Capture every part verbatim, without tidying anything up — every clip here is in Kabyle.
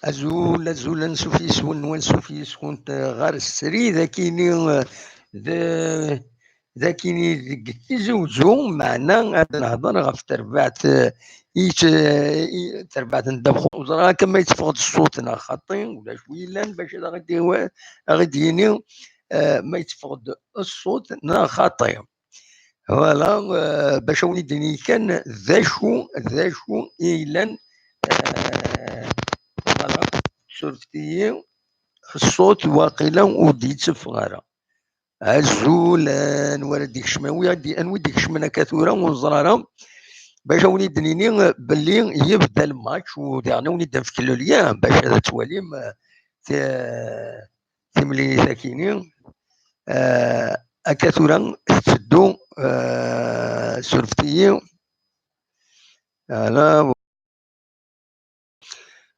Azul, azul, ansuf yes-wen, ansuf yes-kunt ɣer srid akini, eh, d, d akini deg Tizi Uzzu, meɛna ad nehḍer ɣef terbaɛt, eh, i t-, eh, i terbaɛt n ddabex. Ur ẓriɣ akka ma yetteffeɣ-d ṣṣut neɣ xaṭi, ulac wi yellan bac ad aɣ-d-, aɣ-d-yini, eh, ma yetteffeɣ-d ṣṣut neɣ xaṭi. Voilà, euh, bac ad wen-id-ini kan d acu, d acu i yellan, euh, voilà, surfet-iyi, ṣṣut waqila ur d-yetteffeɣ ara. Azul, anwa ara d-ikecmen, anwa ara d-, anwa i d-ikecmen akka tura, ur neẓri ara. Bac ad wen-id-nini belli yebda lmatch, u diɣen ad wen-id-nefk le lien bac ad twalim, euh, ti-, timlilit akini. Euh, akka tura tetteddu, euh, surfet-iyi. Voilà.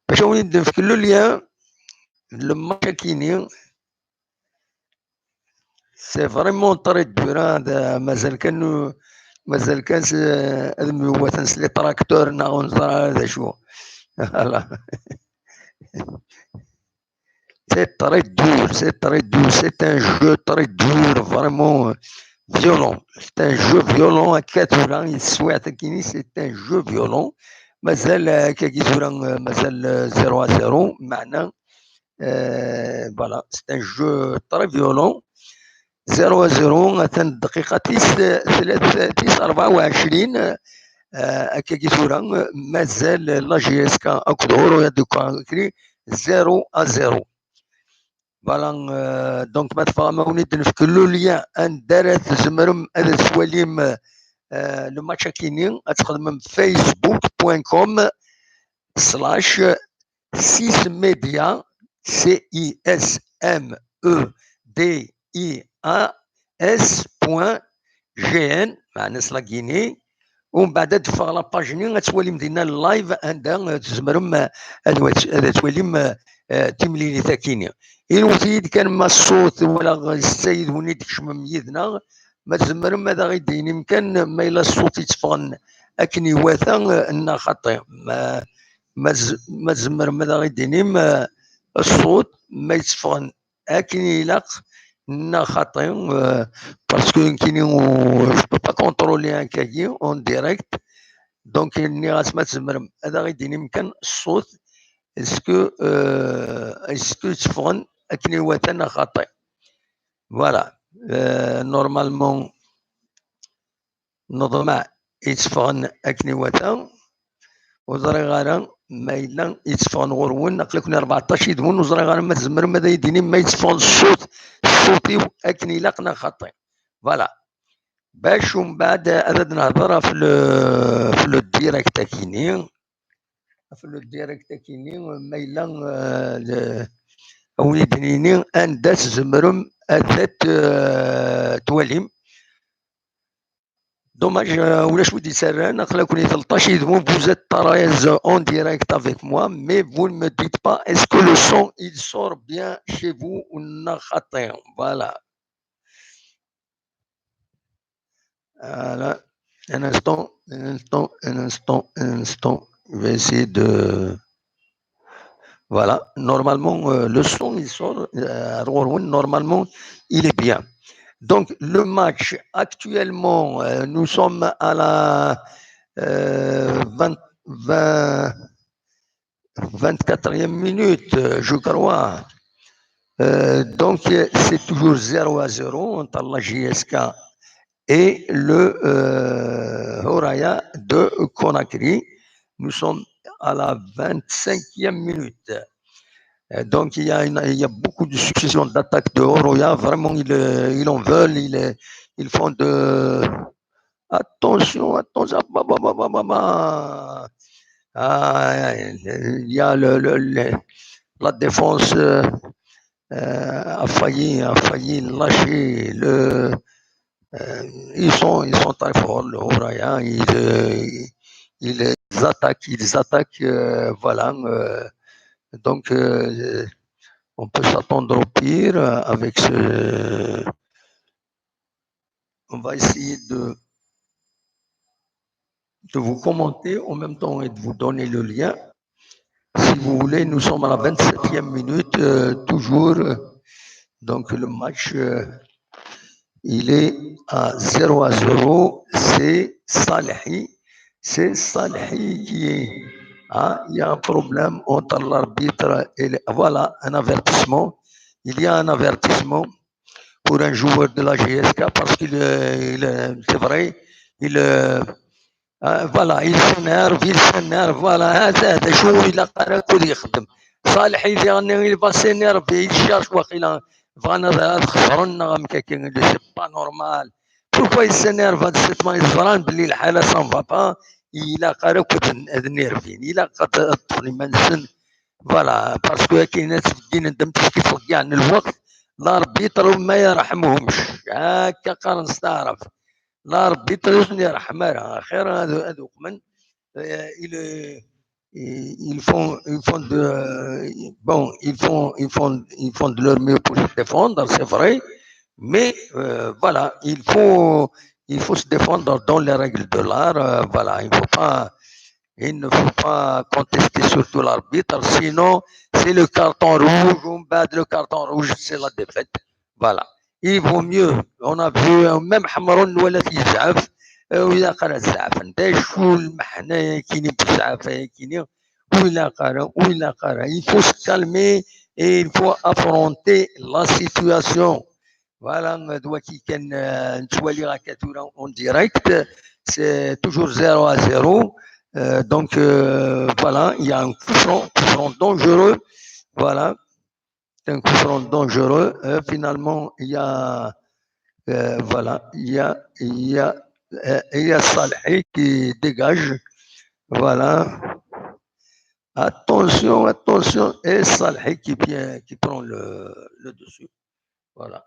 Bac ad wen-id-nefk le lien, le match akini. C'est vraiment très dur, hein, d-, mazal kan, mazal kan s-, ad myewwaten s les tracteurs neɣ ur neẓri ara d acu. Voilà. C'est très dur, c'est très dur, c'est un jeu très dur, vraiment, euh, violent. C'est un jeu violent, à quatre ans, il souhaite qu'il c'est un jeu violent. Mazal, euh, akkagi tura, euh, mazal, euh, zéro à zéro, meɛna, euh, voilà, c'est un jeu très violent. Zéro à zéro, atan dqiqa tis, tis, tis أربعة وعشرين, euh, akkagi tura, euh, mazal la J S K akked Oroya de Conakry, zéro à zéro. Voilà, euh, donc, ma tebɣam ad wen-id-nefk le lien anda ara tzemrem ad twalim, euh, le match akini, ad txedmem facebook point com slash six media, C I S M E D I A S point G N, meɛna s la Guinée, u mbeɛd ad d-teffeɣ la page-nni, ad twalim dinna live anda, eh, tzemrem, eh, ad, ad twalim, eh, eh, timlilit akini. Inwet-iyi-d kan ma ṣṣut wala ssayed win i d-ikecmem yid-neɣ, ma tzemrem ad aɣ-id-tinim kan ma yella ṣṣut yetteffɣen akken iwata, eh, neɣ xaṭi. Ma, ma z-, ma tzemrem ad aɣ-id-tinim, eh, ṣṣut ma yetteffɣen akken ilaq neɣ xaṭi, euh, parce que nekkini, euh, je peux pas contrôler akkagi en direct. Donc, nniɣ-as ma tzemrem ad aɣ-id-tinim kan ṣṣut, est-ce que, euh, est-ce que yetteffɣen akken iwata neɣ xaṭi? Voilà. Euh, normalement, neḍmeɛ yetteffɣen akken iwata. Ur ẓriɣ ara ma yella yetteffɣen ɣur-wen, aql-iken rbeɛṭac yid-wen, ur ẓriɣ ara ma tzemrem ad iyi-d-tinim ma yetteffɣen ṣṣut, ṣṣut-iw akken ilaq neɣ xaṭi. Voilà. Bac umbeɛd ad, ad nehḍer ɣef le, ɣef le direct akini. Ɣef le direct akini, ma yella, euh, le, ad wen-id-nini anda tzemrem ad t-, euh, twalim. Dommage, euh, ulac wi d-yettarran, aql-aken i tleṭṭac yid-wen, vous êtes treize en direct avec moi, mais vous ne me dites pas, est-ce que le son, il sort bien chez vous ou neɣ xaṭi? Voilà. Voilà. Un instant, un instant, un instant, un instant. Je vais essayer de, voilà. Normalement, euh, le son, il sort, euh, normalement, il est bien. Donc, le match, actuellement, euh, nous sommes à la, euh, vingt, vingt, vingt-quatrième minute, euh, je crois. Euh, donc, euh, c'est toujours zéro à zéro entre la J S K et le, euh, Horoya de Conakry. Nous sommes à la vingt-cinquième minute. Euh, donc, il y a une, il y a beaucoup de succession d'attaques de Horoya. Vraiment, ils, euh, ils en veulent. Ils, euh, ils font de, attention, attention. Bah, bah, bah, bah, bah, bah. Ah, il y a le, le, le, la défense, euh, euh, a failli, a failli lâcher le, euh, ils sont, ils sont très forts, le Horoya. Ils, euh, ils attaquent, ils attaquent, euh, voilà. Euh, donc, euh, on peut s'attendre au pire, euh, avec ce, on va essayer de, de vous commenter en même temps et de vous donner le lien. Si vous voulez, nous sommes à la vingt-septième minute, euh, toujours. Donc le match, euh, il est à zéro à zéro. C'est Salehi. C'est Salehi qui est. Hein, il y a un problème entre l'arbitre et le, voilà, un avertissement. Il y a un avertissement pour un joueur de la G S K parce qu'il, euh, il, euh, c'est vrai, il, euh, euh, voilà, il s'énerve, il s'énerve, voilà, هذا، هذا شو إلا قرا كل يخدم. صالح يدي راني، il va s'énerver, il cherche واقيلا بغانا هذا خسرنا غا مكاكين، c'est pas normal. Pourquoi il s'énerve هذا الشيطان؟ يزران بلي الحالة ça ne va pas. إلا قرا كنت نيرفين، إلا قد طفني ما نسن. Voilà, parce que كاين ناس في الدين عندهم تشكي في كاع الوقت. L'arbitre ما يرحمهمش. هكا قال نستعرف. L'arbitre يرحم راه خير هذو، هذوك من، آه، il, ils font, ils font de, bon, ils font, ils font, ils font de leur mieux pour se défendre, c'est vrai, mais, euh, voilà, il faut, il faut se défendre dans les règles de l'art, euh, voilà, il faut pas, il ne faut pas contester surtout l'arbitre, sinon c'est le carton rouge, on bat le carton rouge, c'est la défaite. Voilà. Il vaut mieux. On a vu, euh, même حمرون ولا يزعف، euh, ولا قرا زعف. نتا شو المحنة كيني بزعف كيني، ولا قرا، ولا قرا. Il faut se calmer et il faut affronter la situation. Voilà, euh, دوا كي كان، آه، نتوالي هكا ثورة en direct. C'est toujours zéro à zéro. Euh, donc, euh, voilà, il y a un coup franc, coup franc dangereux. Voilà. C'est un coup franc dangereux. Euh, finalement, il y a, euh, voilà, il y a, il y a, euh, il y a Salhi qui dégage. Voilà. Attention, attention. Et Salhi qui vient, qui prend le, le dessus. Voilà.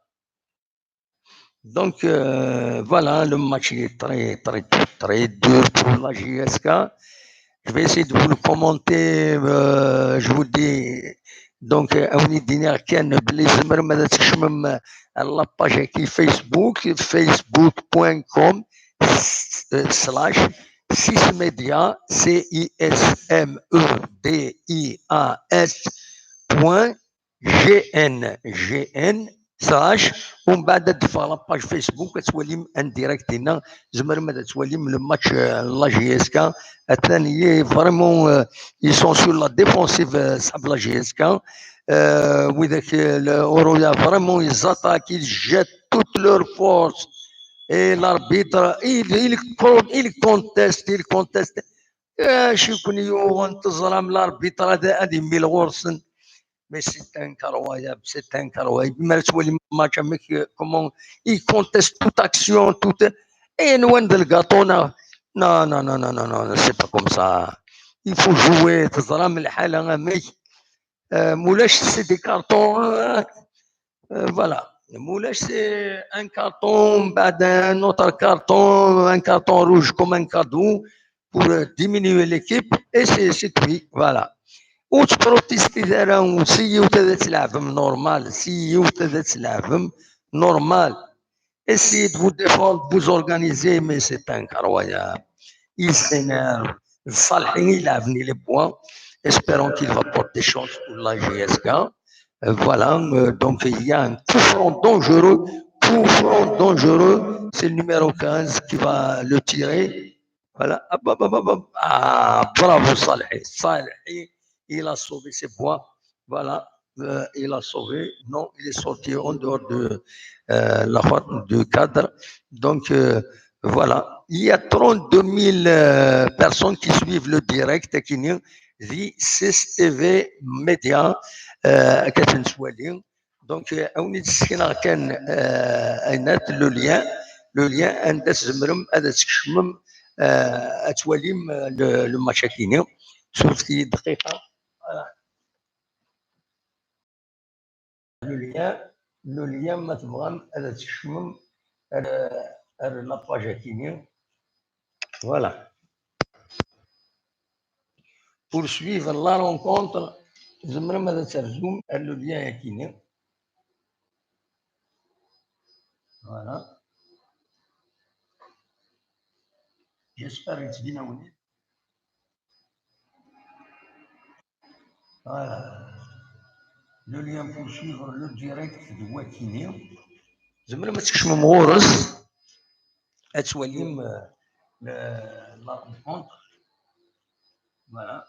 Donc, euh, voilà, le match est très, très, très dur pour la J S K. Je vais essayer de vous le commenter. Euh, je vous dis, donc, euh, أوني دينيغ كان بلي زمر ماذا تكشمم la page كي Facebook, facebook point com slash sismedia, C I S M E D I A S point G N, G N slash, ومن بعد تدفع la page Facebook كتولي en direct هنا. زمر ماذا تولي من le match, آه، la J S K. الثاني vraiment, euh, ils sont sur la défensive, euh, صحاب la J S K. Euh, وإذاك، آه، أورويا vraiment ils attaquent, ils jettent toute leur force. Et l'arbitre, il, il, il conteste, il conteste. آه، شي يكون يوغن تزرام l'arbitre هذا، هذه ميل غورسن. Mais c'est incroyable, c'est incroyable. ما تولي match ميك comment il conteste toute action, toute. Et nous, on الكاطو. Non, non, non, non, non, non, c'est pas comme ça. Il faut jouer, تزرام الحالة ميك. آه، مولاش c'est des cartons. آه، آه، voilà. مولاش c'est un carton, بعد un autre carton, un carton rouge comme un cadeau pour, euh, diminuer l'équipe. Et c'est, c'est tout. Voilà. وتبروتيستي دارا وسيو تذات العفم normal, سيو تذات العفم normal. Essayez de vous défendre, vous organiser, mais c'est incroyable. Il s'énerve. Salhi, il a venu les points. Espérons qu'il va porter chance pour la J S K. Euh, voilà, euh, donc il y a un coup franc dangereux, coup franc dangereux. C'est le numéro quinze qui va le tirer. Voilà. Ah, bah, bah, bah, bah. Ah, bravo Salhi. Salhi, il a sauvé ses points. Voilà. Euh, il a sauvé. Non, il est sorti en dehors de, euh, la, du cadre. Donc, euh, voilà. Il y a trente-deux mille, euh, personnes qui suivent le direct, qui nous dit C S T V Média, euh, كتنسوالي. Donc, euh, on est ici, euh, le lien, le lien, عند تزمرم، هذا تكشمم، euh, أتواليم، euh, le, le match كيني. شوف في دقيقة. Voilà. Le lien, le lien ما تبغى هذا تكشمم، euh, euh, la page كيني. Voilà. Pour suivre la rencontre, زمرم هذا ترزوم، le lien كيني. Voilà. J'espère que c'est bien. Voilà. Le lien pour suivre le direct de Wakini. Tzemrem ad tkecmem ɣur-s, ad twalim, euh, le, la rencontre. Voilà.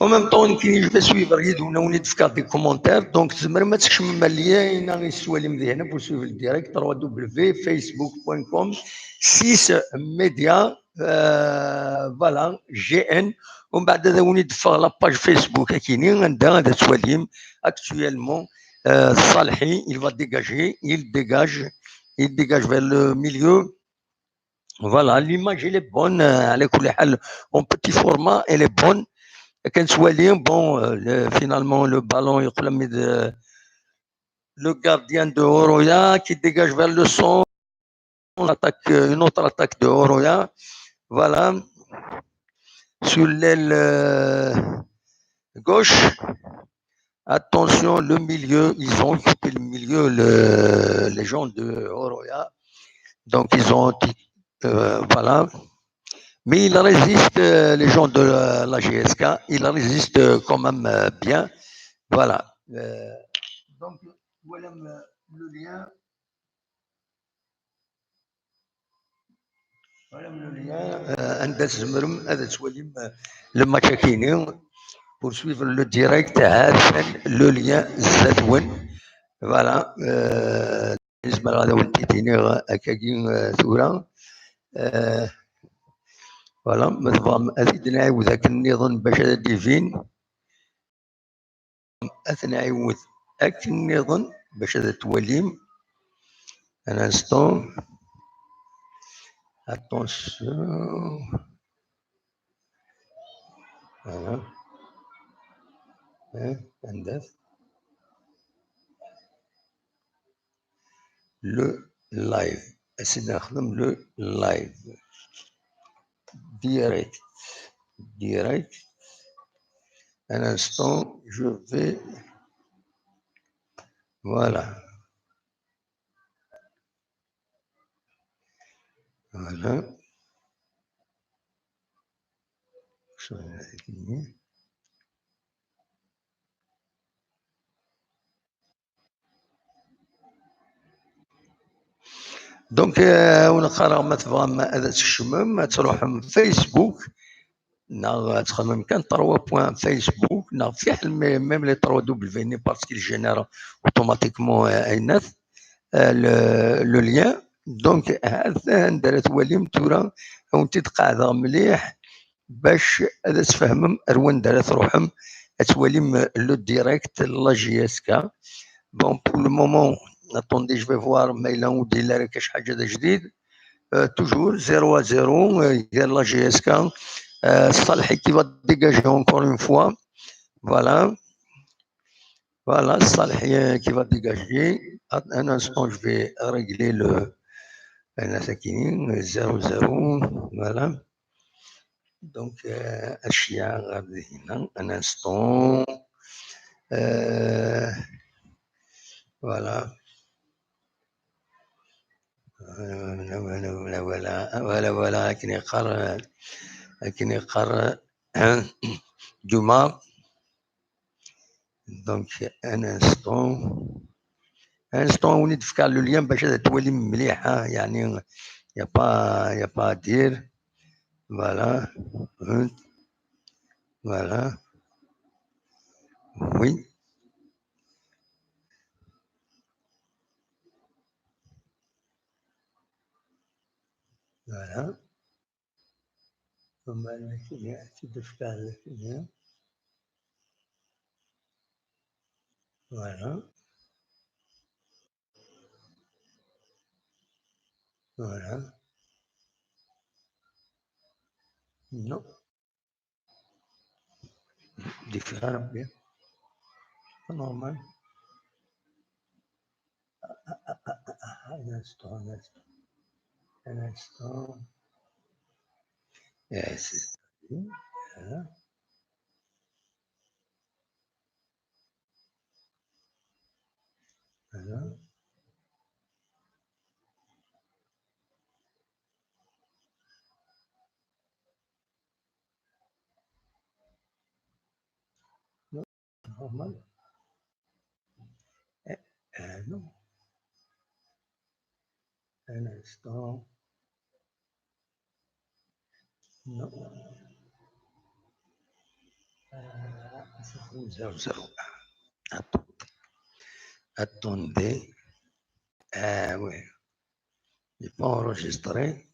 En même temps, nekk, je vais suivre yid-wen, ad wen-id-fkeɣ des commentaires. Donc, tzemrem ad tkecmem lien-a i tettwalim dihin pour suivre le direct, trois w facebook point com, six média, euh, voilà, G N. Umbeɛd ad wen-id-ffeɣ la page Facebook akini, anda ad twalim actuellement, euh, Salhi, il va dégager, il dégage, il dégage vers le milieu. Voilà, l'image, elle est bonne, euh, على كل حال, en petit format, elle est bonne. Kan swali, bon, euh, le, finalement, le ballon, il, le gardien de Horoya qui dégage vers le centre, attaque, euh, une autre attaque de Horoya. Voilà. Sur l'aile, euh, gauche. Attention, le milieu, ils ont occupé le milieu, le, les gens de Horoya. Donc, ils ont, euh, voilà. Mais ils résistent, euh, les gens de la, la G S K, ils résistent, euh, quand même, euh, bien. Voilà. Euh, donc, voilà, euh, le lien. Voilà, le lien, euh, anda tzemrem ad twalim, euh, le match akini pour suivre le direct, ha-t-an le lien zdat-wen. Voilà, euh, zemreɣ ad awen-t-id-iniɣ akkagi, euh, tura. Euh, voilà, ma tebɣam ad t-id-nɛiwed akken nniḍen bac ad d-ibin. Ad t-nɛiwed akken nniḍen bac ad t-twalim. Un instant. Attention. Voilà. Hein, anda-t? Le live. Ad s-nexdem le live. Direct. Direct. Un instant, je vais. Voilà. Voilà. Donc, euh, ur neqqar ma tebɣam ad tkecmem, ad truḥem Facebook, neɣ ad txedmem kan trois points Facebook, neɣ fiḥel, mais même les trois W, parce qu'il génère automatiquement, euh, ayennat, euh, le, le lien. Donc, ha-t-an anda ara twalim tura, ad wen-t-id-qeɛdeɣ mliḥ. Bac ad tfehmem ar wanda ara truḥem ad twalim le direct n la J S K. Bon, pour le moment, attendez, je vais voir ma yella ur d-yelli ara kac ḥaǧa d ajdid. Euh, toujours zéro à zéro, euh, gar la J S K. Euh, Salhi qui va dégager encore une fois. Voilà. Voilà, Salhi, euh, qui va dégager. Att-, un instant, je vais régler le, un instant, zéro zéro. Voilà. Donc, euh, Ashia, un instant. Euh, voilà. Voilà, voilà, voilà, voilà, voilà, voilà, akken yeqqar, akken yeqqar, hein, Juma. Donc, un instant. Un instant, on est faire le lien, parce que tu vois, il y a pas, il y a pas à dire. Voilà. Hein. Voilà. Oui. Voilà. Voilà. Voilà. Non. Différent, bien. Pas normal. Ah, ah, ah, ah, ah, un instant, un instant. Un instant. Eh, c'est, hein? Voilà. Normal. Eh, eh, non. Un instant. Non. Euh, zéro, zéro. Attendez. Attendez. Ah oui. J'ai pas enregistré.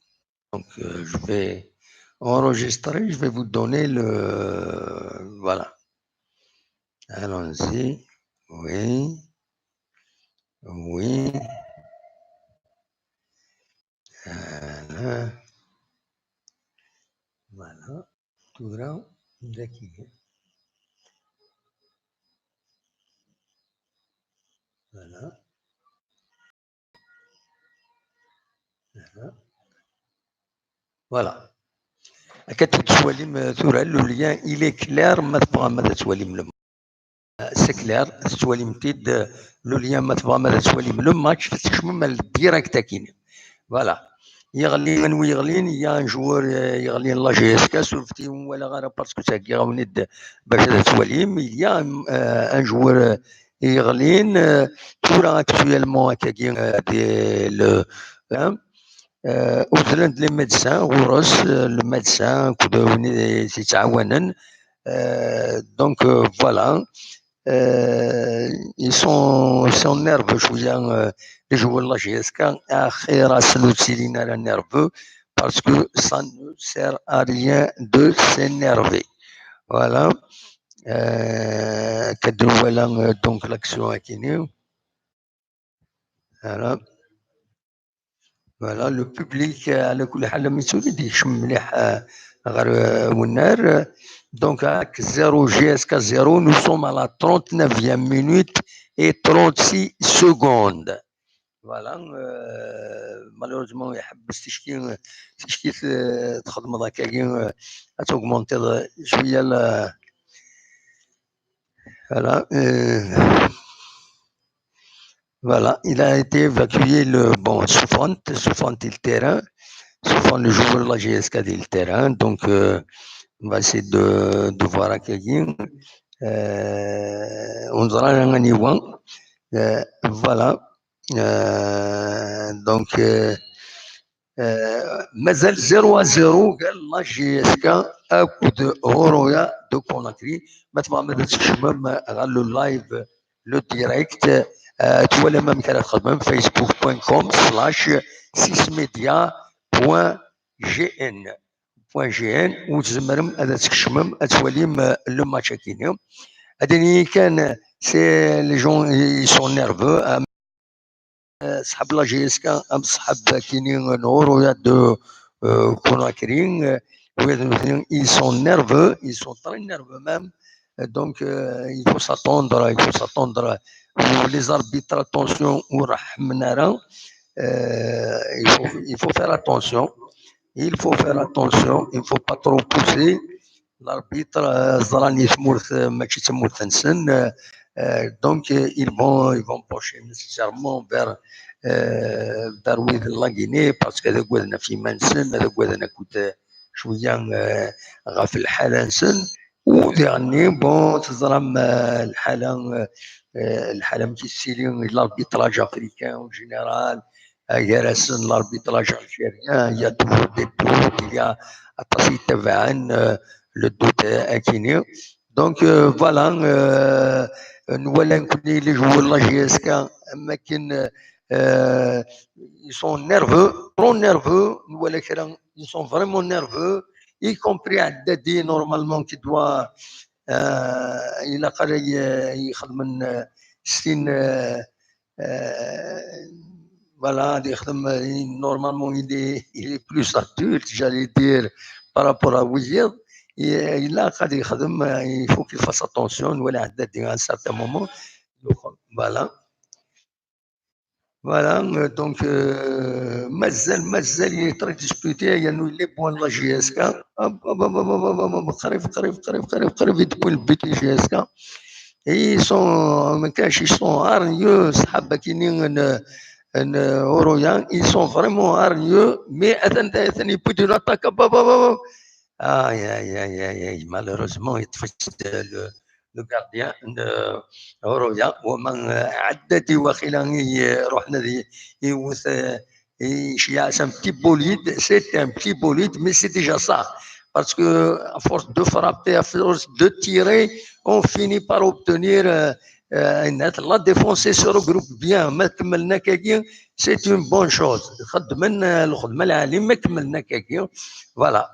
Donc, euh, je vais enregistrer, je vais vous donner le... Voilà. Allons-y. Oui. Oui. Voilà. Voilà. Tura, daki. Voilà. Voilà. Akka tettwalim, euh, tura, le lien, il est clair, ma tebɣam ad twalim le... C'est clair, tettwalim-t-id, euh, le lien, ma tebɣam ad twalim le match, tkecmem ar direct akkin. Voilà. Yeɣli, anwa yeɣlin, il y a un joueur, euh, yeɣlin la G S K, surfet-iyi ur walaɣ ara parce que ttɛeggiɣ-awen-id bac ad twalim, il y a un, euh, un joueur, euh, yeɣlin, euh, tura actuellement, akkagi, euh, di, le, hein, euh, uzzlen-d les médecins ɣur-s, euh, le médecin, akked win i t-yettɛawanen. Euh, donc, euh, voilà. Euh, ils sont, ils sont nerveux, je veux dire, euh, les joueurs de la G S K, axir-asen ur ttilin ara nerveux, parce que ça ne sert à rien de s'énerver. Voilà. Euh, akka d-nwala, euh, donc, l'action akkin. Voilà. Voilà, le public, euh, ɛla kulli ḥal, am yettwali, d-yekcem mliḥ, euh, ɣer, euh, wennar. Donc, euh, zéro, G S K zéro, nous sommes à la trente-neuvième minute et trente-six secondes. Voilà, euh, malheureusement, iḥebbes ticki, ticki, euh, txedmeḍ akkagi, euh, ad taugmenteḍ, euh, cwiya la... Voilà, euh, voilà, il a été évacué, le, bon, Soufant, Soufant di le terrain, Soufant, le joueur de la G S K di le terrain, donc, euh, on va essayer de, de voir akkagi. Euh, ur neẓri ara aniwa. Euh, voilà. Euh, donc, euh, euh, mazal zéro à zéro ɣer la G S K akked Horoya de Conakry. Ma tebɣam ad tkecmem ɣer le live, le direct, euh, twalam amek ara txedmem, facebook point com slash sismedia point g n. Point g n, u tzemrem ad tkecmem, ad twalim, euh, le match akkin. Ad iniyi kan, c'est les gens, ils sont nerveux, euh, ṣṣḥab la G S K, am ṣṣḥab akkin n Horoya de, euh, Conakry, euh, ils sont nerveux, ils sont très nerveux même. Euh, donc, euh, il faut s'attendre, il faut s'attendre. Les arbitres, attention, ur ḥemmen ara. Euh, il faut, il faut faire attention. Il faut faire attention, il faut pas trop pousser. L'arbitre, euh, ẓran i tmurt, euh, mačči d tamurt-nsen, euh, euh, donc, euh, ils vont, ils vont pencher nécessairement vers, euh, vers wid n la Guinée, parce que ad agaden ɣef yiman-nsen, ad agaden akked, euh, cwiya, euh, ɣef lḥala-nsen. U diɣenni, bon, teẓram, euh, lḥala, euh, euh, lḥala amek i tettili, l'arbitrage africain en général, euh, gar-asen l'arbitrage algérien, il y a toujours des doutes, il y a aṭas i yettabaɛen, euh, le doute, euh, akkin. Donc, euh, voilà, euh, nwala nekkni les joueurs de la G S K, am akken, euh, ils sont nerveux, trop nerveux, nwala kra, ils sont vraiment nerveux, y compris Haddadi, normalement, qui doit, euh, ilaq ara y-, yexdem, euh, s tin, euh, euh, voilà, ad yexdem, euh, normalement, il est, il est plus adulte, j'allais dire, par rapport à wiyiḍ. I-, ilaq ad yexdem, euh, il faut qu'il fasse attention, nwala Haddadi à un certain moment. Donc, voilà. Voilà, euh, donc, euh, mazal, mazal, il est très disputé, il y a nous, les bons de la G S K. Hop, hop, hop, qrib, qrib, qrib, qrib, qrib, depuis le but de G S K. Et ils sont, ma kaanx, ils sont hargneux, ṣṣḥab akkin n, n Horoya, ils sont vraiment hargneux, mais attends, attends, il peut de l'attaque, hop, hop, hop, hop. Aïe, aïe, aïe, aïe, aïe, malheureusement, il faut le, le gardien de Horoya, wama, euh, ɛedda-d i waxila i, euh, ruḥen ad i-, iwet, euh, iceyyeɛ-as un petit bolide, c'est un petit bolide, mais c'est déjà ça. Parce que à force de frapper, à force de tirer, on finit par obtenir, euh, euh, une aide. La défense se regroupe bien. Ma kemmlen akkagi, c'est une bonne chose. Xedmen, euh, lxedma lɛali, ma kemmlen akkagi. Voilà.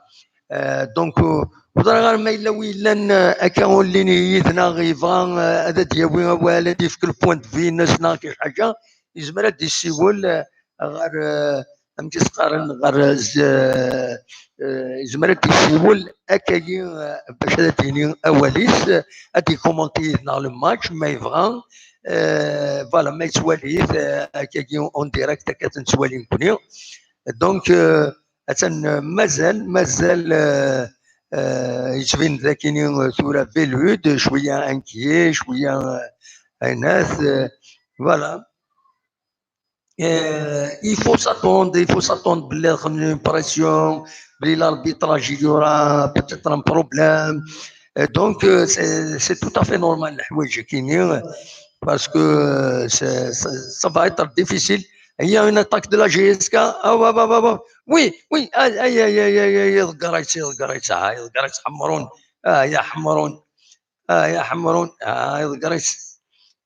Euh, donc, euh, ur ẓriɣ ara ma yella wi yellan, euh, akka ur llin yid-neɣ, yebɣa, euh, ad d-yawi awal, ad d-yefk le point de vue-ines neɣ kra ḥaǧa, yezmer ad d-yessiwel, euh, ɣer, euh, amek i s-qqaren, ɣer, euh, z-, euh, yezmer ad d-yessiwel akkagi, euh, bac ad d-yini awal-is, euh, ad d-yekumanti yid-neɣ le match, ma yebɣa, euh, voilà, ma yettwali-t, euh, akkagi en direct, akka ad t-nettwali nekkni. Donc, euh, atan, euh, mazal, mazal, euh, euh, yettbin-d akini, euh, tura Bellude, cwiya inquiet, cwiya, euh, aynat, euh, voilà. Euh, il faut s'attendre, il faut s'attendre belli ad xedmen une pression, belli l'arbitrage, il y aura peut-être un problème. Euh, donc, euh, c'est, c'est tout à fait normal, leḥwayeǧ-akini, parce que, euh, c'est, ça, ça va être difficile. Il y a une attaque de la J S K. Ah, ouais, ouais, ouais, ouais. Oui, oui. Aïe, aïe, aïe, aïe, aïe, aïe, iḍegger-itt, iḍegger-itt, ah, iḍegger-itt Ḥemrun. Ah, ya Ḥemrun. Ah, ya Ḥemrun. Ah, iḍegger-itt.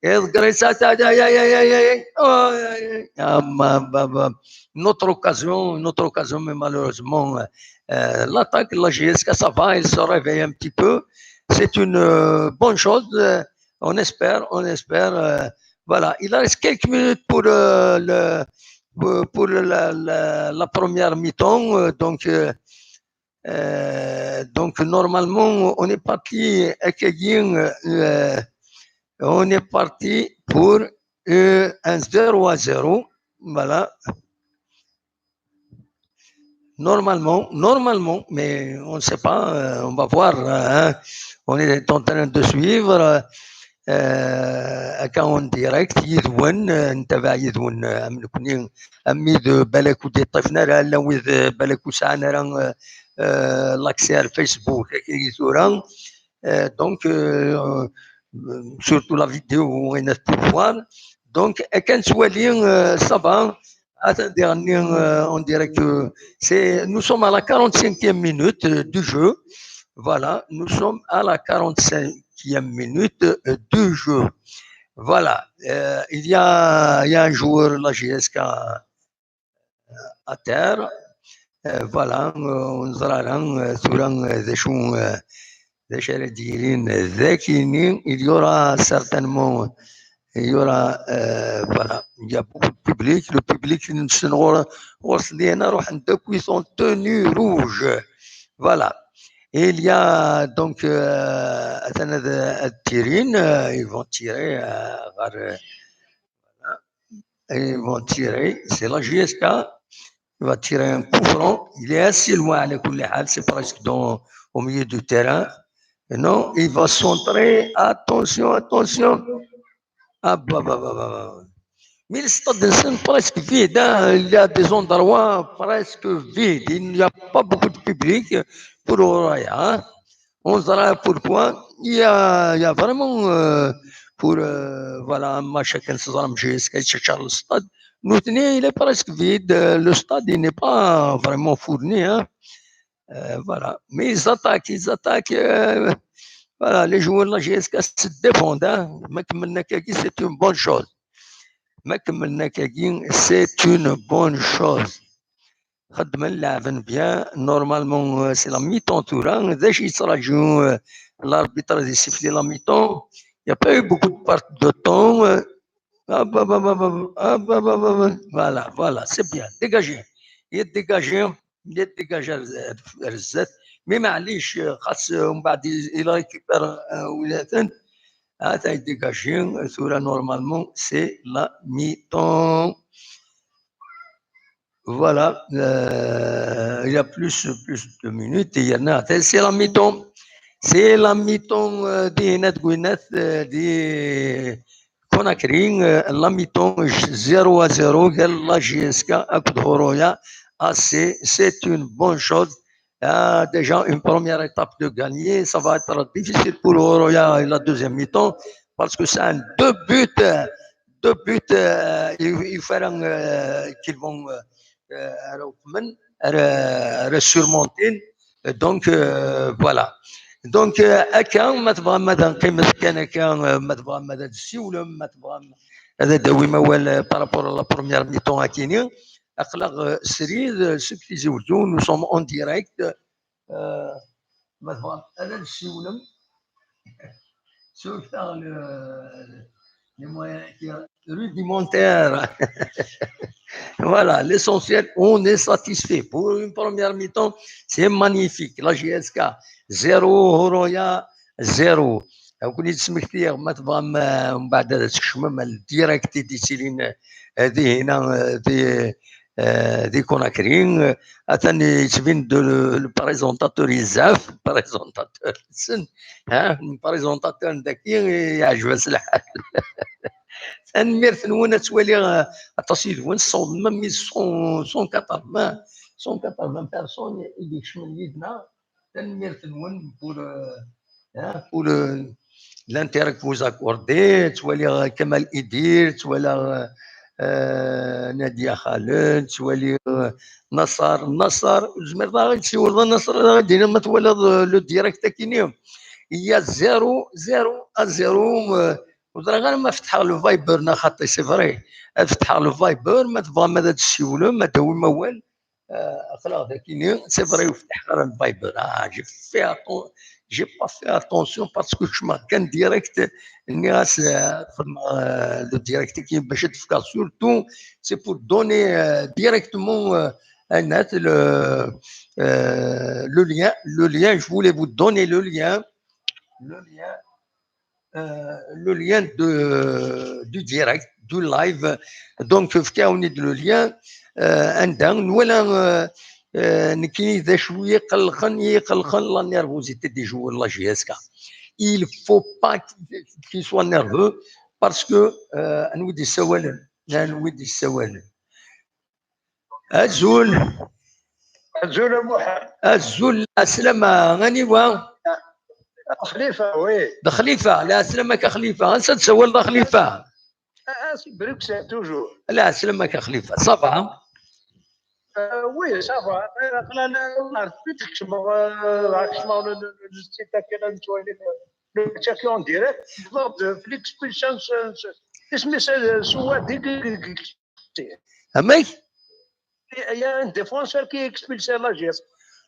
Iḍegger-itt, ah, ah, aïe, aïe, aïe, aïe, aïe. Oh, aïe, aïe. Ah, ma, ba, ba. Une autre occasion, une autre occasion, mais malheureusement, euh, l'attaque de la J S K, ça va, il se réveille un petit peu. C'est une, euh, bonne chose. Euh, on espère, on espère. Euh, voilà, il reste quelques minutes pour, euh, le, pour, pour la, la, la première mi-temps. Euh, donc, euh, euh, donc, normalement, on est parti, euh, on est parti pour, euh, un zéro à zéro. Voilà. Normalement, normalement, mais on ne sait pas, euh, on va voir, euh, hein. On est en train de suivre, euh, euh, akka en direct, yid-wen, euh, ntabaɛ yid-wen, euh, am nekni, am wid, euh, balak ur d-iṭṭifen ara, llan wid, euh, balak ur sɛan ara, euh, euh, l'accès ar Facebook, akka i tura. Euh, donc, euh, euh, surtout la vidéo, on a pu voir. Donc, akka nettwali, euh, ça va. Attendez, on est, euh, on dirait que c'est, nous sommes à la quarante-cinquième minute, euh, du jeu. Voilà, nous sommes à la quarante-cinquième minute, euh, du jeu. Voilà, euh, il y a, il y a un joueur, la J S K, euh, à terre. Euh, voilà, euh, ur neẓri ara, euh, tura, euh, d acu, euh, d acu ara d-yirin, euh, dakini, il y aura certainement, il y aura, euh, voilà, il y a beaucoup de public. Le public, ur nessen ɣur-, ɣur-s llan, ruḥen-d akk en tenue rouge. Voilà. Et il y a donc, euh, atan ad, ad tirin, euh, ils vont tirer, euh, ɣer, euh, ils vont tirer, c'est la J S K. Il va tirer un coup franc. Il est assez loin, على كل حال, c'est presque dans, au milieu du terrain. Non, il va centrer. Attention, attention. Ah, bah, bah, bah, bah, bah. Mais le stade, c'est presque vide, hein. Il y a des endroits presque vides. Il n'y a pas beaucoup de public pour Horoya, hein. On verra pourquoi. Il y a, il y a vraiment, euh, pour, euh, voilà, un match à quinze heures, j'ai essayé de chercher le stade. Nous tenons, il est presque vide. Euh, le stade, il n'est pas vraiment fourni, hein. Euh, voilà. Mais ils attaquent, ils attaquent. Euh, voilà, les joueurs de la J S K se défendent, hein. Ma kemmlen akkagi, c'est une bonne chose. Ma kemmlen akkagi, c'est une bonne chose. Xedmen, leɛben bien. Normalement, euh, c'est la mi-temps tura. D acu yettraǧu, euh, l'arbitre ad yessifli la mi-temps. Il n'y a pas eu beaucoup de perte de temps. Euh. Ah, bah, bah, bah, bah, ah, bah, bah, bah, bah. Voilà, voilà, c'est bien. Dégagez. Il est dégagé. Il est dégagé. Mais معليش, xas, euh, ومن بعد, il récupère, euh, ولاثن. Ah, ça est dégagé. Tura, normalement, c'est la mi-temps. Voilà, euh, il y a plus, plus de minutes. Il y en a. C'est la mi-temps. C'est la mi-temps, euh, di Nat Gwinat, euh, di Conakry, euh, la mi-temps, zéro à zéro, la J S K, akked Horoya A C. C'est une bonne chose. Ah, déjà une première étape de gagner. Ça va être difficile pour Horoya la deuxième mi-temps parce que c'est un deux buts, euh, deux buts, euh, il, il faut, euh, qu'ils vont euh, euh, surmonter. Donc, euh, voilà. Donc, euh, akka, ma tebɣam ad nqimet kan akka, euh, ma tebɣam ad d-ssiwlem, ma tebɣam ad d-tawim awal, euh, par rapport à la première mi-temps akini. Aql-aɣ, euh, srid, euh, seg Tizi Wezzu, nous sommes en direct. Euh, ma tebɣam ad d-ssiwlem, surtout le, les moyens qui rudimentaires. Voilà, l'essentiel, on est satisfait. Pour une première mi-temps, c'est magnifique. La J S K, zéro, Horoya, zéro. Ad ken-id-smektiɣ, ma tebɣam, euh, mbeɛd ad tkecmem le direct i d-yettilin, euh, di hina, euh, di, euh, di Conakry. Euh, atan yettbin-d le, le présentateur yezɛef, le présentateur-nsen, hein, le présentateur n daki yeɛjeb-as lḥal. Tanemmirt-nwen, ad twaliɣ, euh, aṭas yid-wen, ssawḍen même cent, cent quatre-vingts, cent quatre-vingts personnes i d-ikecmen yid-neɣ. Tanemmirt-nwen pour, euh, hein, pour, euh, l'intérêt que vous accordez. Ttwaliɣ, euh, Kamal Idir, ttwaliɣ, euh, euh, Nadia Khaled, ttwaliɣ, euh, Nasser. Nasser, tzemreḍ ad aɣ-d-tsiwleḍ a Nasser, ad aɣ-d-tiniḍ ma twalaḍ, euh, le direct akini. Il y a zéro, zéro à zéro, euh, ur ẓriɣ ara ma fetḥeɣ le Viber neɣ xaṭi, c'est vrai. Ad fetḥeɣ le Viber, ma tebɣam ad d-ssiwlem, ad d-tawim awal. Euh, aql-aɣ dakini, c'est vrai, ur fetḥeɣ ara le Viber. Ah, j'ai fait atten-, j'ai pas fait attention parce que kecmeɣ kan direct, nniɣ-as, euh, xedmeɣ, euh, le direct-agi bac ad d-fkeɣ, surtout, c'est pour donner, euh, directement, euh, à Nat le, euh, le lien, le lien, je voulais vous donner le lien, le lien, euh, le lien de, du direct, du live. Donc, fkiɣ-awen-id le lien, euh, anda nwala, euh, euh, nekkini d acu i yi-qellqen, i yi-qellqen la nervosité des joueurs de la J S K. Il faut pas qu'ils, qu'ils soient nerveux parce que, euh, anwa i d-yessawalen, anwa i d-yessawalen. Azul. Azul a Muḥ. Azul, lɛeslama, aniwa? D Xlifa, oui. D Xlifa, lɛeslama-k a Xlifa. Ansa d-tsawaleḍ a Xlifa? Ah, ah, si Bruxelles, toujours. Lɛeslama-k a Xlifa. Ça va? Euh, oui, ça va. Euh, aql-aɣ, aql-aɣ, aql-aɣ, aql-aɣ, le, le, le site-agi, le, le, le chat en direct. Donc, de, l'expulsion, ce, ce, isem-is, euh, Souadi, qui, qui, qui, Amek? Il y a un défenseur qui est expulsé à la J S.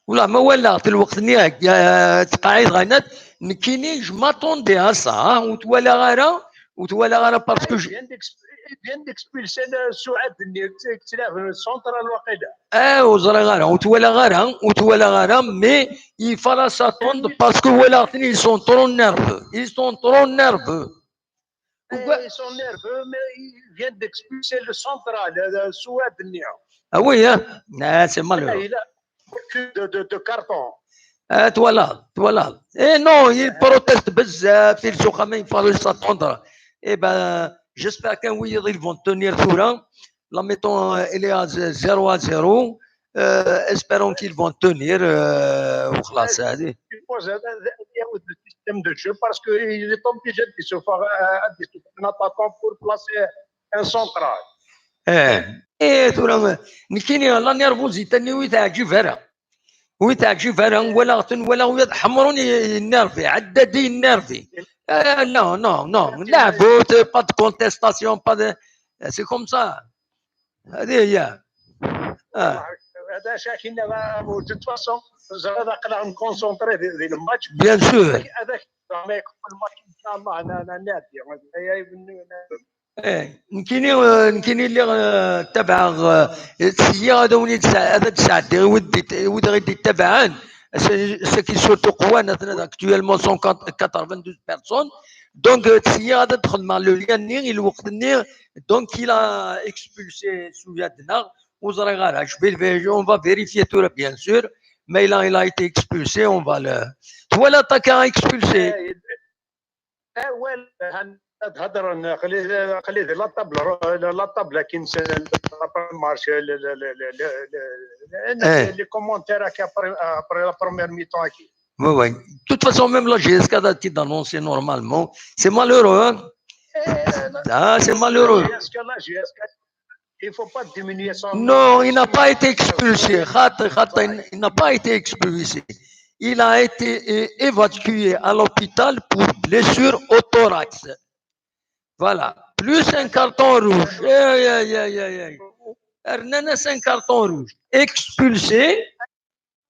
Wala, ma walaɣ-t lweqt-nni, euh, tqaɛid ɣanat, nekkini, je m'attendais à ça, hein, ur t-walaɣ ara, ur t-walaɣ ara parce que je... Il vient d'exp-, il vient d'expulser le Souad, le central waqila. Ah, ur ẓriɣ ara, ur t-walaɣ ara, ur t-walaɣ ara, mais il fallait s'attendre parce que walaɣ-ten, ils sont trop nerveux, ils sont trop nerveux. Eh, ils sont nerveux, mais ils viennent d'expulser le central, euh, Souad Nia. Ah oui, hein? Ah, c'est malheureux. Il a beaucoup de, de, de cartons. Ah, voilà, voilà. Eh non, il proteste بزاف, ils sont quand même, il fallait s'attendre. Eh ben, j'espère qu'un oui, ils vont tenir tura. La mi-temps, euh, elle est à zéro à zéro. Euh, espérons qu'ils vont tenir, euh, وخلاص, هذه. Je suppose, euh, euh, euh, le système de jeu, parce qu'il est obligé de se faire, euh, de se faire un attaquant pour placer un central. Eh, eh, tura, nekkini, la nervosité-nni ur yi-teɛǧib ara. Ur yi-teɛǧib ara, walaɣ-ten, walaɣ wiyaḍ ḥemrun, i-, ينرفي, عدادي ينرفي. Eh, non, non, non, لعبوا, pas de contestation, pas de, c'est comme ça. هذه هي. آه. هذا شاكينا، de toute façon, زعما aql-aɣ نكونسونطري في، في الماتش. Bien sûr. هذاك زعما يكون الماتش إن شاء الله، أنا، أنا نادي. إيه، nekkini, euh, nekkini lliɣ, euh, ttabaɛeɣ, euh, syiɣ ad awen-id-, ad d-sɛeddiɣ i wid d-, i wid ɣ-d-ittabaɛen. Ass-, ass-agi surtout qwan, atnan actuellement cent quatre-vingt-douze personnes. Donc, euh, syiɣ ad d-xedmeɣ le lien-nni i lweqt-nni. Donc, il a expulsé Souad Nia. Ur ẓriɣ ara. Je vais, on va vérifier tura, bien sûr. Mais il a, il a été expulsé, on va le, twalaḍ akka expulsé. Eh, well, han-, Ad hedren, aql-i, aql-i di la table, la table, akin, la première marche, le, le, le, le, le, le, le, Eh. les commentaires, après, après la première mi-temps, akin. Oui, oui. De toute façon, même la J S K a été annoncée normalement. C'est malheureux, hein? Eh, Ah, c'est malheureux. J S K, la J S K, il faut pas diminuer son Non, il n'a pas été expulsé. Khat-, khat-, il n'a pas été expulsé. Il a été euh, évacué à l'hôpital pour blessure au thorax. Voilà. Plus un carton rouge. Aïe, aïe, aïe, aïe, aïe. Hernanes, un carton rouge. Expulsé,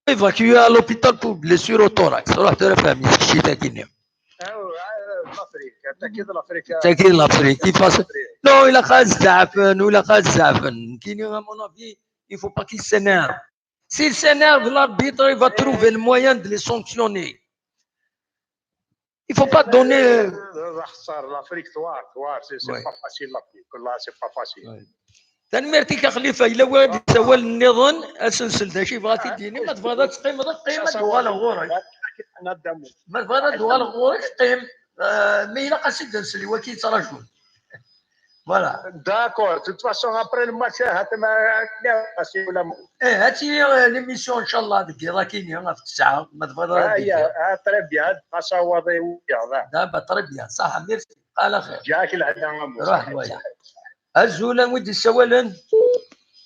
évacué à l'hôpital pour blessure au thorax. روح ترى فهمي الشيء تاع كينيا. Ah, ouais, ah, l'Afrique, t'inquiète, l'Afrique. تاكين لافريك كيفاش؟ Non, il a خاز زعفن ولا خاز زعفن كينيا. À mon avis, il faut pas qu'il s'énerve. S'il s'énerve, l'arbitre, il va trouver le moyen de les sanctionner. Il faut pas donner. L'Afrique, toi, toi, c'est c'est Ouais. pas facile, l'Afrique. Là, c'est pas facile. Tanemmirt-ik a Xlifa, yella wayeḍ yessawalen nniḍen, ad s-nsel d acu yebɣa ad t-id-yini, ma tebɣiḍ ad teqqimeḍ, qqim, ad d-uɣaleɣ ɣur-k. Ma tebɣiḍ ad d-uɣaleɣ ɣur-k, qqim. Euh, mais ilaq ad s-id-nsel i waki yettraǧun. Voilà. D'accord, de toute façon, après le match, هاتنا، c'est la Eh, ad tili euh, l'émission, inchallah, deg yiḍ akini, ɣef ttesɛa, ma tebɣiḍ ad d-tili. Ah, très bien, ad asawaḍ i wiyaḍ. Daba, très bien, صح, merci. Ala xir. Ǧǧak lɛada, a Musa. Ruḥ waya. Azul, anwa i d-yessawalen?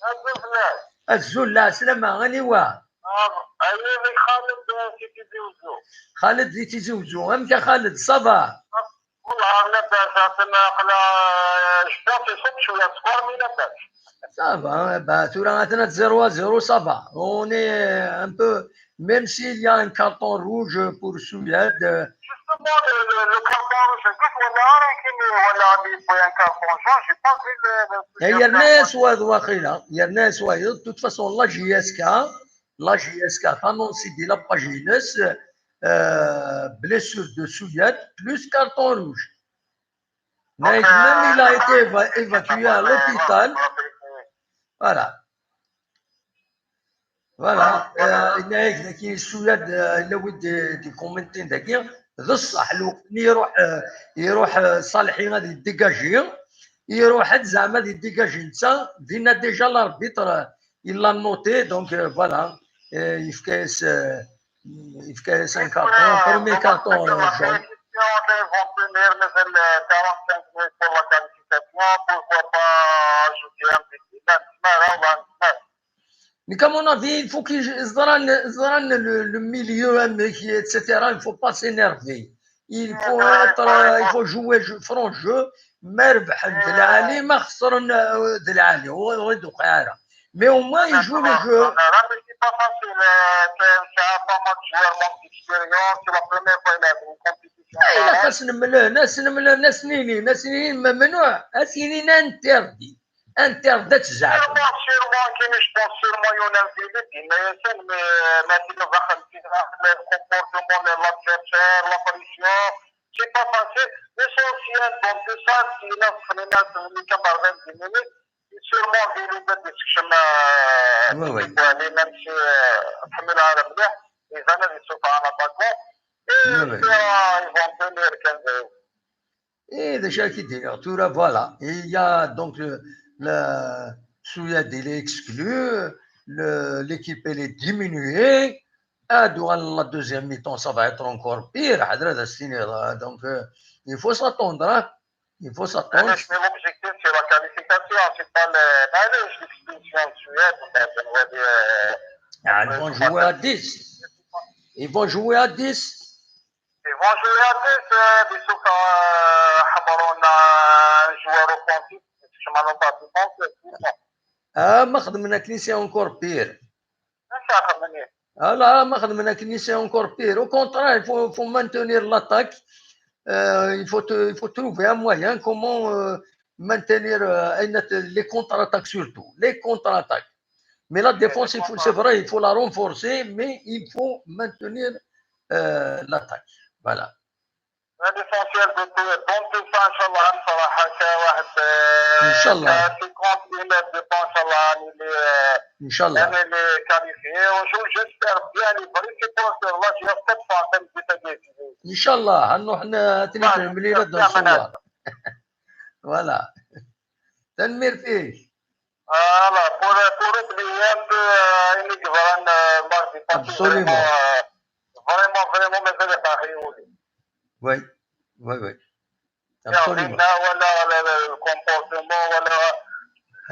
Azul fell-ak. Azul, lɛeslama, aniwa? Ayen Xaled si Tizi Uzzu. Xaled di Tizi Uzzu. Amek a Xaled, ça va? Wellah labas, atan aqla jbiɣ tiṣubt cwiya sskeṛ, mi labas. Ça va, hein, bah, tura atan zéro à zéro, ça va. On est un peu, même s'il y a un carton rouge pour Suède, euh, Justement, le, le, le carton rouge, je ne vois pas un carton jaune, j'ai pas vu le, le هي الناس وايض واقيلا، هي الناس وايض. De toute façon, la J S K, la J S K تانونسي دي la page يونس، euh, blessure de Suède plus carton rouge. Naïf, même il a été éva- évacué à l'hôpital. Voilà. Voilà. Naïf, daki Suède, yella wid d-commentin daki. D ṣṣeḥ, lweqt-nni iruḥ, euh, iruḥ euh, Ṣalḥi ad yeddigaji, iruḥ-d zeɛma ad yeddigaji netta, dinna déjà l'arbitre, euh, il l'a noté, donc euh, voilà. Euh, yefka-yas, euh, yefka-yas un carton, premier carton euh, jaune. Ils vont tenir, mais le quarante-cinq minutes pour la qualification, pourquoi pas ajouter un petit peu. Mais comme on a dit, il faut qu'ils ẓran, ẓran le, le milieu, hein, mais qui, et cetera. Il ne faut pas s'énerver. Il faut être, euh, il faut jouer jeu, franc jeu. Ma rebḥen d lɛali, ma xesren, euh, d lɛali. Ur, ur d-tuqiɛ ara. Mais au moins, ils jouent le jeu. C'est pas facile. Euh, t'as pas mal de joueurs, manque d'expérience. C'est la première fois qu'il a une compétition. Ilaq ad s-nemlen, ad s-nemlen, ad s-ninin, ad s-ninin, mamnuɛ, ad s-ninin interdit. Interdit ad tzeɛfem. Sûrement, sûrement, كاين، je pense sûrement يونان فيليب، mais, mais, mais c'est le comportement de l'adversaire, la pression, c'est pas facile. L'essentiel dans tout ça, c'est la première minute, sûrement Vélib ad yessekcem, euh, Oui, oui. يعني même si, euh, tḥemmel ara mliḥ, mais ad yessufeɣ un attaquant. Et Oui, oui. euh, ils vont tenir quinze euros. Et déjà, qui dit, tura, voilà. Et il y a donc le, le Suède, il est exclu, le- l'équipe, elle est diminuée. Ah, durant la deuxième mi-temps, ça va être encore pire. Donc, euh, il faut s'attendre, hein. Il faut s'attendre. Mais l'objectif, c'est la qualification, c'est pas le, معليش, l'expulsion de Suède, mais je veux dire, euh, Ah, ils vont jouer à dix. Ils vont jouer à dix. Ils vont jouer à dix, euh, بيشوف، آه، حضرونا un joueur offensif، je m'en pas défensif. Ah, ما خدمنا كلي، c'est encore pire. اش اخذ مني؟ Ah là, ما خدمنا كلي، c'est encore pire. Au contraire, il faut, faut maintenir l'attaque. Euh, il faut, te- il faut trouver un moyen comment euh, maintenir euh, les contre-attaques surtout. Les contre-attaques. Mais la défense, il faut- c'est vrai, il faut la renforcer, mais il faut maintenir euh, l'attaque. Voilà. L'essentiel de tout, dans tout ça, ان شاء الله نفرح هكا واحد، آه، إن شاء الله. cinquante minutes de temps، ان شاء الله راني لي، إن شاء الله. راني لي qualifié. وشو j'espère bien les vrais supporters، là, je suis pas en train de détailler. إن شاء الله. هنروح ن- تني في المليلة إن شاء الله. Voilà. Tanemmirt-ik. Voilà, pour, pour oublier un peu, euh, ayen i yeḍran, euh, mardi passé, absolument, vraiment, euh, vraiment, vraiment, mazal iqerḥ-iyi wul-iw. Oui, oui, oui. Absolument. Yeɛni, wala, wala, wala le comportement, wala,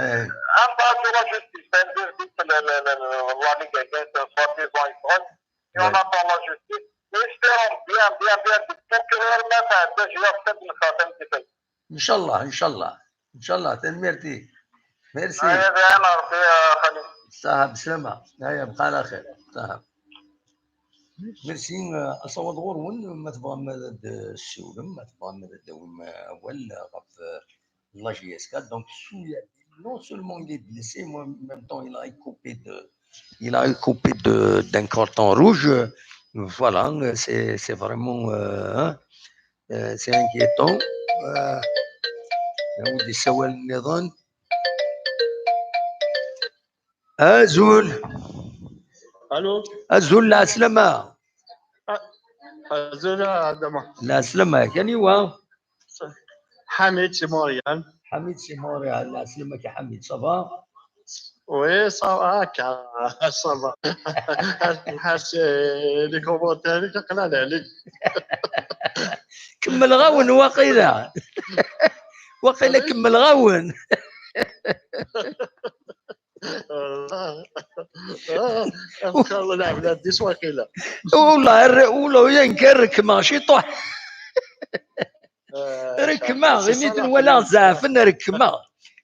eh, un peu sur la justice, un verdict, le, le, le, le, l'année gagnante, soi-disant, il y en a pour la justice. Mais espérons bien, bien, bien, que le procureur, ma, ma, ma, je vais faire une certaine différence. Inchallah, inchallah. Inchallah, tanemmirt-ik. Merci. Aya, aya, Rebbi, a Xalil. Saha, bslama. Aya, bqa ɛla xir. Saha. Merci, euh, asawaḍ ɣur-wen, ma tebɣam ad d-tessiwlem, ma tebɣam ad d-tawim, euh, awal, euh, ɣef, euh, la J S K. Donc, Souya, non seulement il est blessé, mais en même temps, il a été coupé de, il a été coupé de, d'un carton rouge. Voilà, c'est, c'est vraiment, euh, hein, euh, c'est inquiétant. Euh, نعود للسؤال النظام. Azul. Allô. Azul, lɛeslama. Ah, azul, a Adama. Lɛeslama, aniwa? Hamid, c'est Montréal. Hamid, c'est Montréal. Lɛeslama-k a Hamid, ça va? Oui, ça va, ça va. Nḥas, eh, les commentaires, aql-aɣ la ligne. Kemmleɣ-awen waqila. Waqila kemmleɣ-awen. Ah, ah, ah, ah, la, la, dis waqila. Ula, ula, yenker rekmeɣ ciṭuḥ. Euh, rekmeɣ, imi d-nwalaɣ zeɛfen, rekmeɣ.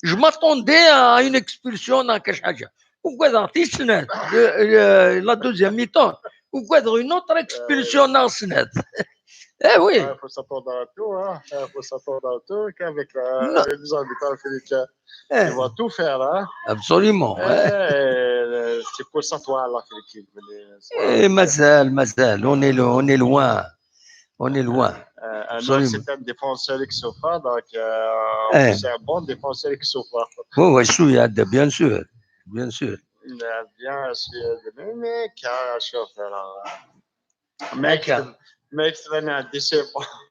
Je m'attendais à une expulsion, à quelque chose. Ugadeɣ tis snat, euh, euh, la deuxième mi-temps. Ugadeɣ une autre expulsion, neɣ snat. Eh oui. Il faut s'attendre à tout, hein. Il faut s'attendre à tout, qu'avec la, les arbitres africains, ils vont tout faire, hein. Absolument, ouais. Eh, c'est pour ça, toi, l'Afrique, il venait, eh, mazal, mazal, on est lo-, on est loin. On est loin. Euh, un autre, c'est un défenseur qui souffre, donc, euh, c'est un bon défenseur qui souffre. Oui, oui, je suis, bien sûr, bien sûr. Bien sûr, mais, mais, car, je suis, alors, mais, mais, c'est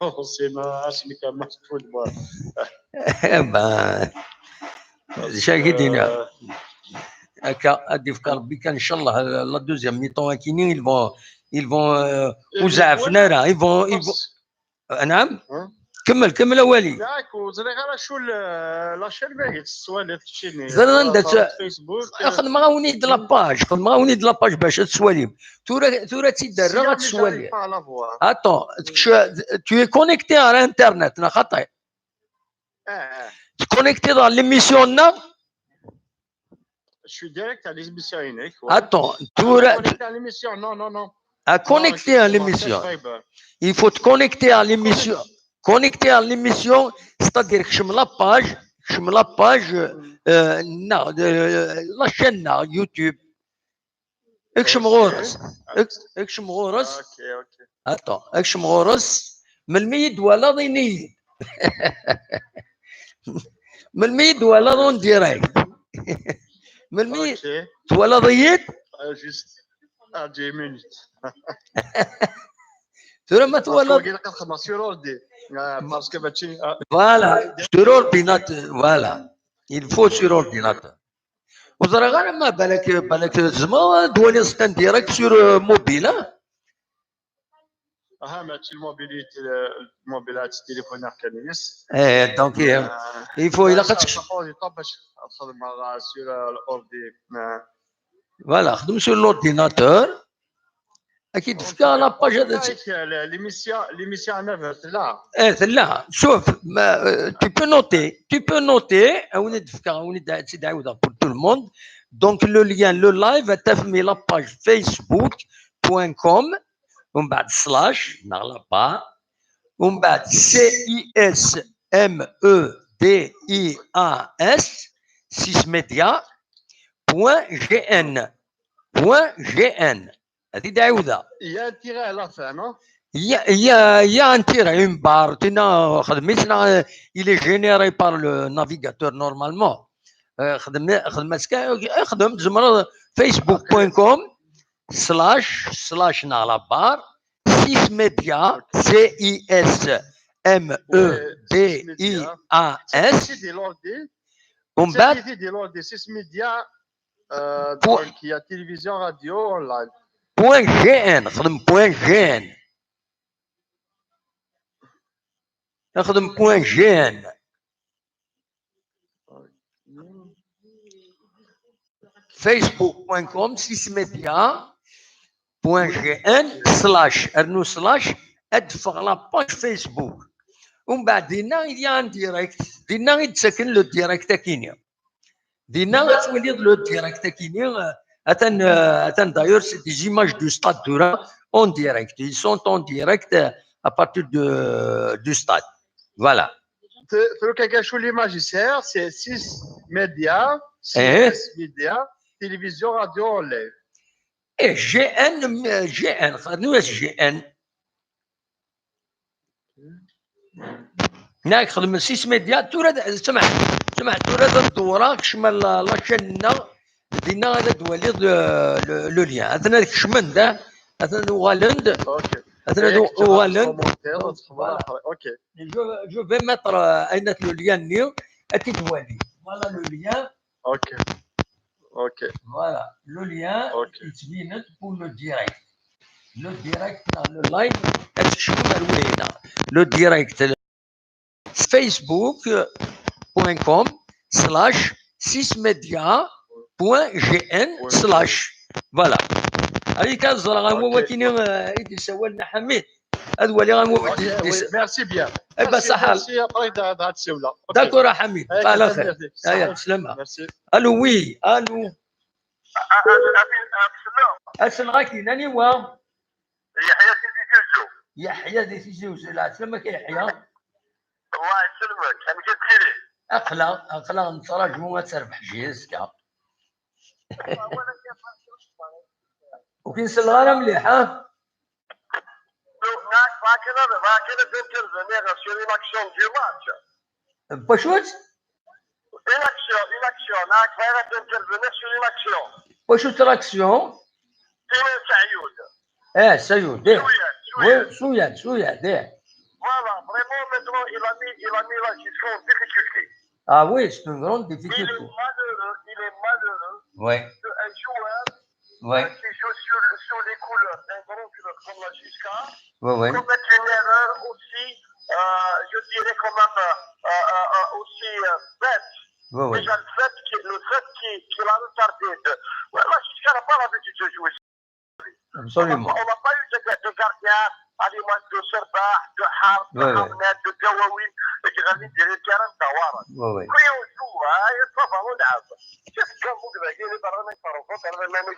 bon, sinon, je suis comme un football. Eh ben, d acu ara k-id-iniɣ. Akka, ad d-ifk Rebbi kan, inchallah, la deuxième mi-temps akini, ils vont, ils vont, euh, ur zeɛfen ara, ils vont, ils vont, euh, naam? Kemmel, kemmel awali. Yak, ur ẓriɣ ara acu la chaîne ma tettwaliḍ keččini. Ẓriɣ anda-tt. Facebook. Xedmeɣ-awen-id la page, xedmeɣ-awen-id la page bac ad tettwalim. Tura, tura ad tt-id-rreɣ ad tettwalim. Attends, tu es connecté à l'internet, neɣ xaṭi? Ah, ah. Connecté dans l'émission, non? Je suis direct à l'émission, ouais. Attends, tu... Connecté à l'émission, non, non, non. À connecter à l'émission. Il faut te connecter à l'émission. Connecter à l'émission, c'est-à-dire que je me la page, je me la page, euh, non, euh, la chaîne, non, YouTube. Ekcem ɣur-s. Ek-, ekcem ɣur-s. Attends, ekcem ɣur-s. Melmi i d-twalaḍ, ini-yi-d. Melmi i d-twalaḍ en direct? Melmi twalaḍ-iyi-d? Euh, juste à dix minutes. Tura ma twalaḍ. Parce que sur ordi. Ah, parce que mačči, ah. Voilà, sur ordinateur, voilà. Il faut sur ordinateur. Ur ẓriɣ ara ma balak, balak tzemreḍ ad twaliḍ en direct sur, euh, mobile, hein? Ah, mačči le mobile, le mobile, ad téléphone kan, yes. Eh, donc, euh, il faut, il a... Bac ad txedmeḍ sur, euh, l'ordi. Voilà, xdem sur l'ordinateur. Ad k-id-fkeɣ la page ad tt-... L'émission, l'émission à neuf heures, tella. Eh, tella. Sauf, ma, euh, tu peux noter, tu peux noter, ad wen-id-fkeɣ, ad wen-id-, ad tt-id-ɛiwdeɣ pour tout le monde. Donc, le lien, le live, ad tafem la page facebook point com, umbeɛd slash, neɣ la barre, umbeɛd C I S M E D I A S, sismedia point G N, point G N. Ad t-id-ɛiwdeɣ. Il y a un tiret à la fin, non? Il y a, il y a, il y a un tiret, une barre, tina, xdem-itt, tina, il est généré par le navigateur normalement. Euh, xdem, xdem-as kan, xdem, tzemreḍ, facebook point com slash, slash, neɣ la barre, sismedia, C I S M E D I A S. Six Média. Umbeɛd, six Média, euh, donc, il y a télévision, radio, online. Point G N, خدم point G N. نخدم point G N. Facebook point com, six média point G N slash, rnu slash, ad ffeɣ la page Facebook. Umbeɛd dinna il y a un direct, dinna i d-ttaken le direct akini. Dinna ad twaliḍ le direct akini, euh, atan, euh, atan d'ailleurs c'est des images du stade tura en direct. Ils sont en direct, euh, à partir de, du stade. Voilà. Truc à gâcher l'image ici, c'est six média, six média, télévision, radio, en live. Et G N, euh, G N, nous G N. Nak خدم six média, tura d-, سمع، سمع، tura d ddewra, kcem la, la chaîne-nneɣ, dinna ad twaliḍ le, le, le lien. Atan ad kecmen da, atan uɣalen-d, atan ad uɣalen-d. Voilà. Je, je vais mettre, euh, le lien-nni, ad t-id-twali. Voilà le lien. Ok. Voilà, le lien, yettbin-d pour le direct. Le direct, le live, ad tkecmem ar winna. Le direct, facebook point com slash six média point G N slash. Voilà. Avec un zra, euh, i d-yessawalen Ḥamid. Ad waliɣ anwa i d-, merci bien. Eh ben, merci, merci, après, da, da, tsiwla. Ok. D'accord, a Ḥamid. Aya, slama. Merci. Allô, oui, allô. Aselɣakin, aniwa? Yeḥya si Tizi Uzzu. Yeḥya di Tizi Uzzu, lɛeslama-k a Yeḥya. Allah yesselmek, amek i tettili? Aql-aɣ, aql-aɣ nettraǧu ad terbeḥ J S K. Ur k-in-selleɣ ara mliḥ, ha? Nak, bɣiɣ kan ad, bɣiɣ kan ad intervenir sur une action du match. N wacu-tt? Une action, une action. Nak, bɣiɣ ad intervenir sur une action. N wacu-tt l'action? Tin n Sayoud. Eh, Sayoud, eh. Sayoud, Sayoud. Oui, Sayoud, Sayoud, eh. Voilà, vraiment, maintenant, il a mis, il a mis la J S K en difficulté. Ah oui, c'est une grande difficulté. Il est malheureux, il est malheureux qu'un joueur, euh, qui joue sur, sous les couleurs d'un grand club comme la J S K, commette une erreur aussi, euh, je dirais quand même, euh, euh, euh, aussi, euh, bête. Déjà, le fait que, le fait qu'il, qu'il a retardé de, ouais, la J S K n'a pas l'habitude de jouer. Absolument. On n'a pas eu de, de gardien à l'image de Serbah, de Hart, de Hamnet, de Dawawi, et qui ont mis des terrains de Tawara. Oui, oui. Quand on joue, hein, il faut avoir un âge. C'est ce qu'on vous dit, les parents, les parents, les parents, les parents,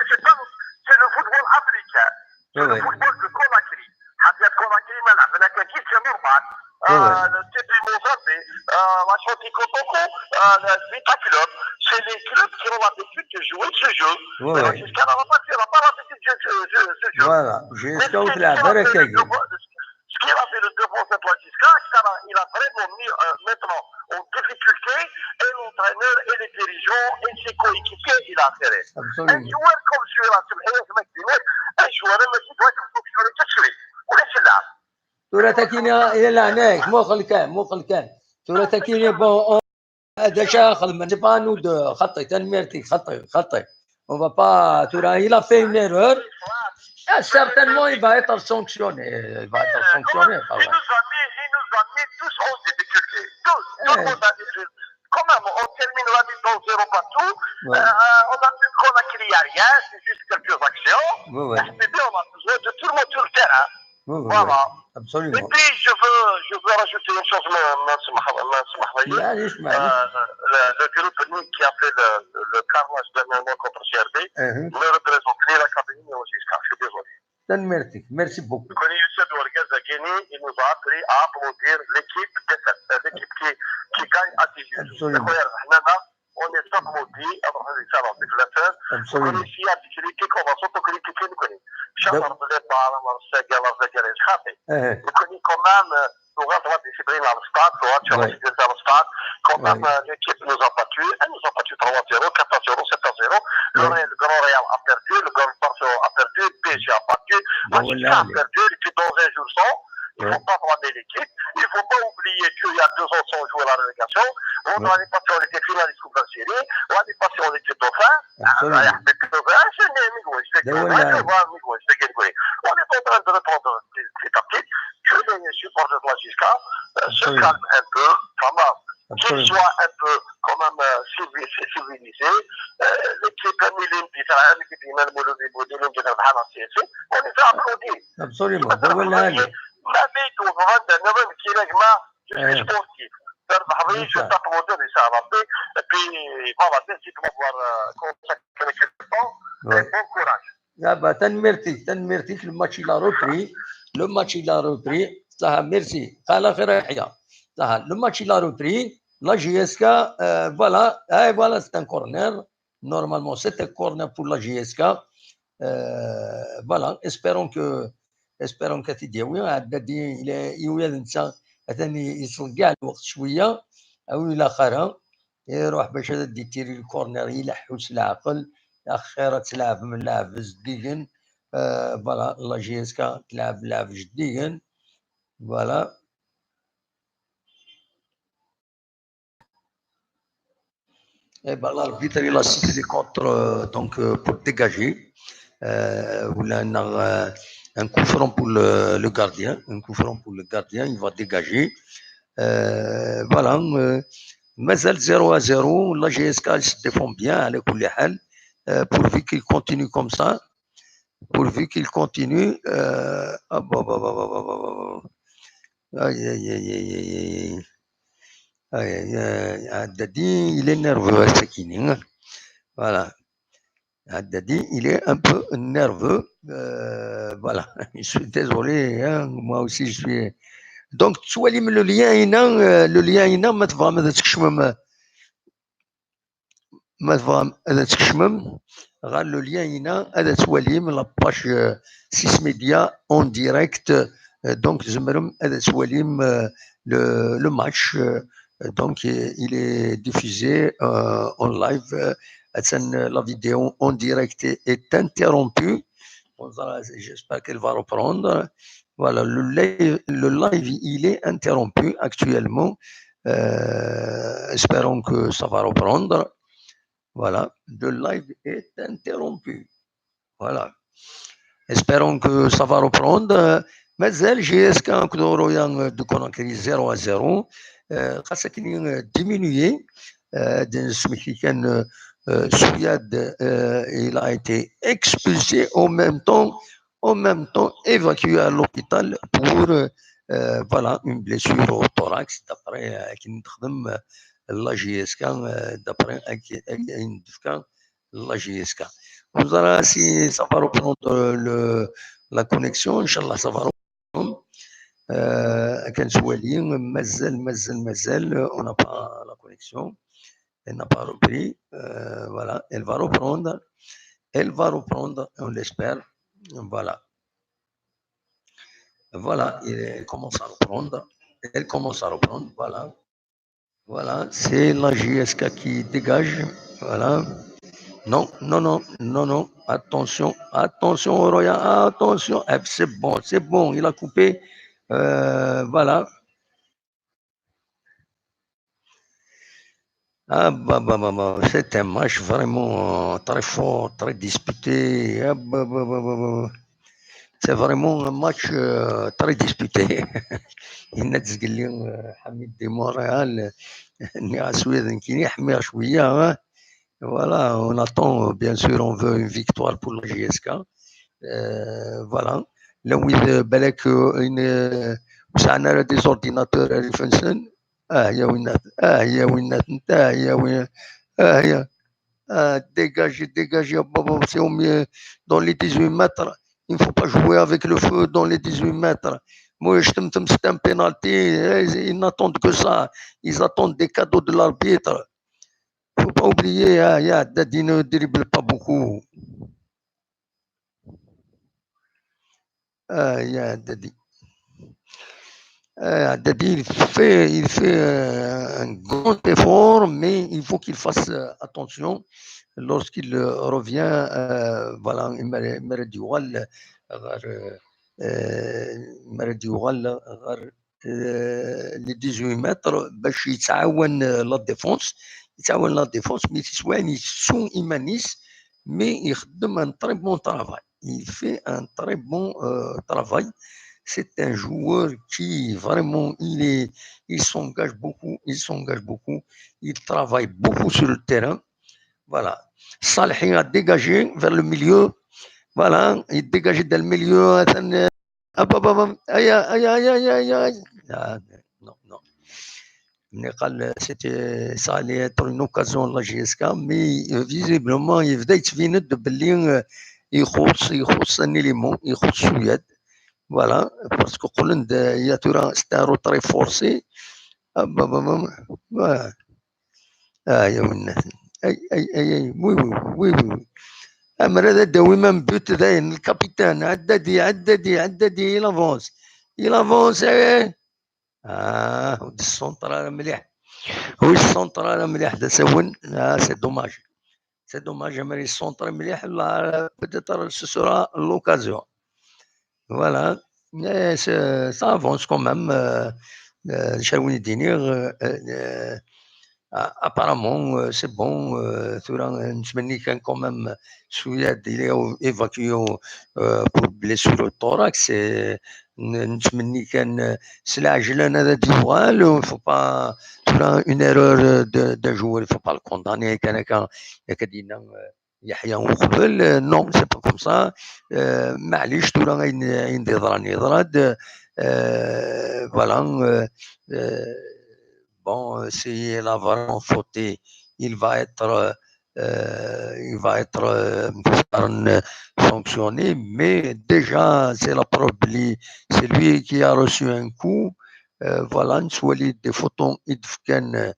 c'est pas, c'est le football africain. C'est le football de Conakry. حتى كوراكي ما لعبنا كان كيف كان نورمال. آه، تيبي موزامبي، آه، واشنطن كوتوكو، آه، فيتا كلوب. C'est les clubs qui ont l'habitude de jouer ce jeu. Mais la J S K n'a pas, n'a pas l'habitude de jouer ce, ce, ce jeu. Voilà, J S K وتلعب غير هكاكي. Ce qu'il a fait le défenseur de la J S K, il a vraiment mis, euh, maintenant en difficulté et l'entraîneur et les dirigeants et ses coéquipiers, il a intérêt. Absolument. Un joueur comme celui-là, c'est le meilleur mec du monde, un joueur, mais il doit être fonctionné tout de suite. ولا شلال. ثلاثة كينيا، إيه، لا، نايك، مو خلكان، مو خلكان. ثلاثة كينيا، بون، أون، هذا شا خدمة، c'est pas nous deux، خطي، تنميرتي، خطي، خطي. On va pas, tu vois, il a fait une erreur. Ah, certainement, il va être sanctionné. Il va être sanctionné, quand même. Il nous a mis, il nous a mis tous en difficulté. Tous. Tout le monde a dit, quand même, on termine la mi-temps zéro partout. Euh, on a pu qu'on a crié à rien, c'est juste quelques actions. Mais bien, on a besoin de tout le monde sur le terrain. Voilà. Absolument. Et puis, je veux, je veux rajouter une chose, ma, ma, ma, ma, ma, معليش، معليش. Euh, le, le groupe Nick qui a fait le, le carnage dernièrement contre C R B ne représente ni la Kabylie ni la J S K. Je suis désolé. تنميرتك. Merci beaucoup. كون يوسف ورقاز كيني، il nous a appris à applaudir l'équipe défaite, euh, l'équipe qui, qui gagne à Tizi Ouzou. Absolument. خويا، حنا on est pas maudit, alors on est ça, on est la fin. Absolument. On est fiers de critiquer, on va s'autocritiquer, nous connaît. Chaque fois, on est pas, on va se dire, on va se dire, خاطي. Nous connaît quand même, euh, on rentre la discipline dans le stade, on rentre sur la discipline dans le stade. Quand même, euh, l'équipe nous a battus, elle nous a battus trois zéro, quatre zéro, sept zéro. Le Real, le Grand Real a perdu, le Grand Barça a perdu, le P S G a battu, la J S K a perdu, l'équipe dans un jour sans. Il ne faut pas blâmer l'équipe. Il ne faut pas oublier qu'il y a deux ans sans jouer la relégation. Bon, l'année passée, on était finaliste Coupe d'Algérie. L'année passée, on était dauphin. Absolument. Ah, c'est des amigos, c'est des amigos, c'est des amigos. On est en train de reprendre petit à petit. Que les supporters de la J S K, euh, se calment un peu. Vraiment. Qu'ils soient un peu quand même euh, civi- civilisés. Euh, l'équipe Milim, qui sera l'équipe Imam Mouloudi Boudin, qui sera vraiment C S C, on les a applaudis. Absolument. ما بيتو فرندا نظن كي نجمة. Je suis sportif. تربح بيه، je t'applaudis إن شاء الله. Et puis voilà, merci de m'avoir euh, consacré quelques temps. Et bon courage. Ah bah, تنميرتي تنميرتي. Le match il a repris. Le match il a repris. صح, merci. على خير يا يحيى. صح, le match il a repris. La J S K, euh, voilà. Ah, voilà, c'est un corner. Normalement, c'est un corner pour la J S K. Euh, voilà, espérons que espérons que t-id-yawi. Ɛeddadi ila iwya d netta, atan yettḍeyyiɛ lweqt cwiya. Awi la xara, iruḥ bac ad d-ittiri le corner, ileḥḥu s leɛqel. Axir ad tleɛbem lleɛb zeddigen. Euh, voilà, la J S K tleɛb lleɛb jeddigen. Voilà. Eh ben, l'arbitre, il a sifflé contre, euh, donc, euh, pour dégager. Euh, ولا un, euh, un coup franc pour le, le gardien. Un coup franc pour le gardien, il va dégager. Euh, voilà. Euh, مازال zéro à zéro. La J S K, elle se défend bien, على كل حال. Euh, pourvu qu'il continue comme ça. Pourvu qu'il continue. Euh, ah, bah, bah, bah, bah, bah, bah, bah. Aïe, aïe, aïe, aïe, aïe, aïe. Aïe, aïe, aïe. Haddadi, il est nerveux, Sakini, hein. Voilà. Haddadi, il est un peu nerveux. Euh, voilà. Je suis désolé, hein. Moi aussi, je suis. Donc, tu vois, le lien, il a, euh, le lien, il a, ما تبغى ما تكشمم. Ma tebɣam ad tkecmem ɣer le lien-ina, ad twalim la page, euh, Six Média en direct. Euh, donc, tzemrem ad twalim, euh, le, le match. Euh, donc, euh, il est diffusé, euh, en live. Euh, atan, euh, la vidéo en direct est, est interrompue. Bon, ça, j'espère qu'elle va reprendre. Voilà, le live, le live, il est interrompu actuellement. Euh, espérons que ça va reprendre. Voilà, le live est interrompu. Voilà. Espérons que ça va reprendre. Euh, مازال J S K akked Oroya, euh, de Conakry zéro à zéro. Euh, xas akken, euh, diminué. Euh, d-, nesmekti kan, euh, euh, Souyad, euh, il a été expulsé, en même temps, en même temps évacué à l'hôpital pour, euh, euh, voilà, une blessure au thorax, d'après, euh, akken d-texdem, euh, la J S K, euh, d'après, euh, ayen d-tefka la J S K. Ur ẓriɣ si ça va reprendre le, la connexion, Inch'Allah, ça va reprendre. Euh, akken nettwali, mazal, mazal, mazal, on n'a pas la connexion. Elle n'a pas repris. Euh, voilà, elle va reprendre. Elle va reprendre, on l'espère. Voilà. Voilà, elle commence à reprendre. Elle commence à reprendre, voilà. Voilà, c'est la J S K qui dégage. Voilà. Non, non, non, non, non. Attention, attention, Oroya, attention. Eh, c'est bon, c'est bon, il a coupé. Euh, voilà. Ah, bah, bah, bah, bah, c'est un match vraiment, euh, très fort, très disputé. Ah, bah, bah, bah, bah, bah. C'est vraiment un match, euh, très disputé. Yenna-d zgelli, euh, Ḥamid di Montréal, nniɣ-as wid nekkini ḥmiɣ cwiya, hein. Voilà, on attend, euh, bien sûr, on veut une victoire pour la J S K. Euh, voilà. Llan wid, euh, balak, euh, in, euh, ur sɛan ara des ordinateurs ar ifassen. Ah, ya winnat, ah, ya winnat, ah, ya win-, ah, ya. Ah, dégagez, dégagez, ah, bah, bah, c'est au mieux dans les dix-huit mètres. Il ne faut pas jouer avec le feu dans les dix-huit mètres. Moi, je te, te, c'est un penalty. Eh, ils n'attendent que ça. Ils attendent des cadeaux de l'arbitre. Faut pas oublier, ah, ya, Dadi ne dribble pas beaucoup. Ah, ya, Dadi. Euh, Dadi, il fait, il fait, euh, un grand effort, mais il faut qu'il fasse, euh, attention lorsqu'il, euh, revient. Euh, voilà, il m'a, il m'a dit, voilà, euh, euh, mi ara d-yuɣal ɣer, euh, les dix-huit mètres, bac yettɛawan, euh, la défense, yettɛawan la défense, mi tiswaɛin yettu iman-is, mais ixeddem un très bon travail. Il fait un très bon, euh, travail. C'est un joueur qui vraiment, il est, il s'engage beaucoup, il s'engage beaucoup, il travaille beaucoup sur le terrain. Voilà. Salhi a dégagé vers le milieu. Voilà, il dégage dans le milieu. Attends, euh, hop, hop, hop, hop. Aïe, aïe, aïe, aïe, aïe, aïe. Ah, non, non. Niqal, c'était, ça allait être une occasion de la J S K, mais, euh, visiblement, il venait de venir de Berlin, euh, il crosse, il crosse un élément, il crosse Souillade. Voilà, parce que Colin, il y a tout un, c'est un retrait forcé. Ah, bah, bah, bah, ouais. Ah, ya winna. Ay, ay, ay, ay, oui, oui, oui, oui, oui. Amer ad d-awim un but dayen, le capitaine, Haddadi, Haddadi, Haddadi, il avance. Il avance, eh. Ah, ur d-yessenṭer ara mliḥ. Ur yessenṭer ara mliḥ, d asawen. Ah, c'est dommage. C'est dommage, amer yessenṭer mliḥ, là, peut-être ce sera l'occasion. Voilà. Mais c'est, ça avance quand même. Euh, euh, d acu ara wen-d-iniɣ, euh, euh, a-, apparemment, euh, c'est bon. Euh, tura, euh, nettmenni kan quand même Souillade, il est évacué, euh, pour blessure au thorax. Et n-, nettmenni kan, euh, s lɛejlan ad d-yuɣal. Il faut pas, tura, une erreur, euh, de, d'un joueur, il faut pas le condamner. Kan akka, yak d-yenna, euh, Yeḥya uqbel, euh, non, c'est pas comme ça. Euh, maɛlic, tura ayen, ayen d-yeḍran yeḍra-d. Euh, voilà. Euh, euh, bon, euh, si il a vraiment fauté, il va être, euh, il va être, euh, sanctionné, mais déjà, c'est la preuve, lui, c'est lui qui a reçu un coup. Euh, voilà, nettwali des photos i d-fkan, euh,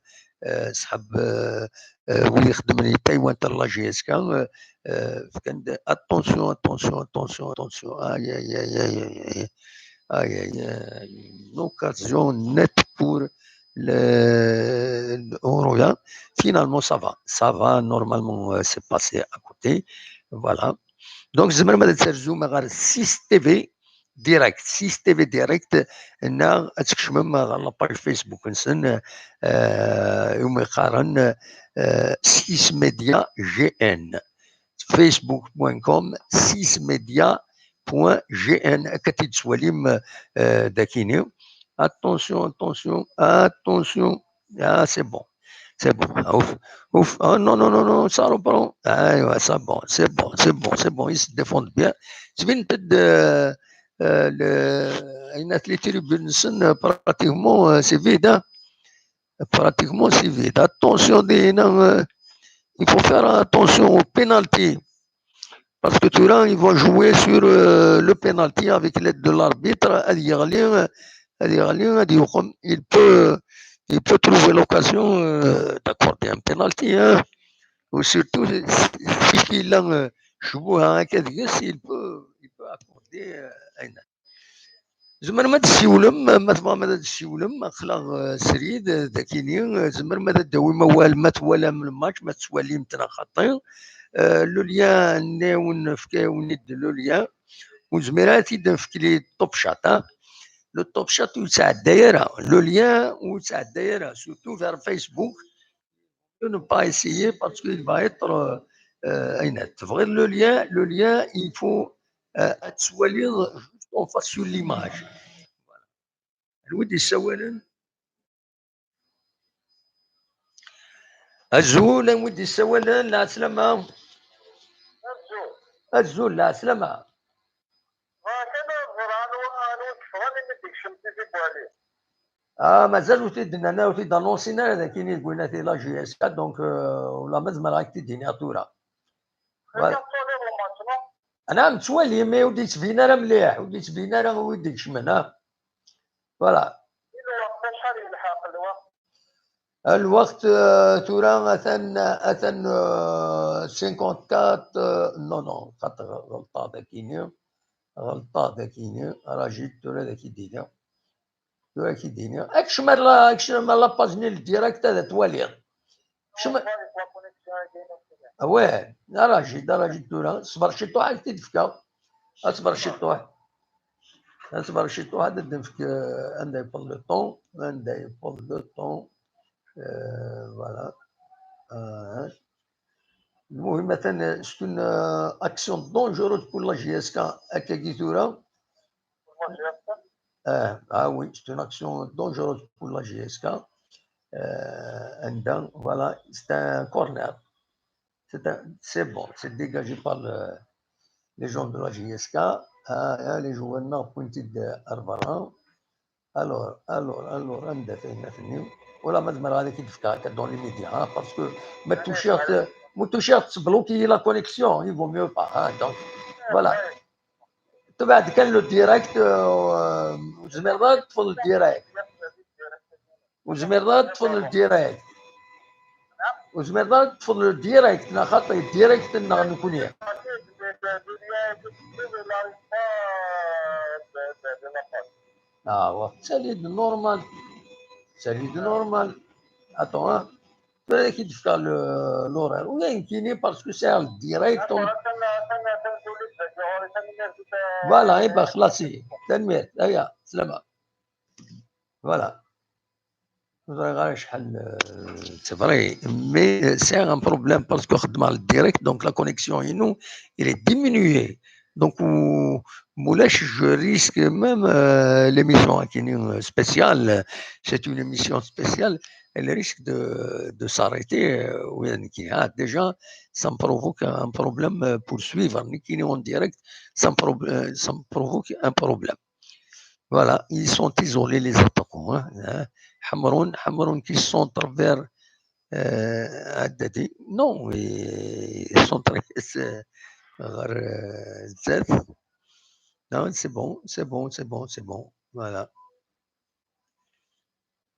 euh, ṣṣḥab, euh, euh, wid ixeddmen i Taïwan, la J S K, euh, euh, fkan-d attention, attention, attention, attention. Aïe, aïe, aïe, aïe, aïe, aïe. Aïe, aïe, aïe. Une occasion nette pour le, le Oroya. Finalement, ça va. Ça va, normalement, euh, c'est passé à côté. Voilà. Donc, tzemrem ad terzum ɣer six T V direct, six T V direct, neɣ ad tkecmem ɣer la page Facebook-nsen, euh, umi qqaren, euh, six Media G N. Facebook point com, six media point G N, akka t-id-tettwalim, euh, dakini. Attention, attention, attention. Ah, c'est bon. C'est bon. Ouf, ouf. Ah, non, non, non, non, ça reprend. Ah, ouais, c'est bon, c'est bon, c'est bon, c'est bon. Ils se défendent bien. Ttbin-d, euh, euh, le, les tribunes, euh, pratiquement, euh, c'est vide, hein. Pratiquement, c'est vide. Attention, des, non, euh, il faut faire attention au penalty. Parce que tura, ils vont jouer sur, euh, le penalty avec l'aide de l'arbitre. Ad yeɣli, ad yeɣli, ad yuqem. Il peut, il peut trouver l'occasion, euh, d'accorder un penalty, hein. Ou surtout, si, si il a, euh, cbuha akka deg-s, il peut, il peut accorder, euh, un. Tzemrem ad d-ssiwlem, ma tebɣam ad d-ssiwlem, aql-aɣ, euh, srid, euh, dakini, euh, tzemrem ad d-tawim awal ma twalam lmatch, ma tettwalim-t neɣ xaṭi. Euh, le lien-nni wen-nefka, wen-id le lien. Ur nezmir ara ad t-id-nefk li Top Chat, hein. Le Top Chat ur yettɛedday ara. Le lien ur yettɛedday ara, surtout vers Facebook. Ne pas essayer parce qu'il va être, euh, euh, ayen tebɣiḍ le lien, le lien, il faut, euh, ad twaliḍ juste en face sur l'image. Voilà. Anwa i d-yessawalen? Azul, anwa i d-yessawalen? Lɛeslama. Azul. Azul, lɛeslama. Bɣiɣ kan ad ẓreɣ anwa, anwa i yeffɣen imi d-yekcem Sidi Bouali. Ah, mazal ur t-id-nnan ara, ur t-id-annonsin ara d akken i deg winati la J S K, donc, euh, ula ma zemreɣ ad k-t-id-iniɣ tura. Voilà. Tettwaliḍ lmatch, non? Anɛam, nettwali, mais ur d-yettbin ara mliḥ, ur d-yettbin ara wi d-ikecmen, ah. Voilà. I lweqt, acḥal yelḥaq lweqt? Lweqt, euh, tura atan, atan, euh, cinquante-quatre, euh, non, non, xaṭer ɣelṭeɣ dakini, ɣelṭeɣ dakini, rajit tura daki d-iniɣ. Tura ad k-id-iniɣ. Akcem ar la, akcem ar la page-nni n direct ad twaliḍ. Kcem. Awah, arajid, arajid tura. Ṣber ciṭuḥ ad k-t-id-fkeɣ. Ad ṣber ciṭuḥ. Asbar ciṭuḥ, ad d-nefk, euh, anda yewweḍ le temps, anda yewweḍ le temps. Euh, voilà. Euh, المهم atan, c'est une, euh, action dangereuse pour la J S K. Akkagi tura. Ah, ah oui, c'est une action dangereuse pour la J S K. Euh, anda, voilà, c'est un corner. C'est un, c'est bon, c'est dégagé par le, les gens de la J S K. Ah, ah, les joueurs n'ont pointé de Arvara. Alors, alors, alors, anda-t, anda-t, anda-t? Voilà, ma zemreɣ ad ak-d-fkeɣ akka dans les médias, hein, parce que ma tuciɣ, ma tuciɣ tbloquer la connexion, il vaut mieux pas, hein, donc, voilà. Tebɛed kan le direct, euh, ur tezmireḍ ad teṭṭfeḍ le direct. Ur tezmireḍ ad teṭṭfeḍ le direct. Ur tezmireḍ ad teṭṭfeḍ le direct, neɣ xaṭi, direct-nneɣ nekkni. Ah, wa, ttali-d normal. Ttali-d normal. Attends, hein. Tura ad ak-id-fkeɣ le, l'horaire. Ou bien nekkini, parce que c'est en direct. On... Voilà, eh ben, xlaṣ-iyi. Tanemmirt. Aya, slama. Voilà. Ur ẓriɣ ara acḥal, euh, c'est vrai, mais, euh, c'est un problème parce que xeddmeɣ le direct, donc la connexion inu, il est diminué. Donc, ou, mulac, je risque même, euh, l'émission akini, euh, spéciale, c'est une émission spéciale, elle risque de, de s'arrêter, euh, oui, ah, déjà, ça me provoque un problème, euh, pour suivre. Nekkini en direct, ça me prob-, euh, ça me provoque un problème. Voilà, ils sont isolés, les attaquants, hein, hein. Hamroun, Hamroun qui centre vers, euh, Haddadi. Non, ils sont très, c'est, euh, zef. Non, c'est bon, c'est bon, c'est bon, c'est bon. Voilà.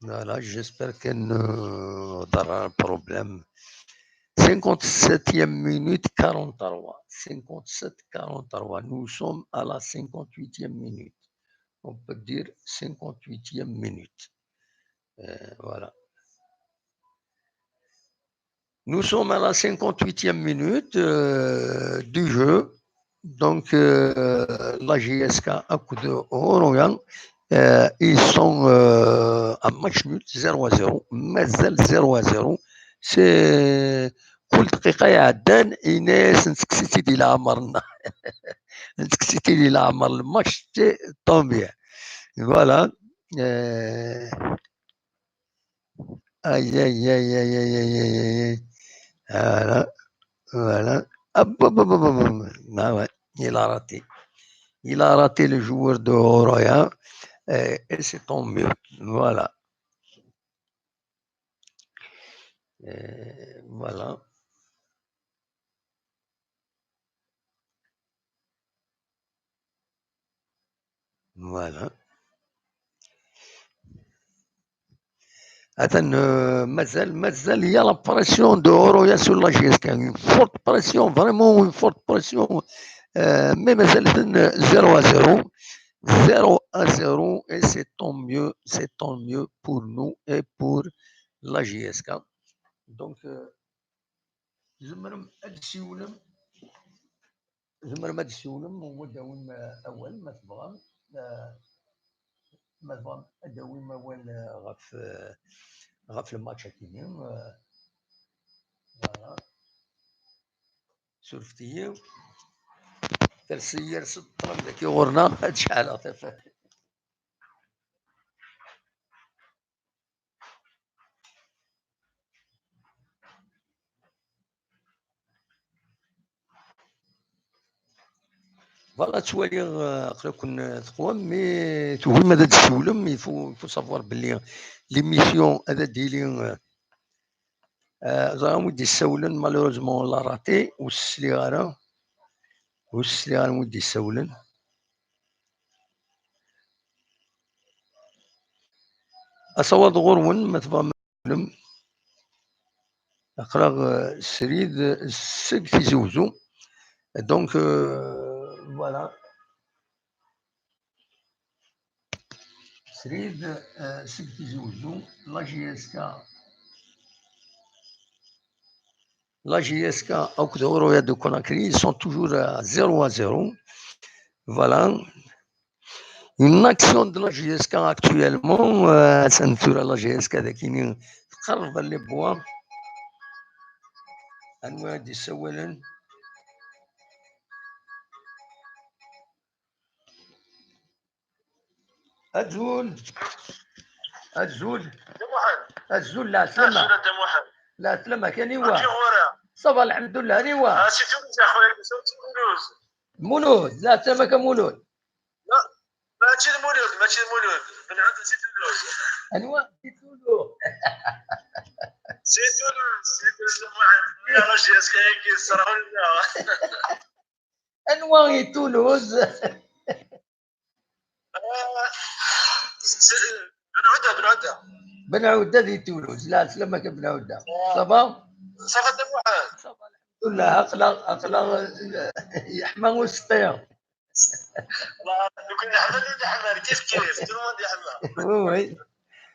Voilà, j'espère que nous aura un problème. Cinquante-septième minute, quarante-trois. Cinquante-sept, quarante-trois. Nous sommes à la cinquante-huitième minute. On peut dire cinquante-huitième minute. Euh, voilà. Nous sommes à la cinquante-huitième minute, euh, du jeu. Donc, euh, la J S K akked Horoya, euh, ils sont, euh, à match nul, zéro à zéro. Mazal zéro à zéro. C'est كل دقيقة يعدان إناس نسكسيتي دي العمر. نسكسيتي دي العمر الماتش، c'est tant bien. Voilà. Euh, Aïe, aïe, aïe, aïe, aïe, aïe, aïe, aïe, aïe. Voilà, voilà. Hop, hop, hop, hop, hop, hop. Ah ouais, il a raté. Il a raté le joueur de Horoya. Et, et c'est tant mieux. Voilà. Et voilà. Voilà. Attends, euh, mazal, mazal, il y a la pression de Horoya sur la J S K. Une forte pression, vraiment une forte pression. Euh, mais mazal, euh, zéro à zéro. Zéro à zéro, et c'est tant mieux, c'est tant mieux pour nous et pour la J S K. Donc, euh, tzemrem ad d-tsiwlem, tzemrem ad d-tsiwlem, u ad d-tawim, eh, awal, ma tebɣam. Eh, ma tebɣam ad d-tawim awal, eh, ɣef, eh, ɣef lmatch-agi-nni, eh, voilà. Surfet-iyi. Ters-iyi, yers ṭṭlam daki ɣur-neɣ, ad ceɛleɣ tafat. Voilà, ttwaliɣ, euh, aql-aken, euh, teqwam, mais tugim ad d-tsiwlem, il faut, il faut savoir belli l'émission ad d-tili, euh, euh, ẓriɣ wi d-issawlen, malheureusement, on l'a raté, ur s-sliɣ ara, ur s-sliɣ ara wi d-issawlen. Asawaḍ ɣur-wen, ma tebɣam ad tsiwlem. Aql-aɣ, euh, srid seg Tizi Wezzu. Donc, euh, voilà. Srid, euh, seg Tizi Wezzu, la J S K. La J S K akked Horoya de Conakry, ils sont toujours à zéro à zéro. Voilà. Une action de la J S K actuellement, euh, ça nous la J S K dagini tqerreb les bois. Anwa i d-yessawalen? Azul. Azul. Azul, la salama. Azul a Dda Muḥend. La salama, kani wa? Ça va, alhamdulillah, kani wa? Ah, c'est Toulouse, ya خويا, c'est Toulouse. Mulud, la salama ka Mulud. لا، ماشي المولود، ماشي المولود. بن عبد سي تولوز. أنوا؟ سي تولوز. سي تولوز، سي تولوز، واحد. يا رجل، يا سكايكي، الصراحة ولا؟ أنوا يتولوز؟ آه، سي-، بن عدة، بن عدة. بن عدة دي تولوز. لا، سلامك بن عدة. آه. صافا؟ صافا، الدم واحد. صافا، الحمد لله. أقلق، أقلق، يحمى وسطيهم. والله، لو كان يحمل ولا يحمل، كيف كيف، tout le monde يحمل. Oui, oui.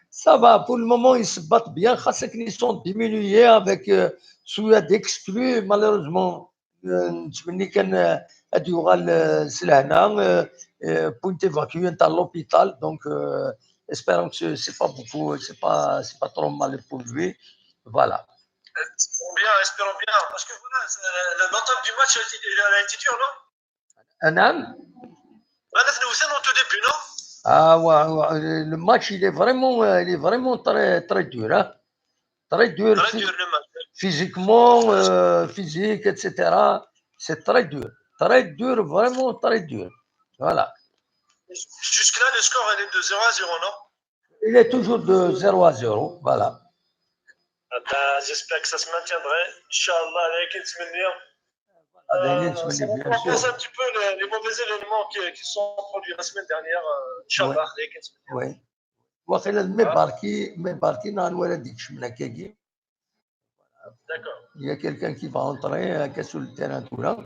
Ça va, pour le moment, ils se battent bien. خاصة qu'ils sont diminués avec, euh, Souya d'exclus, malheureusement. Euh, نتمنى كان، آه، هاد يوغال، آه، سلهنا، آه، آه، point évacué نتاع l'hôpital. Donc, euh, espérons que c'est, c'est pas beaucoup, c'est pas, c'est pas trop mal pour lui. Voilà. Espérons bien, espérons bien. Parce que voilà, c'est, euh, l'entame du match a été, elle a été dure, non? نعم. Voilà, c'est le, c'est au tout début, non? Ah, ouais, ouais, le match, il est vraiment, euh, il est vraiment très, très dur, hein. Très dur, très dur, le match. Physiquement, euh, physique, et cetera. C'est très dur. Très dur, vraiment très dur. Voilà. Jusque-là, le score, il est de zéro à zéro, non? Il est toujours de zéro à zéro, voilà. Ah ben, j'espère que ça se maintiendrait. Inch'Allah, avec une semaine. Euh, ça remplace un petit peu les, les mauvais événements qui, qui se sont produits la semaine dernière, euh, Inch'Allah, avec une semaine. Oui. واخيلا مي باركي، مي باركي نهار ولا ديك شمنا كاكي. D'accord. Il y a quelqu'un qui va entrer, euh, qui est sur le terrain, tout là.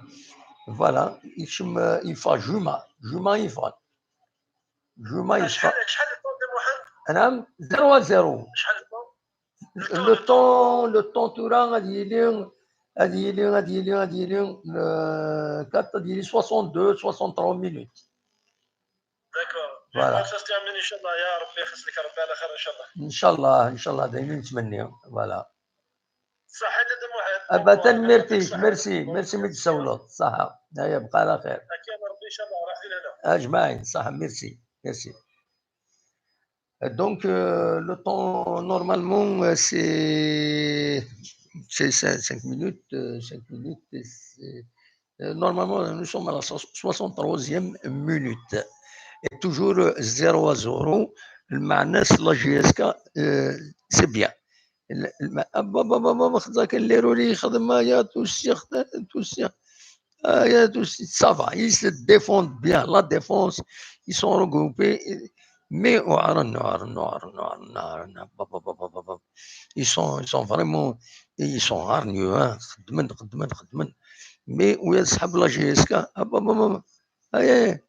Voilà, يكشم، euh, يفا جوما، جوما يفا. جوما يفا. شحال، شحال le temps de Mohamed؟ نعم، zéro à zéro. شحال le temps؟ Le temps, le temps, le temps, tura غادي يلي، غادي يلي، غادي يلي، غادي يلي، euh, quatre، غادي يلي soixante-deux, soixante-trois minutes. D'accord. Voilà. Ça se termine, إن شاء الله. يا ربي يخليك ربي على خير، إن شاء الله. إن شاء الله، إن شاء الله، دايما نتمنى. Voilà. صحيت أ Dda Muḥend. أبا تنميرتيك، merci، merci ميت سولوط، صحة. هيا بقى على خير. أكيد ربي إن شاء الله راح لنا. أجمعين، صحة، merci، merci. Donc, euh, le temps, normalement, euh, c'est, c'est cin-, cinq minutes, euh, cinq minutes, c'est, euh, normalement, nous sommes à la so-, soixante-troisième minute. Et toujours, euh, zéro à zéro. Le manès, la J S K, euh, c'est bien. Le, le ma-, ah, bah, bah, bah, bah, bah, خذاك اللي رولي يخدم، يا توسيخ، توسيخ. Ah, il y a tout, ça va, ils se défendent bien. La défense, ils sont regroupés. Mais, oh, ah, non, non, non, non, non, non, bah, bah, bah, bah, bah, bah. Ils sont, ils sont vraiment, ils sont hargneux, hein. خدمن، خدمن، خدمن. Mais, où est-ce la J S K? Ah, bah, bah, bah, bah. Aïe, aïe, aïe.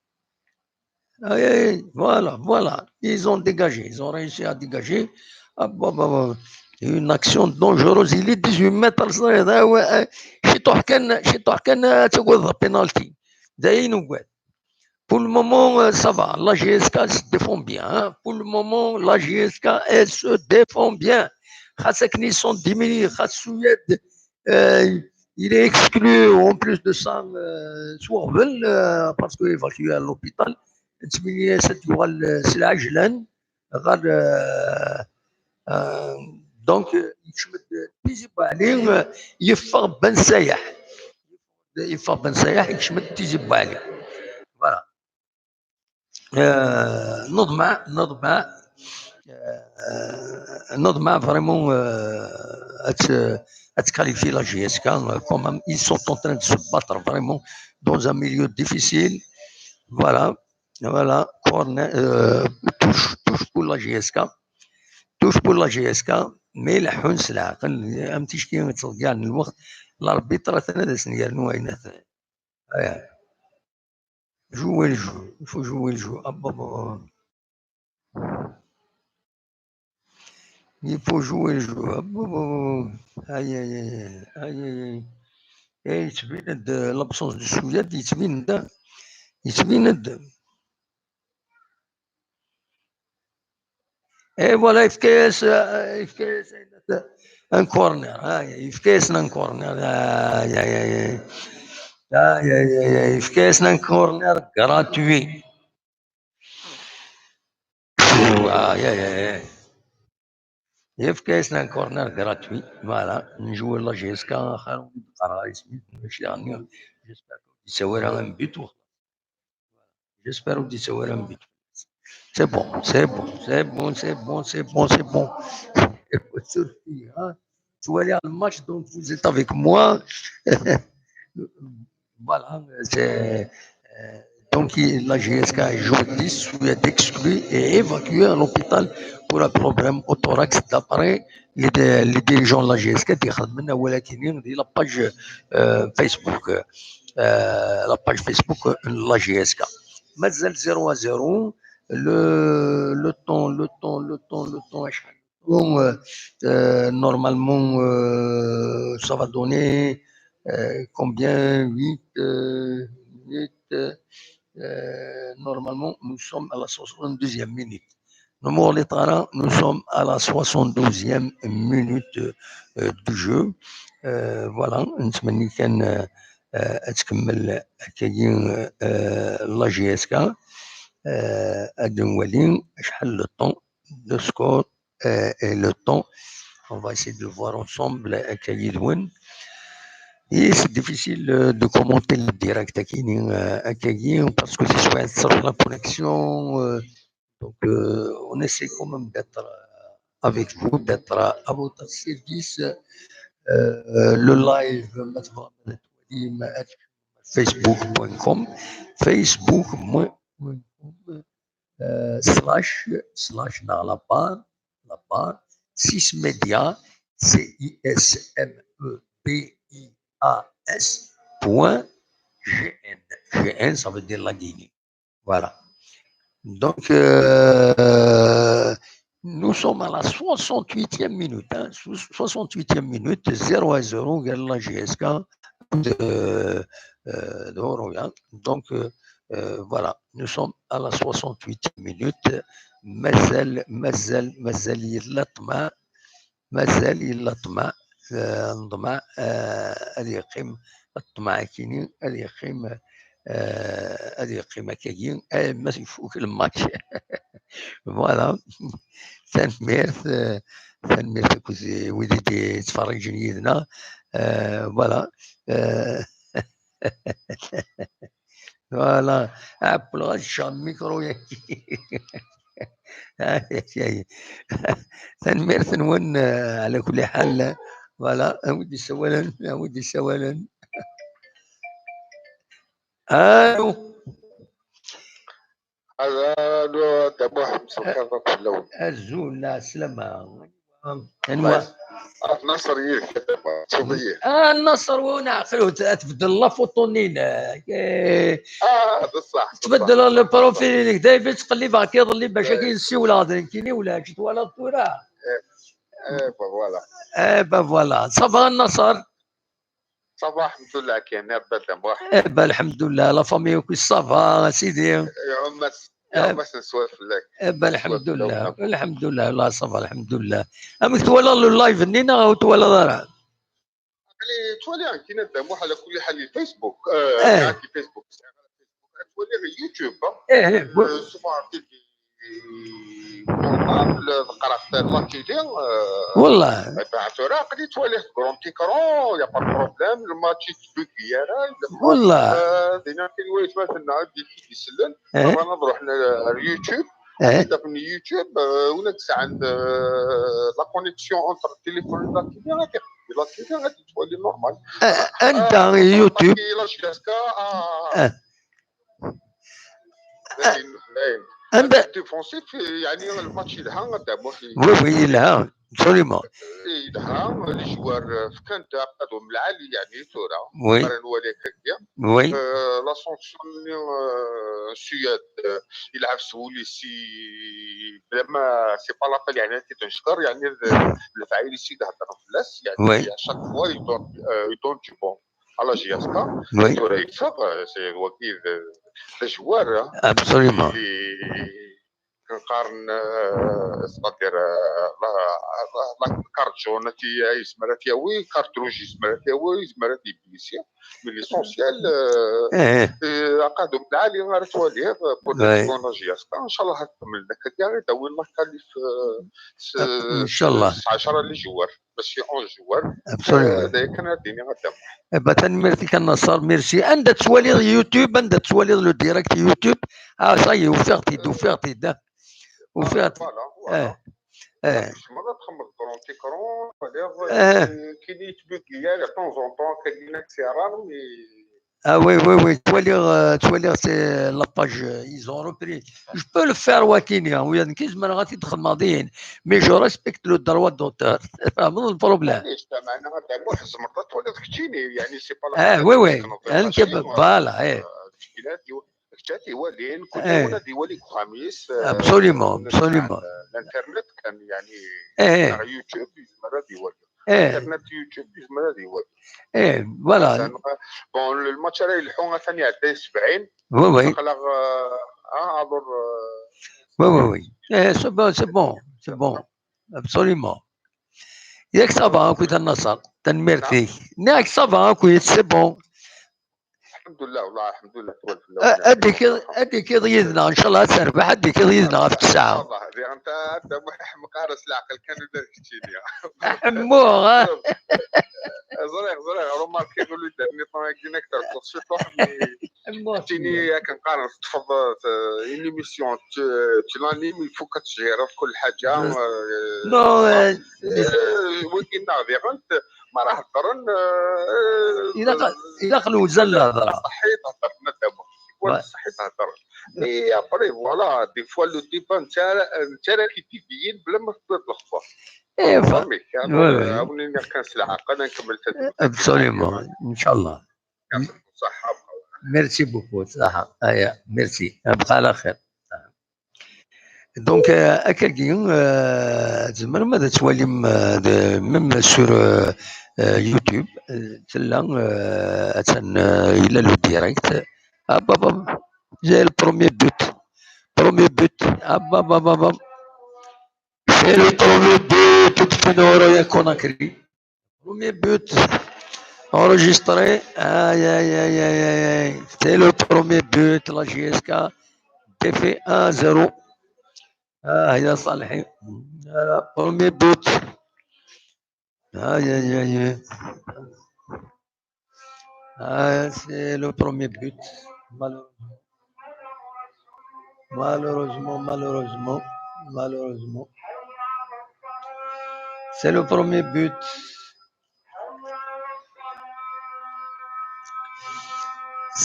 Aïe, aïe, aïe, voilà, voilà. Ils ont dégagé, ils ont réussi à dégager. Ah, bah, bah, bah. Une action dangereuse. Il est dix-huit mètres, ça, ah, ouais, euh, شي طوح كان، شي طوح كان، آه، تقول penalty. داين وقال. Pour le moment, euh, ça va. La J S K se défend bien, hein. Pour le moment, la J S K, elle se défend bien. خاصة كني sont diminués، خاص السويد، euh, il est exclu en plus de ça, euh, Swavel, euh, parce qu'il est évacué à l'hôpital. نتمنى يسد يوغال، آه، سي العجلان. غير، آه، آه، donc، آه، يكشمد تيزي بوعلي، آه، يفغ بن سايح. يفغ بن سايح، يكشمد تيزي بوعلي. Voilà. آه، نظمة، نظمة، آه، نظمة vraiment, آه، أت-، أتكاليفي la J S K, quand même, ils sont en train de se battre vraiment dans un milieu difficile. Voilà. Voilà, corner, euh, touche, touche pour la J S K. Touche pour la J S K, mais la حنس العقل، أم تشكي تضيع الوقت، l'arbitre ثنا داس نيرنو وين. Jouer le jeu, il faut jouer le jeu. Ah, bah, bah, bah. Il faut jouer le jeu. Ah, bah, bah, bah. Aïe, aïe, aïe, aïe, aïe, aïe. Eh, yettbin-d, euh, l'absence de Souillade, yettbin-d, yettbin-d. Et voilà, yefka-yas, euh, yefka-yas un corner, ah, yefka-yasen un corner, ah, ya, ya, ya. Ah, ya, ya, ya, yefka-yasen un corner gratuit. Ah, ya, ya, ya. Yefka-yasen un corner gratuit. Voilà, njoue la J S K, xir win d-qqareɣ isem-is, mačči d aɣenni. J'espère que ur d-yessawi ara un but. J'espère ur d-yessawi ara un but. C'est bon, c'est bon, c'est bon, c'est bon, c'est bon, c'est bon. Surtout, hein. Tu vois le match, donc vous êtes avec moi. Voilà, c'est, euh, donc il- la J S K est aujourd'hui exclue et évacuée à l'hôpital pour un problème au thorax, d'après les, dé- les dirigeants de la J S K, qui la page, euh, Facebook, euh, la page Facebook, euh, de la J S K. Mazal zéro à zéro, le, le temps, le temps, le temps, le temps, euh, euh, normalement, euh, ça va donner, euh, combien? Huit, euh, huit, euh, euh, normalement, nous sommes à la soixante-deuxième minute. Nous, nous sommes à la soixante-douzième minute, euh, du jeu. Euh, voilà, نتمنى كان, euh, euh, تكمل كاين, euh, la J S K. Euh, ad nwali acḥal le temps de score, euh, et le temps. On va essayer de le voir ensemble, euh, akka yid-wen. Et c'est difficile, euh, de commenter le direct, euh, akka, parce que c'est soit sur la connexion, euh, donc, euh, on essaie quand même d'être, euh, avec vous, d'être, euh, à votre service. Euh, le live, euh, facebook point com, facebook point com, euh, slash, slash, dans la barre, la barre, six media, C I S M E D I A S point G N. G N, ça veut dire la Guinée. Voilà. Donc, euh, nous sommes à la soixante-huitième minute, hein, sou- soixante-huitième minute, zéro à zéro, قال la J S K de, euh, de Horoya. Donc, euh, euh, voilà, nous sommes à la soixante-huitième minute. Mazal, mazal, mazal yella ṭṭmeɛ, mazal yella ṭṭmeɛ, euh, ṭṭmeɛ, euh, ad yeqqim, ṭṭmeɛ akini, ad yeqqim, euh, ad yeqqim akkagi, eh, ma ifuk le match. Voilà. Tanemmirt, euh, tanemmirt akked wid i d-yettferriǧen yid-neɣ. Euh, voilà. Euh, voilà. Ɛewwleɣ ad ččeɣ lmikru-yagi. Ay, ay, ay. Tanemmirt-nwen, euh, ɛla kulli ḥal. Voilà, a wi d-isawalen, a wi d-isawalen. Allô. Allô, Dda Muḥ, مساء الخير fell-awen. Azul, ɛeslama. Anwa? Ah, Naṣer yid-k, a Dda Muḥ, teṭṭseḍ-iyi. Ah, Naṣer, wi neɛqel, ad tbeddel la photo-nni-inek. Eh, ah, d ṣṣeḥ, d ṣṣeḥ. Tbeddel le profil-inek. Daymi ttqellibeɣ-k iḍelli bac akken ssiwleɣ d nekkini, ulac, twalaḍ tura? Eh, eh, ben voilà. Eh, ben voilà. Ça va, Naṣer? Ça va, الحمد لله, كاين, a Dda Muḥ. Eh ben, الحمد لله, la famille, ça va, a sidi? Iɛumm-as, iɛumm-as neswat fell-ak. Eh ben, الحمد لله, الحمد لله, la, ça va, الحمد لله. Amek twalaḍ le live-nni neɣ ur twalaḍ ara? Aql-i ttwaliɣ nekkini, a Dda Muḥ, ɛla kulli ḥal, Facebook. Eh, eh. Ɣer Facebook. Ttwaliɣ YouTube, eh, eh, euh, souvent, normal, qqreɣ la télé, euh, والله. Eh ben, tura aql-i ttwaliɣ grand écran, y a pas de problème, le match yettbuggi ara, والله. Euh, dinna kan wayt ma tenna, ad d-isellen, eh, ṛuḥen ar YouTube, eh, ad d-afen YouTube, euh, win i yesɛan, euh, la connexion entre le téléphone et la télé, ad yeqbel la télé, ad yettwali normal. Eh, anda, ah, YouTube? La J S K, ah. Eh. Dayen, dayen. Anda? Défensif, yeɛni, le match yelha, a Dda Muḥ. Oui, oui, yelha, absolument. Yelha, les joueurs, euh, fkan-d aqadum lɛali, yeɛni, tura. Oui. Ara nwali akka. Oui. Euh, la sanction-nni, euh, Suède, euh, yelɛeb s wul-is, bla ma, c'est pas la peine, yeɛni, ad t-id-neckeṛ, yeɛni, d, lefɛayel-is i d-heddren fell-as, yeɛni, oui, à chaque fois, il donne, euh, il donne du bon. Ala J S K, oui, tura yeffeɣ, euh, c'est wagi d, d ajewwar, hein. Absolument. Et كنقارن، آه، c'est-à-dire، آه، la carte jaune يزمر ياوي، carte rouge يزمر ياوي، يزمر يبليسي. Mais l'essentiel، آه، ايه آه، قادو بالعالي غير تواليه، آه، pour ايه les bonnes gestes. ان شاء الله هتكمل لك كاع، يداوي الله كالف، آه، س- ان شاء الله. س- عشرة les joueurs، ماشي onze joueurs. Absolument. هذا كان الدنيا غدا. Bah, tanemmirt-ik a Naṣer, merci. Anda tettwaliḍ YouTube, anda tettwaliḍ le direct YouTube? Ah, ça y est, ufiɣ-t-id, ufiɣ-t-id. Ah, ufiɣ-t-id. Voilà, voilà. Eh, eh. Kecmeɣ ad txemmeḍ grand écran, waliɣ, Eh. Kini yettbuggi-ar de temps en temps, kagina c'est rare, mais Ah oui, oui, oui, ttwaliɣ, euh, ttwaliɣ, c'est la page, euh, ils ont repris. Je peux le faire, wakini, hein, oui, nekk zemreɣ ad t-id-xedmeɣ dihin, mais je respecte le droit d'auteur. Tfehmeḍ le problème? معليش، لا، معناها هذا مو حزمرطة، تولي ضحكتيني، يعني c'est pas la Eh, peine oui, de oui, تكنض أنا ماشي، كيف-، voilà, eh. آه، تشكيلات يو-، كتشاتي والين، كل Eh. يوم هذه يولي كواميس، آه، Absolument, نسمع absolument. ال-، الانترنت كان يعني Eh, تاع يوتيوب يزمر هذه يولي. eh, الانترنت يوتيوب يزمر هذه يولي. eh, voilà. Bon، الماتش راه يلحو ثاني عدى سبعين. Oui, oui, خلاص، آه، آه، عبر، آه، oui, oui, oui. Eh, c'est bon, c'est bon, c'est bon. Absolument. Yak ça va, akkit a Naṣer. Tanemmirt-ik. Yak ça va, akkit, c'est bon. الحمد لله، والله الحمد لله. Ad d-tikiḍ, ad d-tikiḍ yid-neɣ, ncallah ad terbeḥ, ad d-tikiḍ yid-neɣ ɣef ttesɛa. والله هذه انت، انت محمق راس العقل كان ولا كتشينيا. Ḥemmuɣ, ah. ẓriɣ، ẓriɣ، روماركي يقولوا لي دار نيطون هكذا اكثر بوغ سي طوح، مي Ḥemmuɣ. تيني ياك نقارن تفضل، آه، une émission، tu l'animes، il faut كتجيري في كل حاجه. بس- آه، Non, euh, وين كنا غادي غنت ما راه هضرن، آه، إلا ق-، إلا قلوزة الهضرة. صحيت هضرت مادام Ouais. صحيت هضر. Et après voilà, des fois le débat انت، انت راك تيفيين بلا ما تطلب الخبر. إيه، ف-، فهمتك؟ ouais, ouais. عاونيني كان سلعه، انا نكمل. Absolument, إن شاء الله. يعطيكم الصحه. Merci beaucoup, صح. ايا، merci. بقى على خير. Donc, euh, akkagi, euh, tzemrem ad tettwalim, euh, de, même sur, euh, euh, YouTube, euh, tella, euh, attan, euh, yella le direct. Hop, hop, hop. C'est le premier but. Premier but. Hop, hop, hop, hop, hop. C'est le premier but de Royal Conakry. Premier but enregistré. Aïe, aïe, aïe, aïe, aïe, aïe. C'est le premier but, la J S K défait un zéro. Ah, il a Salhi. Voilà, premier but. Aïe, aïe, aïe, aïe. Ah, c'est le premier but. Malheureusement. Malheureusement, malheureusement, malheureusement. C'est le premier but.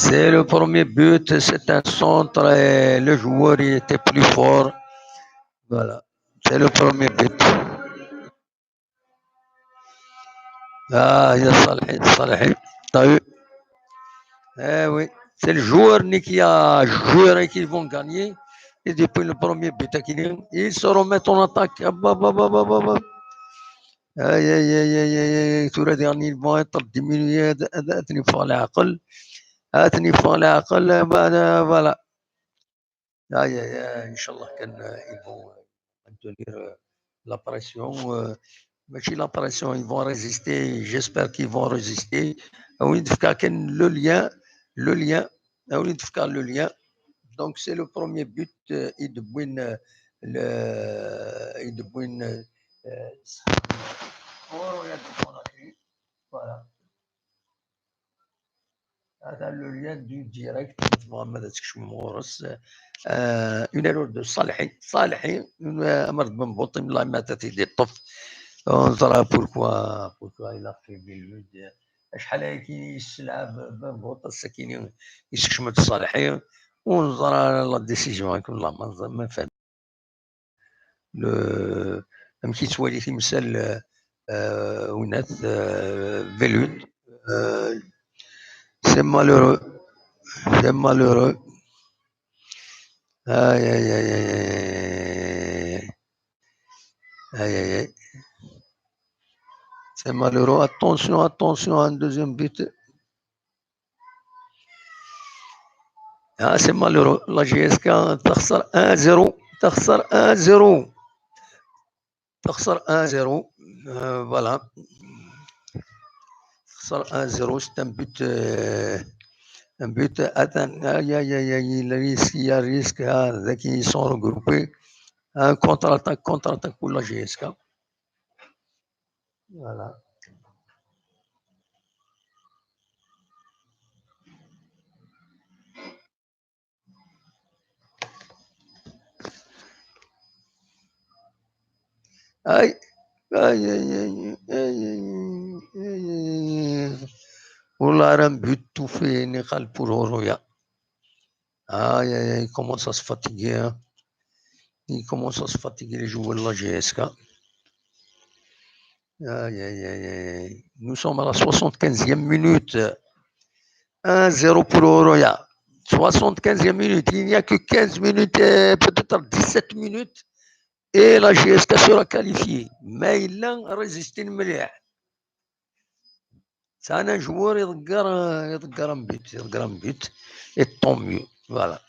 C'est le premier but, c'est un centre et le joueur, il était plus fort. Voilà, c'est le premier but. Ah, il y a Salhi, Salhi. T'as vu ? Eh oui, c'est le joueur qui a joué qui vont gagner. Et depuis le premier but, ils se remettent en attaque. Hop, hop, hop, hop, hop, hop. Aïe, aïe, aïe, aïe, aïe, aïe. Tura daɣen, ils vont être diminués. Ad, ad, ad ten-iffeɣ leɛqel. Ad ten-iffeɣ leɛqel. Voilà, voilà. Aïe, aïe, aïe, Inch'Allah, kan, euh, ils vont, euh, maintenir, euh, la pression. Euh, mačči la pression, ils vont résister. J'espère qu'ils vont résister. Ah oui, en tout cas, le lien, le lien. Ah oui, en tout cas, le lien. Donc, c'est le premier but, euh, il win, euh, le, il win, euh, euh, voilà. هذا le lien du direct, Mohamed Atskchmourous. Euh, une erreur de Salhi. Salhi, euh, Amar Ben Botim, la mettre, il est top. On verra pourquoi, pourquoi il a fait des ludes. شحال هاكي يسلعب بن بوط السكيني يسكشمت الصالحي ونزرع la décision هاك والله ما نزرع ما فهم. Le أمشي توالي تمثال، آه، ونات، آه، فيلود. آه، c'est malheureux. C'est malheureux. Aïe, aïe, aïe, aïe, aïe, aïe. Aïe, aïe, aïe. C'est malheureux. Attention, attention, un deuxième but. Ah, c'est malheureux. La J S K تخسر un zéro. Texser un zéro. Texser un zéro. Euh, voilà. Texser un zéro, c'est un but, euh, un but. Attends, aïe, aïe, aïe, aïe, il risque, il y a risque, ah, dès qu'ils sont regroupés. Un contre-attaque, contre-attaque pour la J S K. Voilà. Aïe, aïe, aïe, aïe, aïe, aïe, aïe, aïe, aïe, aïe. Wallah, rah un but touffé, niqal pour Oroya. Aïe, aïe, aïe, il commence à se fatiguer, hein. Il commence à se fatiguer, les joueurs de la J S K. Aïe, aïe, aïe, aïe. Nous sommes à la soixante-quinzième minute. Un zéro pour Oroya. Soixante-quinzième minute. Il n'y a que quinze minutes, euh, peut-être dix-sept minutes. Et la J S K sera qualifiée. Mais il a résisté le meilleur. C'est un joueur, il regarde, il regarde un but, il regarde un but. Et tant mieux. Voilà.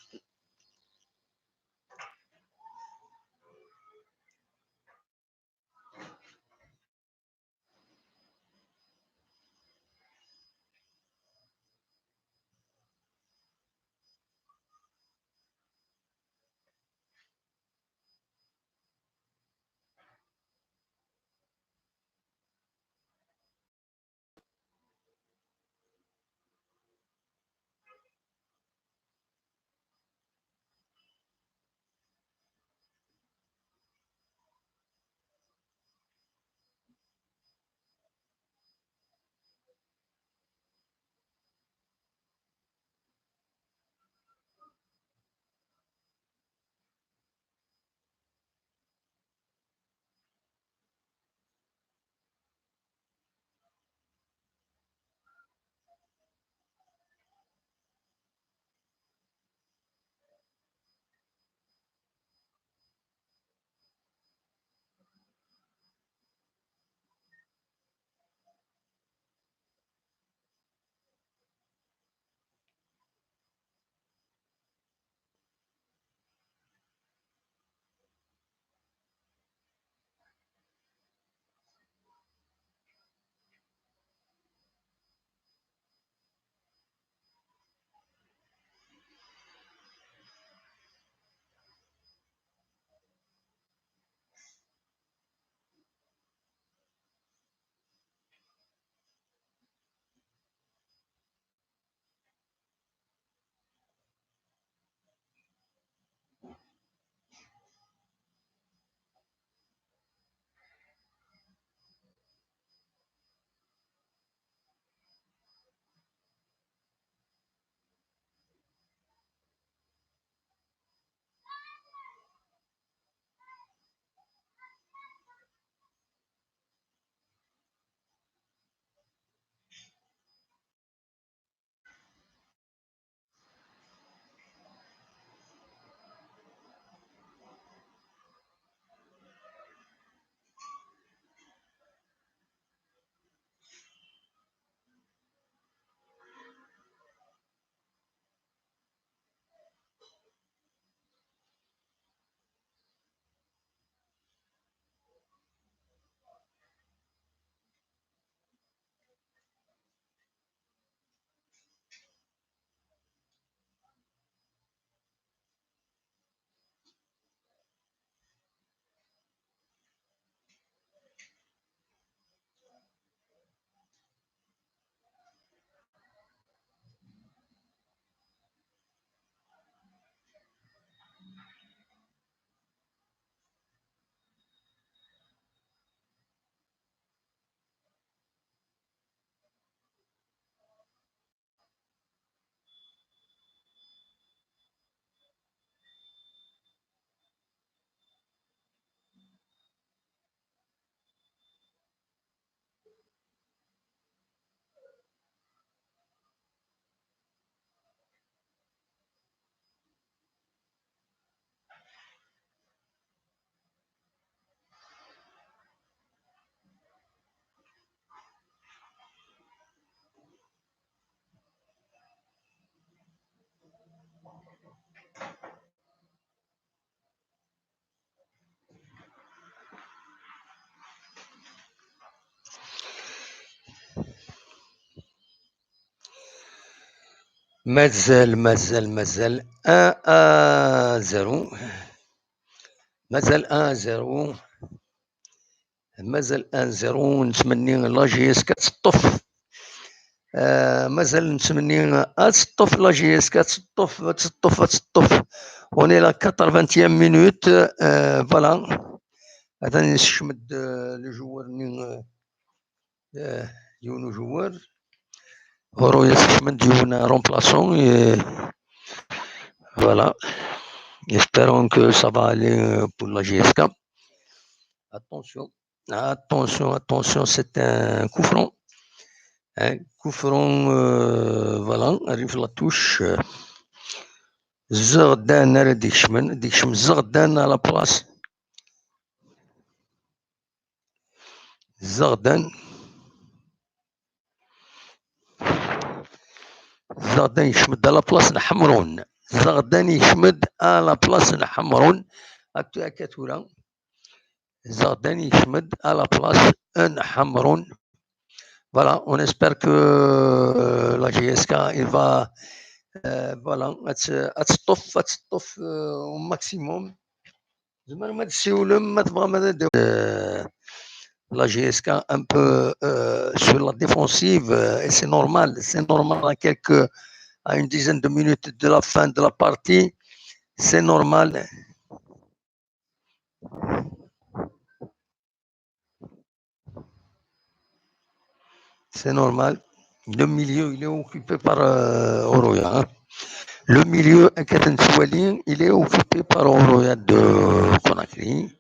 Mazal, mazal, mazal un à zéro. Mazal un à zéro. Mazal un zéro. Nettmenni la J S K ad teṭṭef. Euh, mazal nettmenni ad teṭṭef la J S K, ad teṭṭef, ad teṭṭef, ad teṭṭef. On est la quatre-vingtième minute. Euh, voilà. Atan yessekcem-d, euh, le joueur-nni, euh, euh, yiwen ujewwer. Oroya yessekcem-d yiwen remplaçant. Et voilà. Espérons que ça va aller, euh, pour la J S K. Attention, attention, attention, c'est un coup franc. Un coup franc, euh, voilà, arrive la touche. Zeɣdan ara d-ikecmen, d-ikcem Zeɣdan à la place. Zeɣdan. Zeɣdan yekcem-d à la place n Ḥemrun. Zeɣdan yekcem-d à la place n Ḥemrun. Akka, akka tura. Zeɣdan yekcem-d à la place n Ḥemrun. Voilà, on espère que, euh, la J S K, il va, euh, voilà, ad t-, ad teṭṭef, ad teṭṭef, euh, au maximum. Tzemrem ad tessiwlem, ma tebɣam ad d-, euh, la J S K un peu, euh, sur la défensive, euh, et c'est normal, c'est normal à quelques, à une dizaine de minutes de la fin de la partie, c'est normal. C'est normal. Le milieu, il est occupé par, euh, Oroya, hein. Le milieu, Akaten Swali, il est occupé par Oroya de Conakry.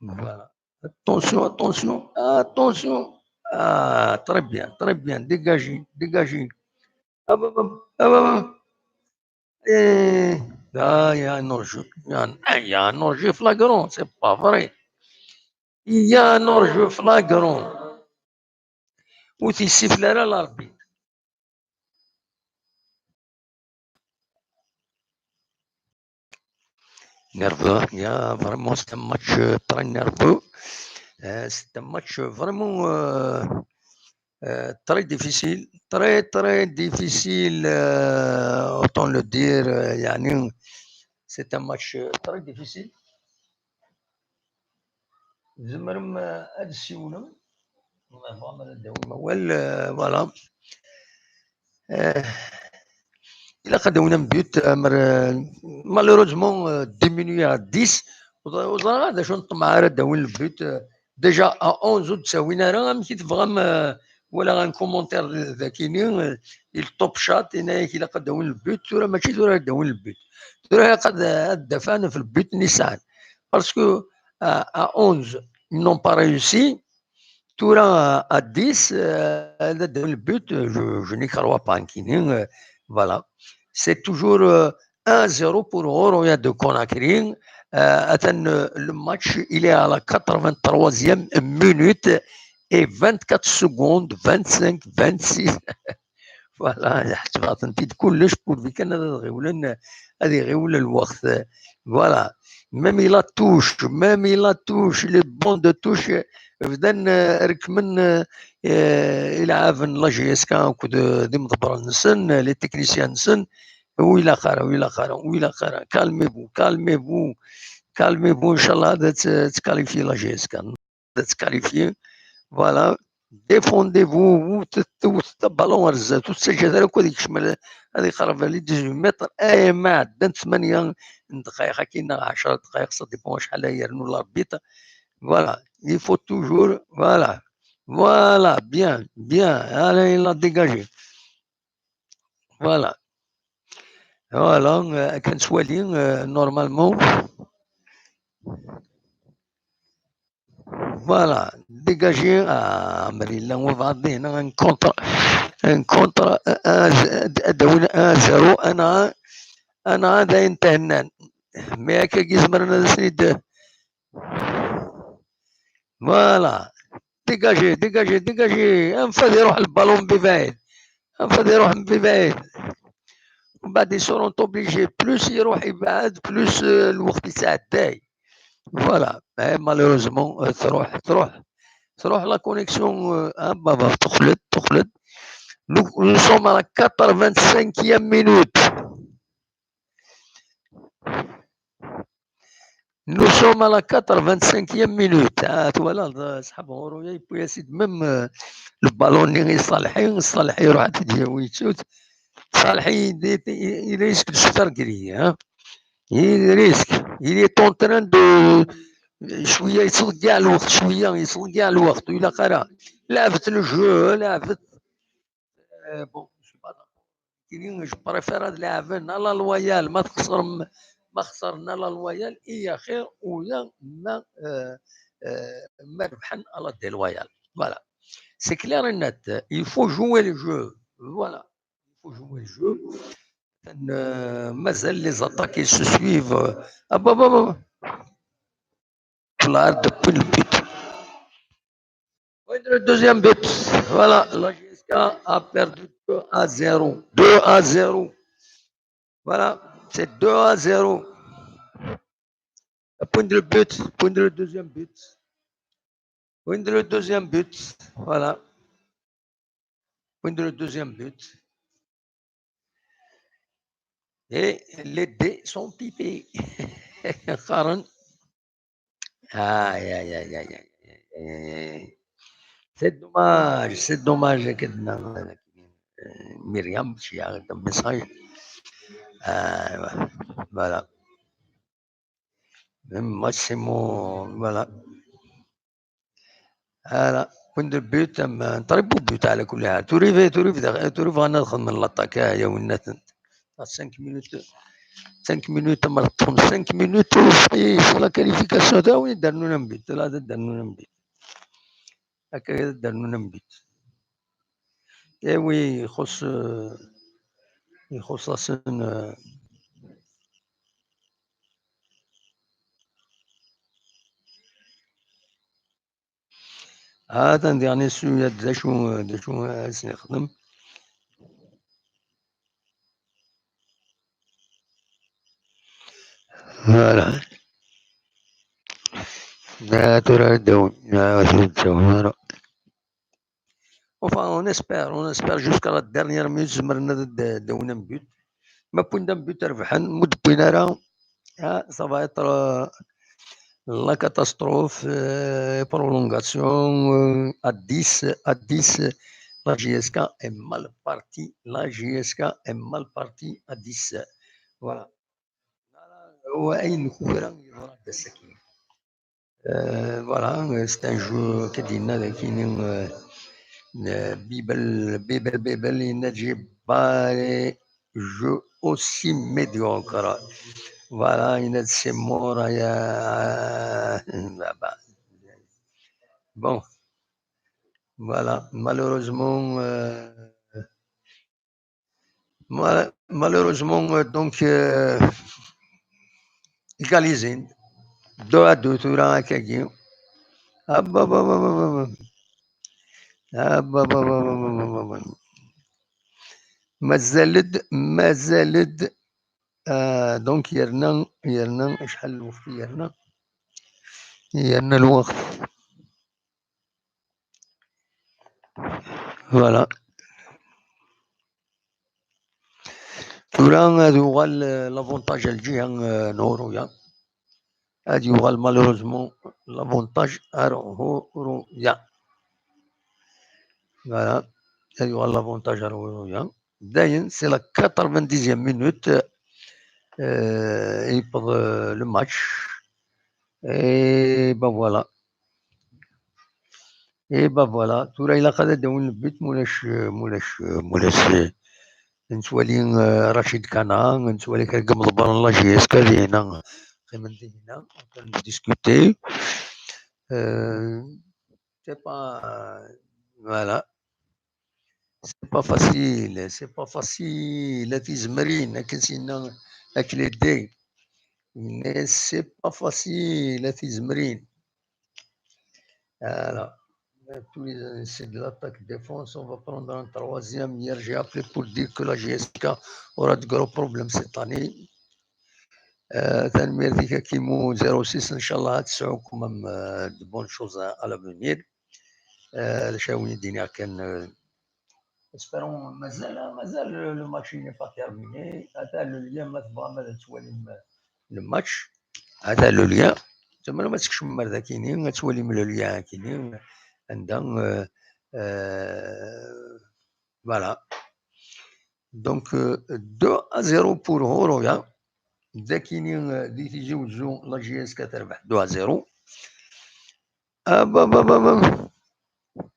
Voilà. Attention, attention, attention. Ah, très bien, très bien. Dégagez, dégagez. Hop, hop, hop, hop, hop. Eh, ah, il y a un hors-jeu. Il y a un, il y a un hors-jeu flagrant, c'est pas vrai. Il y a un hors-jeu flagrant. Ur t-yessifel ara l'arbitre. Nerveux, il y a vraiment, c'est un match, euh, très nerveux. Euh, c'est un match vraiment, euh, euh, très difficile, très, très difficile, euh, autant le dire, euh, يعني, c'est un match, euh, très difficile. Tzemrem, euh, ad tessiwlem. Ma tebɣam ad d-tawim awal, euh, voilà. Euh, ilaq ad d-awin un but, euh, mer-, euh, malheureusement, euh, diminué à dix. Ur ẓ-, ur ẓriɣ ara d acu n ṭṭmeɛ ara d-awin le but, euh, déjà à onze ur d-ttawin ara, amek i tebɣam, euh, walaɣ un commentaire d-, dagini, euh, il top shot, yenna-yak ilaq ad d-awin le but, tura mačči tura ad d-awin le but. Tura ilaq ad, ad d-afan ɣef le but-nni sɛan. Parce que, euh, à onze, ils n'ont pas réussi. Tura, à dix, euh, ad d-awin le but, je, je n'y crois pas, nekkini, euh, voilà. C'est toujours, euh, un zéro pour Oroya de Conakry. Euh, atan, euh, le match, il est à la quatre-vingt-troisième minute et vingt-quatre secondes, vingt-cinq, vingt-six. Voilà, ḥesbeɣ-tent-id kullec, pourvu kan ad ɣiwlen, ad iɣiwel lweqt. Voilà. Même il a touche, même il a touche, les bons de touche, bdan, euh, rekkmen, euh, euh, ilɛaben n la J S K akked, euh, d imḍebbren-nsen, les techniciens-nsen. Ur ilaq ara, ur ilaq ara, ur ilaq ara. Calmez-vous, calmez-vous, calmez-vous, inchallah ad tt-, ad tqualifier la J S K. Ad tqualifier. Voilà. Défendez-vous, ur t-, ur tewwet ballon ɣer zdat, ur tettaǧǧat ara akk ad ikcem, ad iqerreb les dix-huit mètres, ay ma ɛeddan tmanya n ddqayeq akkin neɣ ɛecra ddqayeq, ça dépend acḥal ay yernu l'arbitre. Voilà, il faut toujours, voilà, voilà, bien, bien, allez, il a dégagé. Voilà. Voilà, euh, akken nettwali, euh, normalement. Voilà, dégagé, ah, mer yella wabɛaḍ dinna, un contre, un contre, euh, un, ad d-awin un zéro, anɛa, anɛa d ayen thennan. Mais akkagi zemren ad asen-id-, voilà. Dégagé, dégagé, dégagé. Anef ad iruḥ lbalun mebɛid. Anef ad iruḥ mebɛid. Mbeɛd, ils seront obligés. Plus iruḥ yebɛed, plus, euh, lweqt yettɛedday. Voilà. Mais malheureusement, euh, tṛuḥ, tṛuḥ, tṛuḥ la connexion, euh, ah, baba, teqfel-d, teqfel-d. Nous, nous sommes à la quatre-vingt-cinquième minute. Nous sommes à la quatre-vingt-cinquième minute. Ah, tu vois là, le Sahab Ghourouya, il peut essayer de même euh, le ballon, il est Salhi, Salhi, il est risque de se faire griller. Hein. Il risque. Il est en train de شويه يصدق كاع الوقت شويه يصدق كاع الوقت ولا قرا لعبت le jeu لعبت euh, bon, je suis pas d'accord. Je préfère هاد اللاعبين لا لويال ما تخسر ما خسرنا لا لويال هي خير ولا ما آه آه ما ربحن على دي لويال. Voilà, c'est clair et net. Il faut jouer le jeu. Voilà, il faut jouer le jeu. مازال les attaques se suivent. Ah, bah, bah, bah. Là, depuis le but. Oui, le deuxième but. Voilà, la J S K a perdu deux à zéro. Deux à zéro. Voilà, c'est deux à zéro. Point de but, point de deuxième but. Point de deuxième but. Voilà. Point de deuxième but. Et les dés sont pipés. Aïe, aïe, aïe, aïe, aïe. C'est dommage, c'est dommage. Myriam, tu as un message. Euh, voilà. Même moi, c'est mon. Voilà. Voilà. Point de but, un très beau but على كل حال. توريفي توريفي توريفي غانا دخل من l'attaque يا ونات. cinq minutes. cinq minutes مرتهم cinq minutes في la qualification تاع وين دارنا un but لا دارنا un but. هكا دارنا un but. ايوي يخص يخص اصلا. هذا ديرني سوية داشو داشو سنخدم. Voilà. لا ترى الدون لا تنسوا. Enfin, on espère, on espère jusqu'à la dernière minute زمرنا داونا un but. ما point d'un but ربحن مدبين راه. Ça va être la catastrophe. Prolongation à dix, à dix. La J S K est mal partie. La J S K est mal partie à dix. Voilà. هو أي نكورة يضرب بالسكين. Voilà, c'est un jeu كدينا لكن بيبل بيبل بيبل ينجي بالي. Jeu aussi médiocre. Voilà, il y a ces morts. Bon, voilà, malheureusement, euh, malheureusement, euh, donc, euh, égalisé. Deux à deux, tout le monde a gagné. Ah, bah, bah, bah, bah, bah, bah. Ah, bah, bah, bah, bah, bah, bah, bah. مازالد مازالد آه donc يرنا يرنا شحال الوقت يرنا يرنا الوقت. Voilà. ثورة هذا هو l'avantage الجهة نورويا. هذا هو malheureusement l'avantage نورويا. Voilà. هذا هو l'avantage نورويا. داين c'est la quatre-vingt-dixième minute. Euh, يبقى le match. Et ben voilà. Et ben voilà. ثورة إلا قد داون البيت مولاش مولاش مولاش نتوالي رشيد كانا نتوالي كرقم ضبران la J S K هنا. قيمة هنا. Discuter. Euh, c'est pas voilà. C'est pas facile, c'est pas facile. هاد تيزمرين هاك نسينا هاك les dés. Mais c'est pas facile هاد تيزمرين. Voilà. Tous les années, c'est de l'attaque défense. On va prendre un troisième. Hier, j'ai appelé pour dire que la J S K aura de gros problèmes cette année. Euh, tanemmirt-ik a Kimo zéro six, إن شاء الله تسعو quand même de bonnes choses à l'avenir. Euh, Espérons, mazal, mazal le match n'est pas terminé. Ata le lien, ma tebɣam ad twalim le match. Ata le lien. Tzemrem ad tkecmem ar dakini, ad twalim le lien akini, anda, euh, euh, voilà. Donc, euh, deux à zéro pour Horoya. Dakini, euh, di Tizi Wezzu, la J S K terbeḥ deux à zéro. Ah, bah, bah, bah, bah.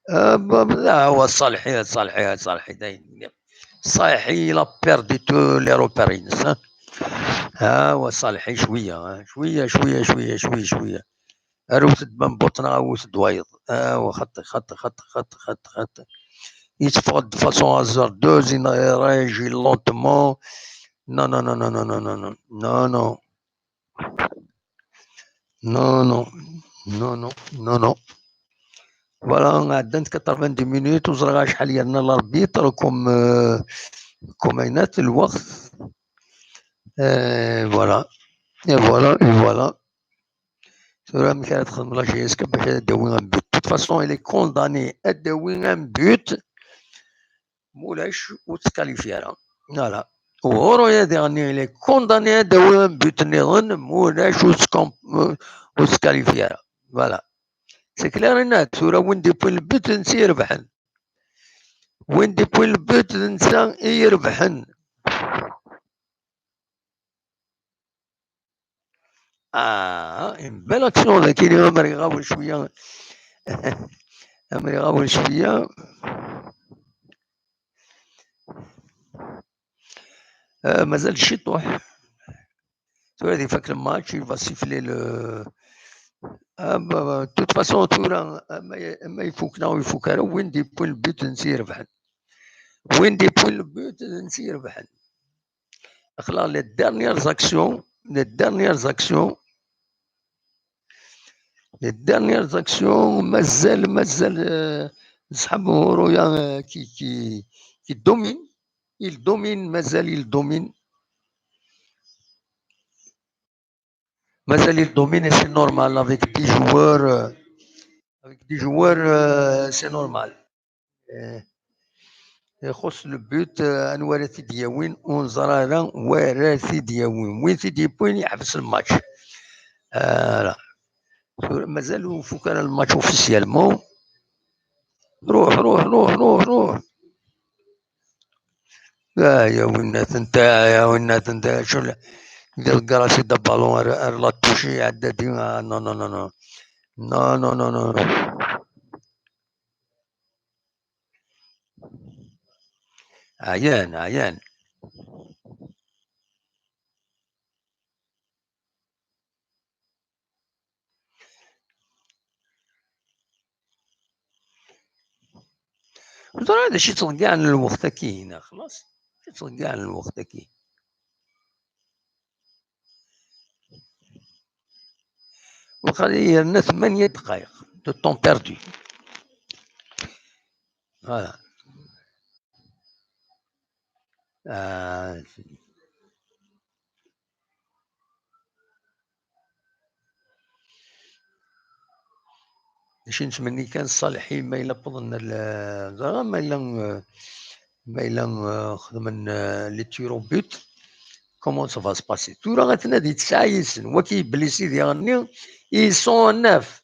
Ah, bah, bah, ah, ouais, Salhi, Salhi, Salhi, دايما. Salhi, il a perdu tous les repères, hein. Ah, ouais, Salhi, شوية، hein. شوية، شوية، شوية، شوية، شوية. Arut-d ma nbuṭ neɣ awit-d wayeḍ. Ah, ouais, خطي، خطي، خطي، خطي، خطي، خطي. Il se fait de façon hasardeuse, il réagit lentement. Non, non, non, non, non, non, non, non. Non, non. Non, non. Non, non. Non, non. Voilà, عدت quatre-vingt-dix minutes, وزرغا شحال يرنا l'arbitre, comme, euh, comme عينات الوقت. Et voilà. Et voilà, et voilà. Tura amek ara txedmem la J S K bac ad d-tawi un but? De toute façon, il est condamné ad d-tawi un but. Mulac ur tettkalifya ara. Voilà. Uhuru ya diɣen, il est condamné ad d-tawi un but nniḍen, mulac ur tettkalifya ara. Voilà. C'est clair et net. Tura win d-yewwin le but, d netta i irebḥen. Win d-yewwin le but, d netta i irebḥen. Ah, une belle action daki, amer iɣawel cwiya. Amer iɣawel cwiya. Euh, mazal ciṭuḥ. Tura ad ifak le match, il va siffler le. Ah, bah, bah, de toute façon, tura, ama, ama ifuk neɣ ur ifuk ara, win d-yewwin le but, d netta i irebḥen. Win d-yewwin le but, d netta i irebḥen. Axla, les dernières actions, les dernières actions, les dernières actions, mazal, mazal, euh, ṣṣḥab Horoya, euh, qui, qui, qui domine, il domine, mazal, il domine. Mazal il domine et c'est normal avec dix joueurs, euh, avec dix joueurs, euh, c'est normal. Euh, ixuṣṣ le but, euh, anwa ara t-id-yawin, ur neẓri ara wa ara t-id-yawin. Win t-id-yewwin, yeḥbes le match. Euh, voilà. Tura mazal ur ifuk ara le match officiellement. Ruḥ, ruḥ, ruḥ, ruḥ, ruḥ. Ah, ya winna-tent, ah, ya winna-tent, ah, شو ال-, ديال الكراسي دا بالون، ار-، ار لا توشي، عدادي، آه، non, non, non, non. Non, non, non, non. عيان، عيان. Ẓriɣ d acu yettḍeyyiɛen lweqt-agi, neɣ xlaṣ? Acu yettḍeyyiɛen lweqt-agi? Waqila yerna tmanya dqayeq de temps perdu. Voilà. Ah, d acu nettmenni kan, Ṣaleḥi ma yella wwḍen l-, ẓriɣ ma yella, ma yella, eh, xedmen, eh, les tirs au but, comment ça va se passer? Tura atan ad yetesɛa yid-sen, waki yeblisi diɣenni, ils sont neuf.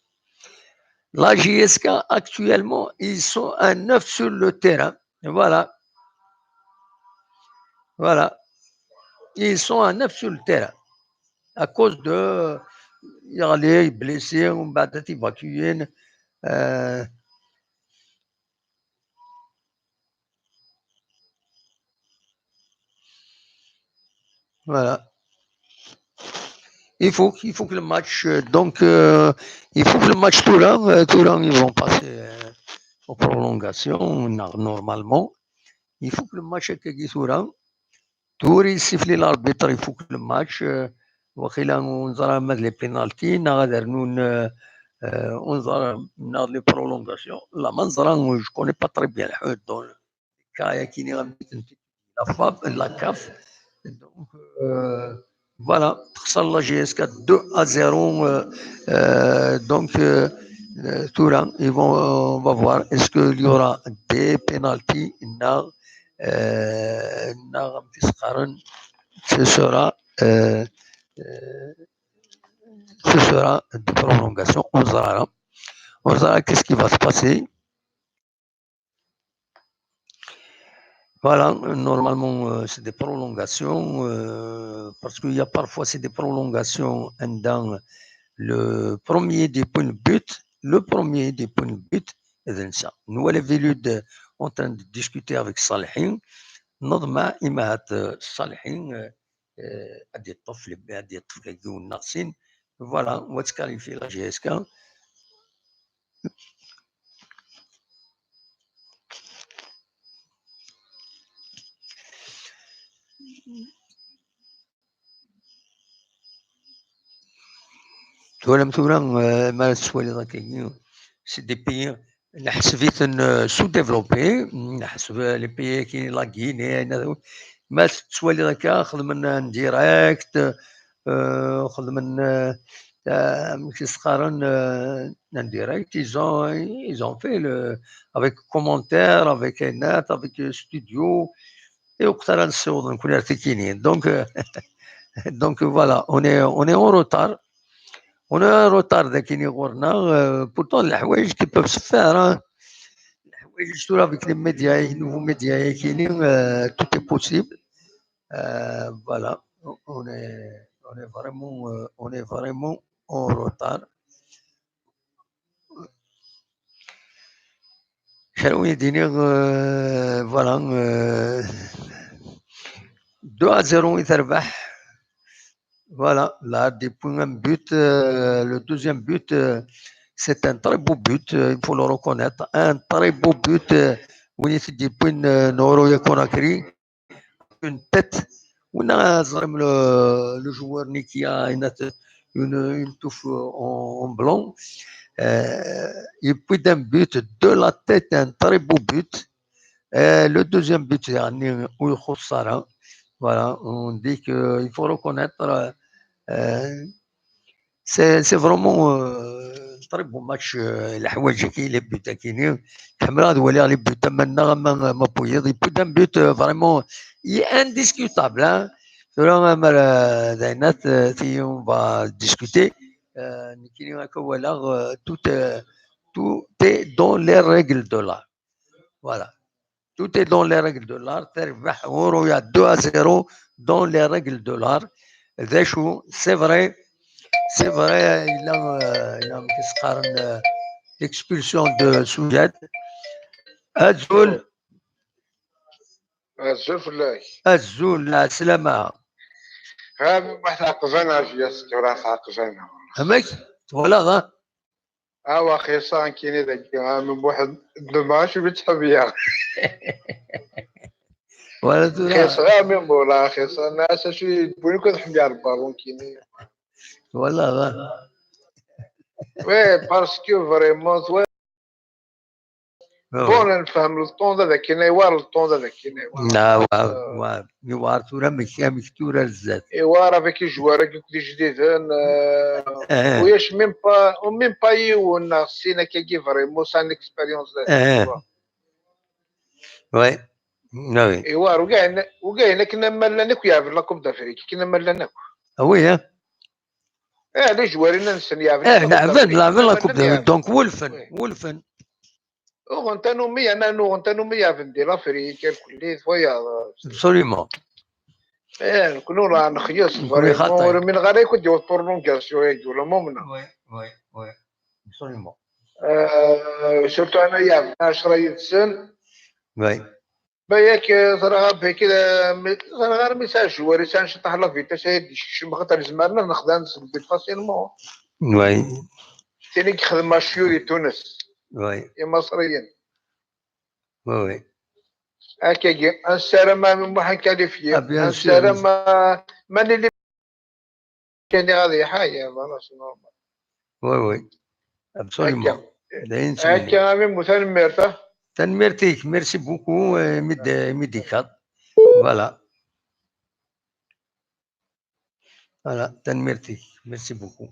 La J S K actuellement, ils sont à neuf sur le terrain. Et voilà. Voilà. Ils sont à neuf sur le terrain. À cause de, yeɣli, blessé, ومن بعد évacué. Euh, voilà. Il faut, il faut que le match, euh, donc, euh, il faut que le match tura, euh, tura, ils vont passer, euh, aux prolongations, nor-, normalement. Il faut que le match, tura, tura yessifli l'arbitre, il faut que le match, euh, waqila ur neẓri ma d les pénaltys, neɣ ad rnun, euh, euh, ur neẓri, neɣ d les prolongations. La ma neẓra, je connais pas très bien le cas-agi, la CAF. Donc, euh, voilà, texser la J S K deux à zéro, euh, euh, donc, euh, Euh, tura, ils vont, on va voir, est-ce qu'il y aura des pénalties? Non, euh, non, ce sera, euh, euh, ce sera des prolongations. On verra, on verra qu'est-ce qui va se passer. Voilà, normalement, euh, c'est des prolongations, euh, parce qu'il y a parfois, c'est des prolongations dans le premier des points de but, le premier des points de but, إذن ça. Nous, on est venus de, en train de discuter avec Salhin. نظمة إما هاد صالحين أدي الطفل أدي الطفل يقول ناقصين. Voilà, on va qualifier la G S K. Twalam tura, euh, ma tettwaliḍ akkagi, c'est des pays, neḥseb-iten, euh, sous-développés, neḥseb, euh, les pays-agi, la Guinée, ma tettwaliḍ akka, xedmen en direct, euh, xedmen, euh, euh, amek i s-qqaren, euh, en direct, ils ont, ils ont fait le, avec commentaire, avec net, avec, euh, studio, et وقت راه نصور نكون عرفتيني. Donc, euh, donc voilà, on est, on est en retard. On est en retard, داكيني غورنا. Euh, pourtant, الحوايج qui peuvent se faire, hein. الحوايج tura avec les médias, les nouveaux médias, كاينين, euh, tout est possible. Euh, voilà, on est, on est vraiment, euh, on est vraiment en retard. شنو يديني, euh, voilà, euh, deux à zéro يتربح. Voilà, là, depuis un but, euh, le deuxième but, euh, c'est un très beau but, euh, il faut le reconnaître. Un très beau but, euh, وين يدي بوين, euh, نورو يا كوناكري. Une tête. On a le, le joueur Nikia, il a une, une touche en, en blanc. Euh, et puis d'un but de la tête, un très beau but. Euh, le deuxième but, يعني, où il خسر, hein. Voilà, on dit qu'il faut reconnaître, euh, c'est, c'est vraiment, euh, très beau match, euh, الحوايج كي les buts كاينين. كامل هذا ولي les buts, اما لنا ما ما بويض, et puis d'un but, euh, vraiment, il est indiscutable, hein. Tura, ma, euh, داينات, euh, si on va discuter, euh, nekkini akka walaɣ, euh, tout, euh, tout est dans les règles de l'art. Voilà. Tout est dans les règles de l'art. تربح غورو يا deux à zéro dans les règles de l'art. D acu, c'est vrai, c'est vrai, il a, euh, il a, qu'est-ce qu'on dit, euh, l'expulsion de Souyad. Azul. Azul fell-ak. Azul, la slama. Ha, mi waḥed ɛeqban, a Jiyas, tura ɛeqban. Amek? Twalaḍ, ha? Awa, xisa, nekkini dagi, ha, mi waḥed, d ma acu bi ttḥebbiya. Wala tura. Xisa, ha, mi mula, xisa, nas acu yewwin akk ad ḥembiya lbaru, nekkini. Twalaḍ, ha? Oui, parce que vraiment, tu vois, bon, nefhem le temps d akken iwar, le temps d akken iwar. Iwar tura, amek, amek tura zdat. Iwar avec les joueurs-agi akk d ijdiden, euh, ulac même pas, même pas yiwen neɣ sin akkagi vraiment sans expérience d akken. Oui. Ah oui. Iwar, ugayen, ugayen akken ama llan akk yeɛben la Coupe d'Afrique, akken ama llan akk. Ah oui, hein? Eh, les joueurs-nsen yeɛben. Eh, leɛben, leɛben la Coupe d'Afrique, donc wulfen, wulfen. Uɣen tanumi, ana nuɣen tanumi yeɛben di l'Afrique, irkelli, twayaḍ. Absolument. Eh, nekni ur nexyes, vraiment, ur umineɣ ara yakk ad d-yaweḍ prolongation-agi, wala ma umneɣ. Oui, oui, oui. Absolument. Euh, surtout ana yeɛben ɛecra yid-sen. Oui. Ma yak, eh, ẓriɣ abek, eh, mi, ẓriɣ armi sɛa joueur, yesɛa ciṭaḥ la vitesse, ay d-yekcem, xaṭer izmer ad nexdem s lbit facilement. Oui. Tin i yexdem Maciu di Tunes. Oui. Imaṣriyen. Oui, oui. Akkagi, nessaram a Muḥ nkalifyi. Ah, bien sûr. Nessaram a, ma nili كان غادي يحيى، voilà, c'est normal. Oui, oui. Absolument. Akka. D ayen akka, a Mimou, tanemmirt, ah. Tanemmirt-ik, merci beaucoup, euh, imi d-, imi d-ikkaḍ. Voilà. Voilà, tanemmirt-ik, merci beaucoup.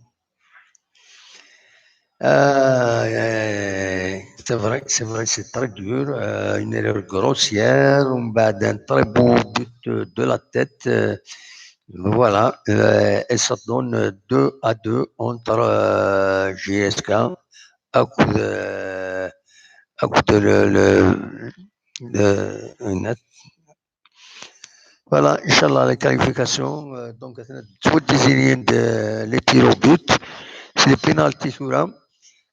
Euh, c'est vrai, c'est vrai, c'est très dur. Euh, une erreur grossière, on bat un très beau but de la tête. Euh, voilà, euh, et ça donne deux à deux entre euh, J S K à coup de, à coup de le, le, le, Voilà, Inch'Allah, la qualification. Euh, donc, c'est le désigné de les tirs au but. C'est les pénalties, tout.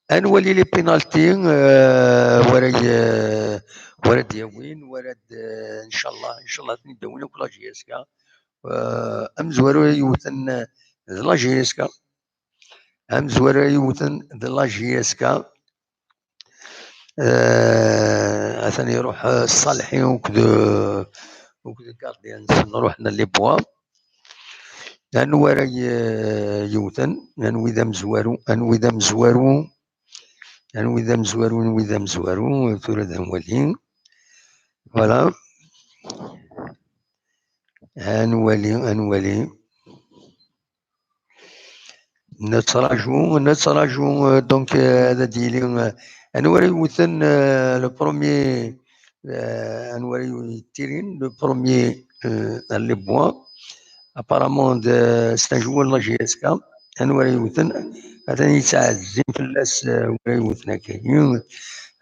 Anwali les pénalties, euh, ورد، euh, ورد يوين، ورد، euh, إن شاء الله، إن شاء الله تني داوين كل J S K. Euh, أمزوارو يوثن، euh, la J S K. أمزوارو يوثن، la J S K. آه، ثاني يروح الصالحي وكذا، وكذا كارديان نروح لي بوا. لأنه ورا ي-، يوثن، لأنه إذا مزوارو، لأنه إذا مزوارو، لأنه إذا مزوارو، لأنه إذا مزوارو، ثورة ذا موالين. Voilà. أنوالي، أنوالي. نتراجو، نتراجو، آه، donc، آه، هذا ديلي، آه، أنواري يوثن، آه، le premier، آه، أنواري يتيرين، le premier، آه، les points. Apparemment، c'est un joueur de la J S K. أنواري يوثن، هذا يتعزم في الناس، آه، ولا يوثن هكا.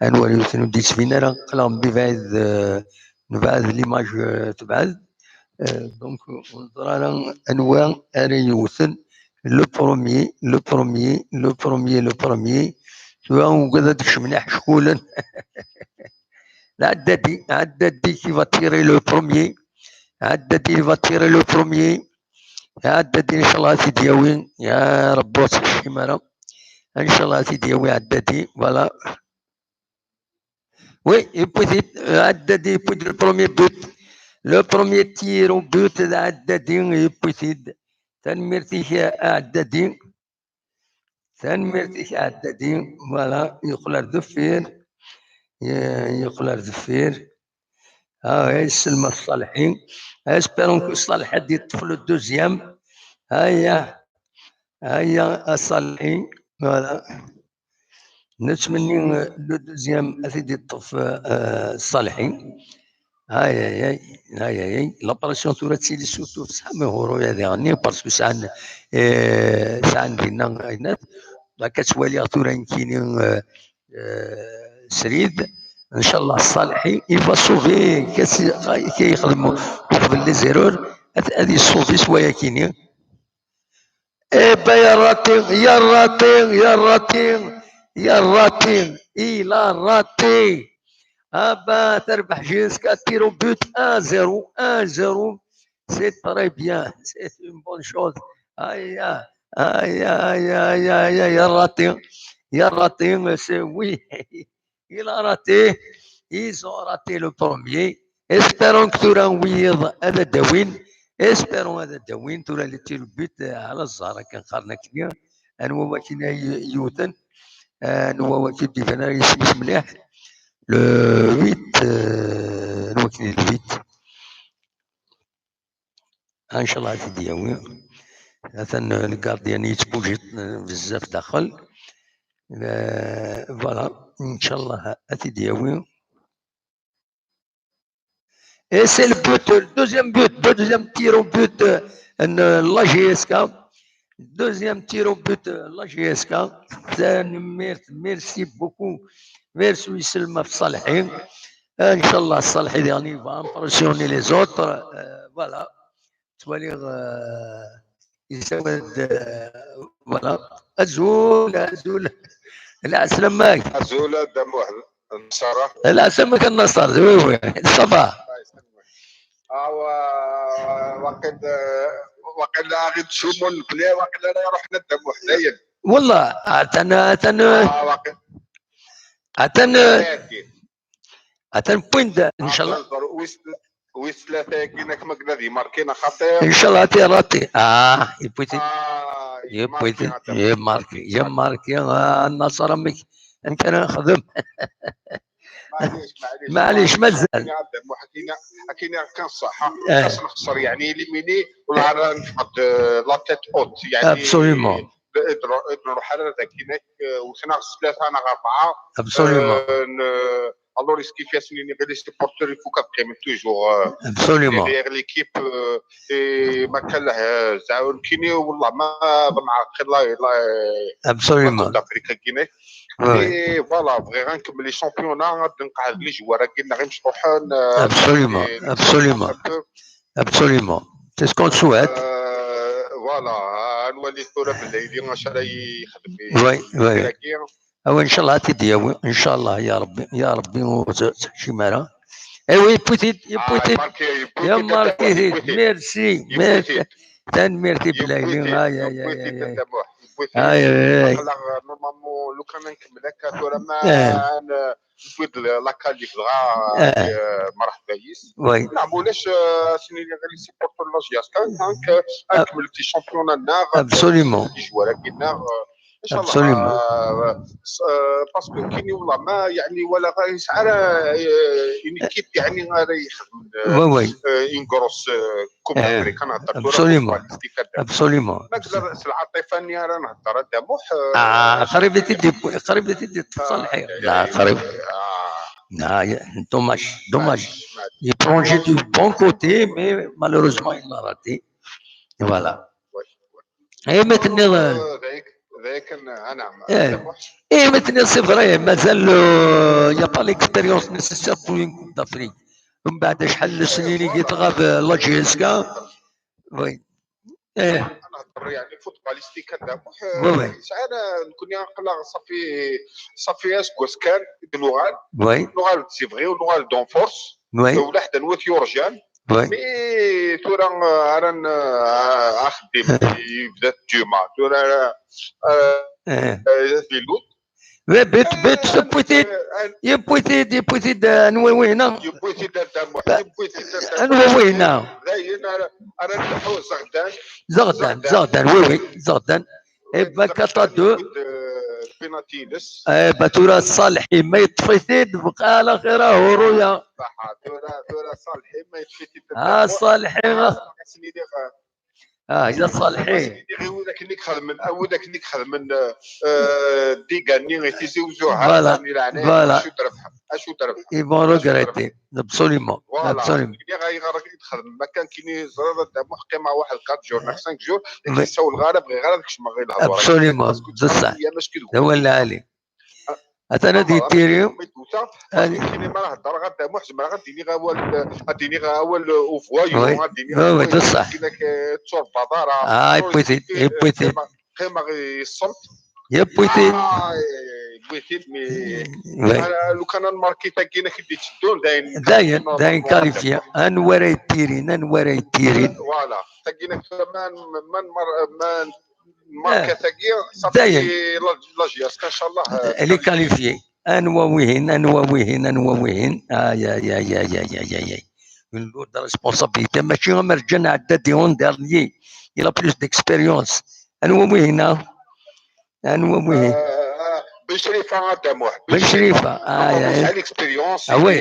أنواري يوثن ودي سفينة، راه قلم ببعيد، آه، نبعد l'image، آه، تبعد. آه، donc، نظرة أنا أنوار أري يوثن، le premier، le premier، le premier، le premier. Tu vois، وكذا ديك مليح شكولا. العدادي، العدادي qui va tirer le premier. العدادي va tirer le premier. العدادي إن شاء الله سيدي ياوي. يا رب وصل الشمارة. إن شاء الله سيدي ياوي عدادي. Voilà. Oui, يبوثيد، عدادي يبوثيد le premier but. Le premier tir au but عدادي يبوثيد. تنميرتيك عدادي. تنميرتيك عدادي. Voilà، يقلر دفير. ي-، يقلر دفير. ها هي السلمى الصالحي. Espérons que الصالحي غادي يطفل le deuxième. هيا. هيا الصالحي. Voilà. نتمني le deuxième أثيدي يطف، آه، الصالحي. هاي، هاي، هاي، هاي، هاي. La pression ثورة تسيلي سورتو في صحة مهورو يا دي غني، parce que سعان، آه، سعان دينا غينات. لا كتوالي ثورة يمكن، آه، آه، سريد. إن شاء الله الصالحي il va sauver كيخدموا قبل les erreurs. هذه sauver سوايا كيني. إيه با يا الراتي، يا الراتي، يا الراتي، يا الراتي، إلا الراتي. أبا تربح J S K tir au but un zéro، un zéro. C'est très bien, c'est une bonne chose. هيا، هيا، هيا، هيا، هيا، يا الراتي، يا الراتي، c'est oui. Il a raté. Ils ont raté le premier. Espérons que tura wiyiḍ ad d-awin. Espérons ad d-awin. Tura les tirs au but, euh, على الزهر كنقارن كنيا. أنوا واكين ي-، يوثن. أنوا واكين ديفانا يسميس مليح. Le huit، euh، أنوا واكين le huit. إن شاء الله غادي ياوي. هذا le gardien يتبوجد بزاف داخل. آه، voilà. إن شاء الله غادي ياوي. Et c'est le but, le deuxième but, le deuxième tir au but, euh, de la J S K. Deuxième tir au but, euh, la J S K. Merci beaucoup. Merci ويسلم في الصالحين. إن شاء الله الصالحي يعني va impressionner les autres. Euh, voilà. توالي، آه، يساود، آه، voilà. أزول، أزول. العسلمة. أزول، دموح النصارى. العسلمة كان النصارى، oui، oui. Ça va. آه، وا-، واقيلا، آه، واقيلا غير تشومون بلي، واقيلا راه رحنا دموح دايم. والله، آه، تن-، تن-، آه، واقيلا. آه، تن-، أكيد. أتن بوينت إن شاء الله. ويس-، ويس ثلاثة كينا كما قلنا ذي ماركينا خطير. إن شاء الله تي راتي. آه، يبويتي. آه، يبويتي. يماركي، يماركي. آه، النصر أمك. أنت أنا خدم. معليش، معليش. معليش، مازال. كاين عندك واحد كاين، كاين كان صح. آه. خاص نخسر يعني ليميني ولا راه نفقد، آه، لا تيت أوت يعني. Absolument. d-, d-, d-, nruḥ ara dagi, nekk, eh, wten-aɣ s tlata neɣ rebɛa. Absolument. Euh, n-, alors, est-ce qu'il fait, ass-nni, les supporters, il faut ad qqimen toujours, euh, Absolument. Derrière l'équipe, euh, et ma كان له زعما كيني والله ما ضمع خير لا، لا، Absolument. Coupe d'Afrique كيني. Ouais. Et voilà, bɣiɣ ad nkemmel les championnats, ad nqeɛɛed les joueurs-agi-nneɣ imecṭuḥen, euh, Absolument, et les absolument. un peu. Absolument. C'est ce qu'on souhaite. Euh, voilà, ad nwali tura bellayli acu ara yexdem Oui, oui. Imir-agi. Ah oui, inchallah, ad t-id-yawi. Inchallah, ya Rabbi, ya Rabbi, ur t-, tkeččim ara. Eh oui, yewwi-t-id, Ah, yewwi-t-id. marqué, Ya yewwi-t-id, marqué-t-id. yewwi-id. Merci, Yewwi-t-id. merci. Tanemmirt i Bellayli. Yewwi-t-id, Ay, ay, ay, yewwi-t-id, ay, ay. Dda Muḥ, yewwi-t-id. Ay, ay, ay. Aql-aɣ, normalement, lukan ad nkemmel akka tura ma Eh. ad n-, newwi-d la qualif dɣa, Eh. euh, merḥba yis. Oui, Neɣ ma ulac, euh, ass-nni les supporters n la JSK, donc, euh, ad Ah. nkemmel les championnats-nneɣ, absolument. Les joueurs-agi-nneɣ, euh, inchallah, Absolument. Euh, s-, euh, parce que كيني والله ما، يعني، ولا غا يسعى، euh, une équipe، يعني، غا يخدم، euh, Oui, oui. euh, une grosse, euh, Coupe Eh, d'Afrique، نهضر ثورة absolument. footballistique هذا. Absolument. ما نقدر العاطفة اني راه نهضر هذا موح، آه، قريب تيدي، قريب تيدي تصالحي. لا، قريب. آه. لا، dommage, dommage. Il prend du bon côté, mais malheureusement, il l'a raté. Voilà. اي ما تنيض. ذاك، ذاك، آه، نعم. إيه. اي ما تنيض، c'est vrai، مازال، euh, il y a pas l'expérience nécessaire pour une Coupe d'Afrique. من بعد شحال من سنين يجي تغاب la JSK. Oui. ايه. نهضر يعني footballistique هذا موح. Oui, oui. ساعه نكون نقلع صافي، صافي اسكوس كان دنوغال، Oui, نوغال c'est vrai، ونوغال دون فورس، oui, ولا حدا نوت يورجان. oui. Mais ثورة، آه، راه، آه، اخدم يبدا الجمعة ثورة، آه، ايه. آه، في لوط. Mais بيت، بيت، يبويتيد، يبويتيد، يبويتيد، آه، نوي وينا. يبويتيد الدم، يبويتيد الدم. نوي وينا. داين، انا، انا نحو زغدان. زغدان، زغدان، oui, oui, زغدان. ايبا كاتا دو. بيناتيلس. ايبا تورا صالحي ما يطفيتيد بقى على خيره هورويا. صح، ثورة، ثورة صالحي ما يطفيتيد. اه، صالحي. سنيدي غا- اه، يا صالحي. سنيدي غير وذاك اللي خدم، وذاك اللي خدم، آه، ديغاني، غير تيزي وزوعة، Voilà, يعني، يعني، voilà. شو تربح، شو تربح. Ils vont regretter. Absolument. Voilà. Absolument. اللي غير يخدم ما كان كيني زرار تاع محكمة واحد quatre jours، cinq jours، Mais- يساو الغرب غير هذاك الشيء ما غير الهضرة. Absolument. بصح. هي مش كذب. هو اللي علي. اثنا دي تيريو. كيني ما راه هضر غدا محزم، راه غادي لي غاول، غادي لي غاول Oui. وفوايو، غادي لي Oui, oui, بصح. كينك تشور بضارة. اه، يبويتيد، يبويتيد. قيمة غير الصمت. يبويتيد. آه، بويتيد، مي Oui. أنا لو كان الماركي تاكينا كي دي تشدون داين. داين، داين كاليفيا. انوار يتيرين، انوار يتيرين. فوالا، تاكينا كمان، من مر-، من ماركا آه. تاكيا، داين. صافي لا، لا جياسكا إن شاء الله. اللي كاليفيي. انوا ويهن، انوا ويهن، انوا ويهن. آه، يا، يا، يا. Une lourde responsabilité. ماشي غير مرجان عدادي اون ديرنيي. Il a plus d'expérience. انوا ويهن، آه. انوا ويهن. آه، بن شريفة هذا موح. بن شريفة، آه، يا. شحال اكسبيريونس. آه، oui.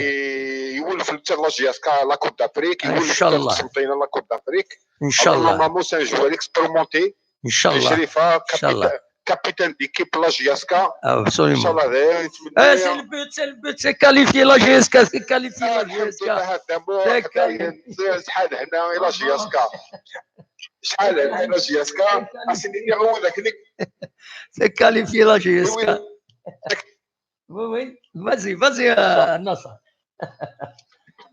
يولف حتى لا جياسكا، لا كوب دافريك، إن يولف شاء حتى الله. القسنطينة لا كوب دافريك. ان شاء الله. نورمالمون سي ان جوار اكسبيرمونتي. ان شاء بن الله. شريفة، ان شاء الله. كابيتان ديكيب لا جياسكا. Absolument. ان شاء الله داير نتمنى. اه، c'est le but, c'est le but, c'est qualifié la جي اس كي, c'est qualifié la جي اس كي. الحمد لله هذا مو C'est حدايا. شحال هنا لا جياسكا. شحال هنا لا جياسكا. اسيدي هو ذاك اللي C'est qualifié la جي اس كي. Oui, oui. Vas-y, vas-y, euh, Nasser.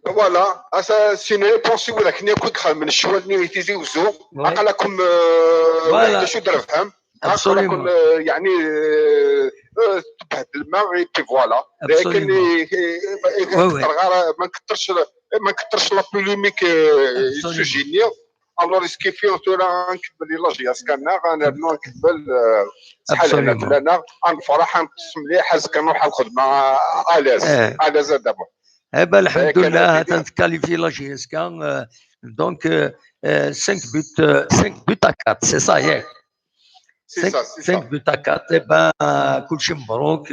فوالا، اسا سي نو بونسي ولا كني كنت خدم من الشوال ني تيزي وزو. Oui. عقلكم، آه، فوالا. شو درفهم. ابسوليومون. يعني، آه، آه، تبهدل الماء، اي بي فوالا. ابسوليومون. لكن وي، وي. ما نكثرش، ما نكثرش لا بوليميك، آه، سوجيني. الوغ اسكي في ثورة نكمل لا جي اس كان، انا نو نكمل، آه، شحال هنا ابسوليومون. انا نفرح، نقسم مليح، حاز كنروح الخدمة اليز. إيه. اليز دابا. اي با الحمد لله، هذا كاليفي لا جي اس كان. دونك، cinq buts, cinq buts à quatre, c'est ça, ياك؟ سي سا، سي سا. cinq buts à quatre, اي با كلشي مبروك.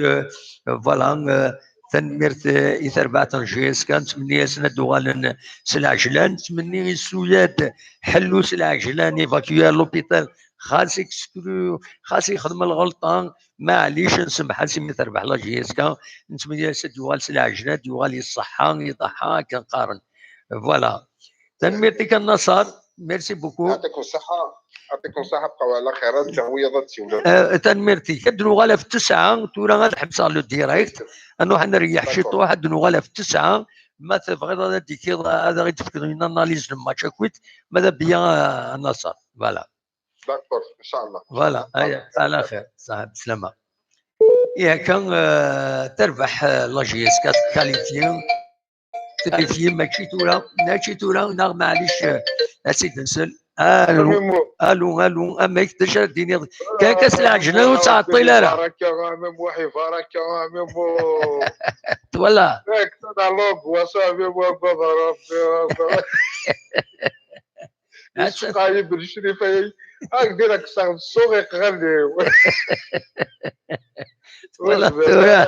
فوالا، تنميرت، اي تربعت جي اس كان، نتمنى ياسنا دوغالن سلاجلان، نتمنى يسوياد حلو سلاجلان، ايفاكيو لوبيتال Xas exclu, xas yexdem lɣelṭa, maɛlic, nsemmeḥ-as imi terbeḥ la J S K, nsemmeḥ-as, ad yuɣal s lɛejla, ad yuɣal yeṣṣeḥḥa, iḍeḥḥa, akken qqaren. Voilà. Tanemmirt-ik a Naṣer. Merci beaucoup. Yɛṭikum ṣṣeḥḥa. Yɛṭikum ṣṣeḥḥa, bqaw ɛla xir, ad ǧǧeɣ wiyaḍ ad ssiwlen. Eh, tanemmirt-ik. Ad nuɣal ɣef ttesɛa, tura ad ḥebseɣ le direct. Ad nruḥ ad nreyyeḥ ciṭuḥ, ad nuɣal ɣef ttesɛa. Ma tebɣiḍ ad d-ikiḍ, ad aɣ-d-tefkeḍ une analyse n match akk, ma d abeyya, a Naṣer. Voilà. D'accord, inchallah. Voilà, aya, ɛla xir, ṣaḥa, bslama. I akka, eh, terbeḥ, eh, la J S K, tkalifyi. Tkalifyi mačči tura, mačči tura, neɣ maɛlic, eh, ad tt-id-nsel. Alu, alu, alu, amek, d acu ara d-tiniḍ? Kan kas lɛejla ur ttɛeṭṭil ara. Baraka, a Mamuḥ, baraka, a Mamuḥ. Twala. Yak, tana log, wa sabi, wa gwadara, wa gwadara. Yessefqeɛ-iyi Belcrif ay. Ak dira kkseɣ ssuɣ iqɣalli-w. Twala tura.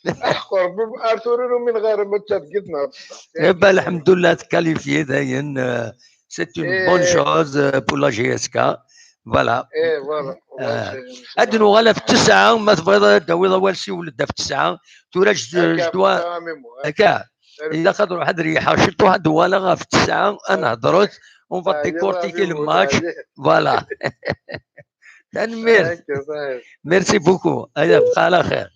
Aḥeqq Rebbi, ar tura ur umineɣ ara ma d targit neɣ d ṣṣeḥ. Eh ben, lḥemdullah, tkalifyi dayen, euh, c'est une bonne chose, euh, pour la J S K. Voilà. Eh, voilà. Euh, ad nuɣal ɣef ttesɛa, ma tebɣiḍ ad d-tawiḍ awal, siwel-d ɣef ttesɛa. Tura je, je dois, akka. Ilaq ad ruḥ ad reyḥeɣ ciṭuḥ, ad uɣaleɣ ɣef ttesɛa, ad nehḍret, on va décortiquer le match. Voilà. Tanemmirt. Merci beaucoup. Aya, bqa ɛla xir.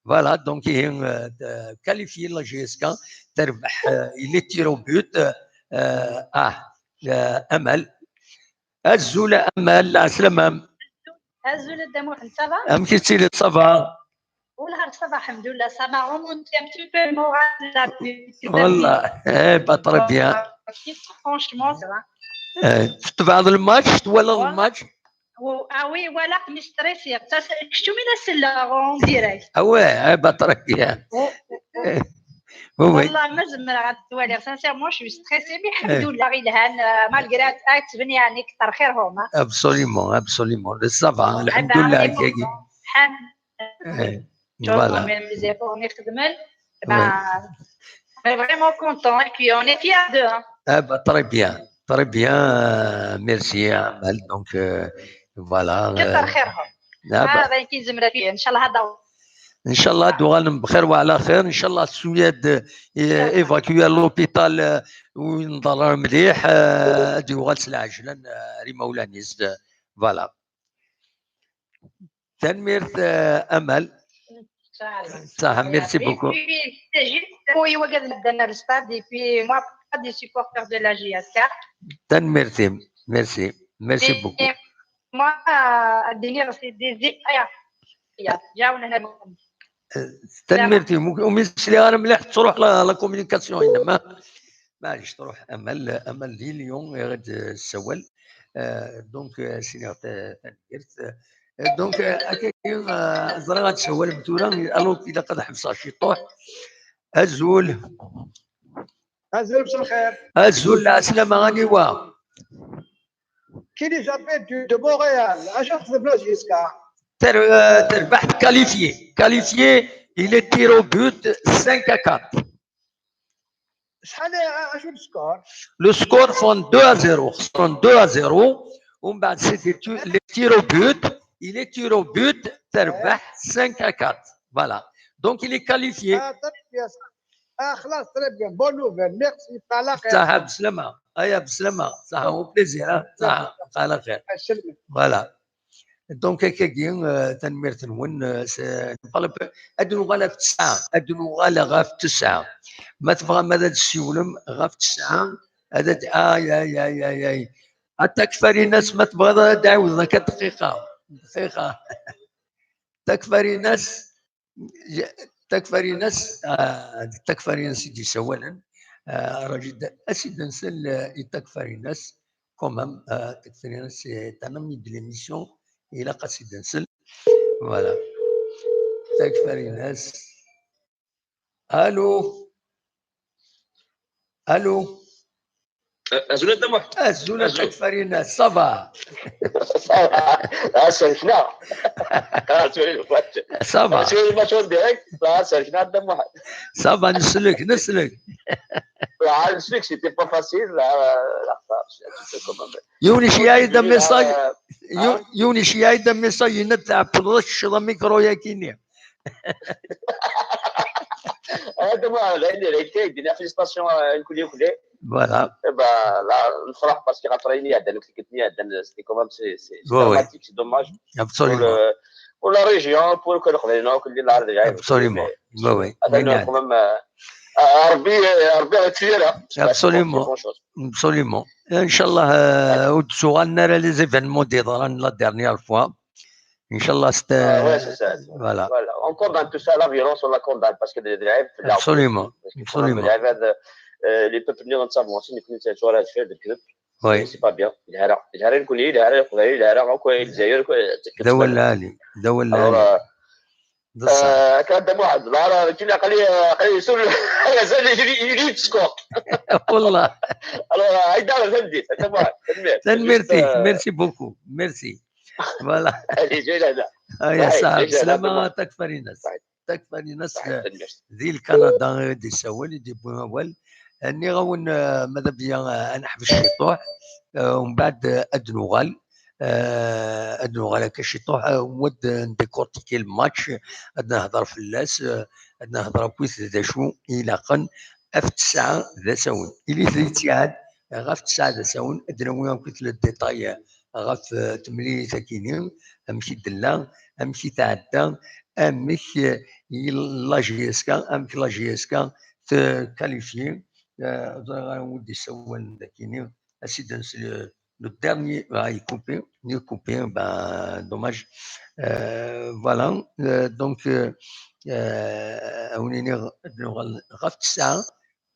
Voilà, donc, ihi, euh, qualifié la J S K, terbeḥ, euh, les tirs au but, euh, ah, euh, Amal. Azul a Amal, ɛeslama-m. Azul a Dda Muḥend, ça va? Amek i tettiliḍ, ça va? Wallah, ça va, alhamdoulilah, ça m'a remonté un petit peu le moral, la. Wallah, eh ben, très bien. Franchement, ça va. Eh, tebɛeḍ lmatch, twalaḍ lmatch? Ah oui, walaɣ-t, mi stressiɣ. Kečč umi la selleɣ en direct. Ah ouais, eh ben, très bien. Oui, oui. Wallah, ma zemreɣ ad t-waliɣ. Sincèrement, je suis stressée, mais alhamdoulilah, ilhan, euh, malgré ad tebni, yeɛni, kter xirhum, hein. Absolument, absolument. Ça va, alhamdoulilah. Eh, voilà. Même les efforts, on est vraiment content et puis on est fiers d'eux, hein. Ah bah, très bien, très bien, euh, merci, Amal. Donc, euh, voilà. Kter xirhum. Ah, bah. Inchallah, ad uɣalen bxir wa ɛla xir. Inchallah, Suyad, eh, évacué à l'hôpital, eh, u yenḍerr mliḥ, eh, ad yuɣal s lɛejla, eh, ar imawlan-is, eh, voilà. Tanemmirt, eh, Amal. Saha, merci beaucoup. Et puis, c'est juste pour les wagad ddan ar stade, et puis moi, pas des supporters de la J S K. Tanemmirt-im, merci, merci beaucoup. Moi, euh, ad d-iniɣ, c'est des effrayants. Tanemmirt-im. Umi sliɣ ara mliḥ, tettruḥ la, la communication-inem, ah. Maɛlic, truḥ Amal, Amal di Lyon, i ɣ-d-tessawal. Euh, donc, euh, sliɣ ta-, tanemmirt. Euh, donc, euh, akkagi, euh, ẓriɣ ad tessawalem tura, alors ilaq ad ḥebseɣ ciṭuḥ. Azul. Azul, mselxir. Azul, lɛeslama, aniwa? Qui les appelle du, de Montréal. Acu txedmem la J S K? Ter-, euh, terbeḥ, qualifié. Qualifié, il est tir au but, cinq à quatre. Acu le score? Le score, xesren deux à zéro. Xesren deux à zéro. ومن بعد, c'est des tu-, les tirs au but. Il est tir au but, terbeḥ cinq à quatre. Voilà. Donc, il est qualifié. Ah, très bien. Ah, خلاص, très bien. Bonne nouvelle. Merci. Saha, bslama. Aya, bslama. Saha, au plaisir, hein. Saha, ala xir. Voilà. Donc, akkagi, euh, tanemmirt-nwen, euh, c'est, ad nuɣal ɣef ttesɛa, ad nuɣal ɣef ttesɛa. Ma tebɣam ad d-ssiwlem ɣef ttesɛa, ad d-, ay, ay, ay, ay, ay. A Takfarinas, ma tebɣiḍ ad d-ɛiwdeḍ akka dqiqa. Dqiqa. Takfarinas, Takfarinas, ah, d Takfarinas i d-yessawalen. Ah, rajid, ad s-id-nsel, eh, i Takfarinas. Quand même, ah, Takfarinas, c'est un ami de l'émission. Ilaq ad s-id-nsel. Voilà. Takfarinas. Allô? Allô? Azul a Dda Muḥ. Azul a Takfarinas, ça va? Ça va. Ah, c'est le chat. Ah, c'est le chat. Ça va. C'est le match en direct. Ah, c'est le chat, Dda Muḥ. Ça va, neslek, neslek. Ah, je sais que c'était pas facile, là, là, là, c'est un petit peu quand même. Yiwen iceyyeɛ-d amessage, yiwen iceyyeɛ-d amessage, yenna-d tɛeṭṭleḍ ad tecceḍ amikru-yagi-nni. Hada ma, la, la, la, la, la, félicitations à Nkouli Nkouli. Voilà. Eh ben, là, nefreḥ parce que après, il y a des, c'était quand même, c'est, c'est dramatique, c'est dommage. Absolument. Pour le, pour la région, pour que le, non, que le, la, la, absolument. Oui, oui. Attends, quand même, euh, euh, Rabbi, euh, Rabbi, tu es là. Absolument. Absolument. Inchallah, euh, ur d-tuɣalen ara les événements d-yeḍran la dernière fois. Inchallah, c'est, ah, ouais, c'est ça. Voilà. Voilà. On condamne tout ça, la violence, on la condamne parce que des, des rêves, absolument. Absolument. Les peuples, nous, on s'avance, nous, c'est sur la sphère de club. Oui. C'est pas bien. Il y a rien, il y a rien connu, il y a rien connu, il y a rien encore, il y a rien connu. D awal lɛali, d awal lɛali. Alors, euh, d ṣṣeḥ. Akka d amuḥend, la, la, kina aql-i, aql-i sur, mazal yili, yili yettskuq. Wallah. Alors, euh, Aïdar, tanemmirt, a Dda Muḥend, tanemmirt. Tanemmirt-ik, euh, merci beaucoup, merci. Voilà. Allez, ǧǧan lehna. Aya, ṣaḥ, bslama, takfarinas. Takfarinas, di Lkanada i d-isawel, i d-yewwi awal. Nniɣ-awen, eh, ma d abya, eh, ad neḥbes ciṭuḥ, eh, umbeɛd, eh, ad nuɣal, eh, ad nuɣal akka ciṭuḥ, eh, ad ndécortiquer le match, ad nehder fell-as, eh, ad nehder akkit d acu i ilaqen ɣef tesɛa d asawen. Ilit di ttiɛad, eh, ɣef tesɛa d asawen, ad d-nawi akkit le détail, eh, ɣef, eh, temlilit-agi-nni, amek i d-tella, amek i tɛedda, amek, eh, i la J S K, amek la J S K tqualifie, eh, ẓriɣ ara wid d-yessawalen dagi-nni, ad s-id-nsel, eh, le dernier, ah, il est coupé, il est coupé, ben, dommage. Euh, voilà, euh, donc, euh, euh, ad wen-iniɣ ad nuɣal ɣef tesɛa,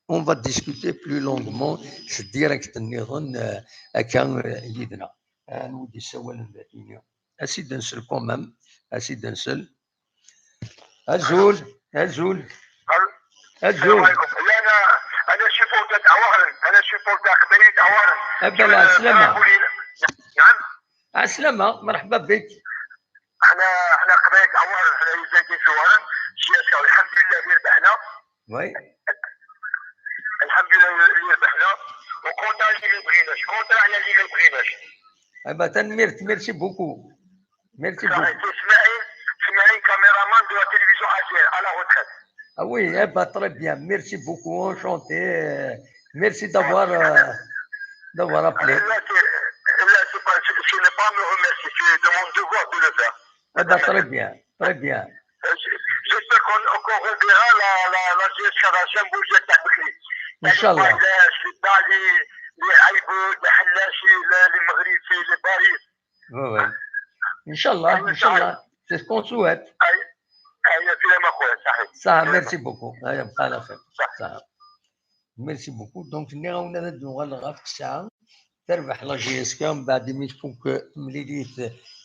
on va discuter plus longuement s direct nniḍen, euh, akka, euh, yid-neɣ. Anwa i d-yessawalen dagi-nni? Ad s-id-nsel quand même, ad s-id-nsel. Azul, azul. Azul. السلام عليكم. لا، أنا، أنا شيفورتا تاع وهران، أنا شيفورتا قبايلي تاع وهران. أبا لا، سلامة. نعم. عسلامة، مرحبا بك. احنا، احنا قبايل تاع وهران، احنا ساكنين في وهران، الجهة الشعبية، الحمد لله اللي ربحنا. وي. الحمد لله اللي ربحنا، وكونتر اللي ما بغيناش، كونتر على اللي ما بغيناش. ايوا، تنميرت، merci beaucoup. Merci beaucoup. صحيح، c'est Ismaïl, Ismaïl, caméraman de la télévision algérienne, à la retraite. Ah oui, eh ben, très bien. Merci beaucoup, enchanté. Merci d'avoir, euh, d'avoir appelé. Là, c'est, là, c'est pas, ce, ce n'est pas à me remercier, c'est de mon devoir de le faire. Eh ben, très bien, très bien. Euh, j-, j'espère qu'on, qu'on reverra la, la, la J S K, la Jamboja تاع بكري. إن شاء الله. Les Bali, les Aïbo, les Hallachi, les, les Maghrifi, les Baris. Oui, oui. إن شاء الله، إن شاء الله. C'est ce qu'on souhaite. أي، أي، في لما خويا، صحيح. صح، merci beaucoup. أي، بقى على خير. صح. صح. Merci beaucoup. Donc, nniɣ-awen ad d-nuɣal ɣef ttesɛa. Terbeḥ la J S K, mbeɛd imi tfuk temlilit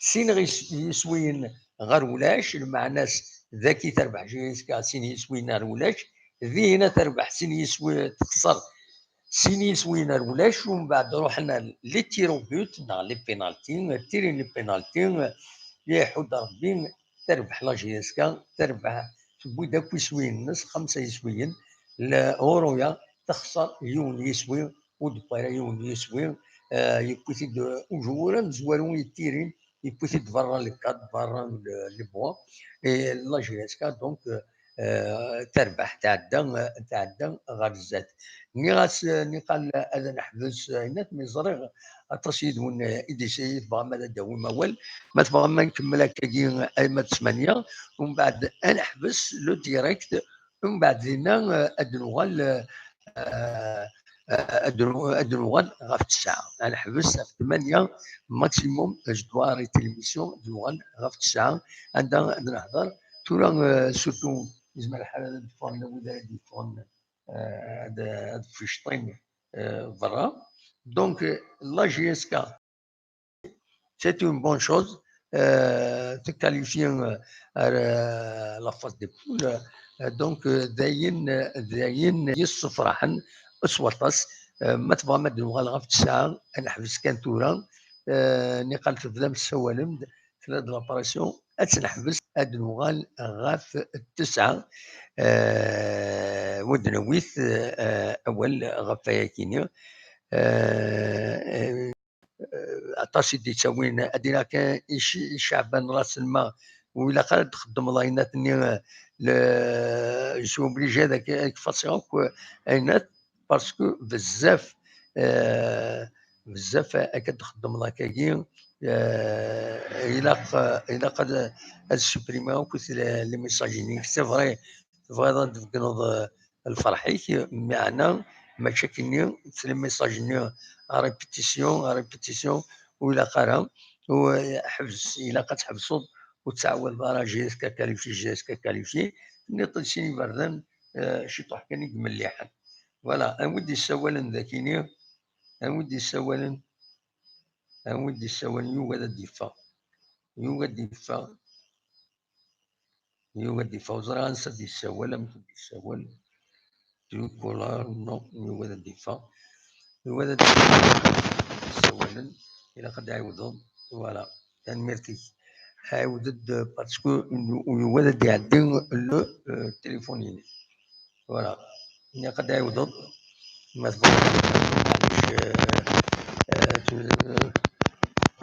sin ɣis-, yiswiyen ɣer ulac, lmeɛna-s dagi terbeḥ J S K sin yiswiyen ɣer ulac, dinna terbeḥ sin yiswi-, texṣer sin yiswiyen ar ulac, u mbeɛd ruḥen les tirs au but neɣ les pénaltys, tirin les pénaltys, i iḥudd Rebbi, terbeḥ la J S K, terbeḥ, tewwi-d akk iswiyen-nnes, xemsa iswiyen, Horoya texṣer yiwen yiswi, ur d-tewwi ara yiwen yiswi, eh, yewwi-t-id ujuwur amezwaru i tirin, yewwi-t-id berra le cadre, berra le, le bois. Et la J S K, donc, euh, terbeḥ, tɛedda, tɛedda ɣer zdat. Nniɣ-as, niqal ad neḥbes, yenna-t, mi ẓriɣ aṭas yid-wen i d-is-, i tebɣam ad d-tawim awal. Ma tebɣam ad nkemmel akkagi, ay ma d ssmanya, umbeɛd ad neḥbes le direct, umbeɛd dinna, eh, ad nuɣal, eh, eh, ad nu-, ad nuɣal ɣef ttesɛa. Ad neḥbes ɣef tmanya maximum, je dois arrêter l'émission, ad nuɣal ɣef ttesɛa, anda ad nehder. Tura, eh, surtout, yezmer lḥal ad d-ffɣen wid ara d-yeffɣen, eh, ad, ad ffecṭin, eh, berra. Donc, eh, la J S K, c'est une bonne chose. Euh, tqualifie, euh, euh, la phase de poule. Euh, donc, euh, d ayen, euh, d ayen yessefraḥen s waṭas. Euh, ma tebɣam ad nuɣal ɣef ttesɛa, ad neḥbes kan tura. Euh, niqal tebdam tessawalem-d, tella-d la pression. ad tt-neḥbes, ad nuɣal ɣef ttesɛa, eh, wad nawit, eh, awal ɣef wayagi-nni. Eh, eh, aṭas i d-yettawin, ad d-iniɣ kan i Ci-, i Ceɛban Raselma, ur ilaq ara ad txeddmeḍ ayen ad t-nni, eh, le, je suis obligé ad k-, ad k-fassiɣ akk, eh, ayen ad, parce que bezzaf, eh, bezzaf akka d-txeddmeḍ akkagi, eh, ilaq, ilaq ad, ad supprimer akk les, les messages-nni. C'est vrai, tebɣiḍ ad d-tbeggneḍ, eh, lferḥ-ik, meɛna mačči akkenni, les messages-nni à répétition, à répétition, ur ilaq ara, u ḥbes, ilaq ad tḥebseḍ, ur tettɛawadeḍ ara je reste qualifié, je reste qualifié, tenniḍ-t-id sin iberdan, eh, ciṭuḥ kan i imelliḥen. Voilà, anwa i d-yessawalen dagini? Anwa i d-yessawalen? Anwa i d-yessawalen? Yugi ad d-yeffeɣ. Yugi ad d-yeffeɣ. Yugi ad d-yeffeɣ. Ur ẓriɣ ansa d-yessawal, amek i d-yessawal. Dukular, non, yugi ad d-yeffeɣ. Yugi ad d-yeffeɣ. Yessawalen. Ilaq ad d-ɛiwdeḍ. Voilà. Tanemmirt-ik. Ɛiwed-d, parce que yugi ad d-iɛeddi le, euh, téléphone-inek. Voilà. Ilaq ad d-ɛiwdeḍ. Ma tebɣiḍ, euh, euh, tu-,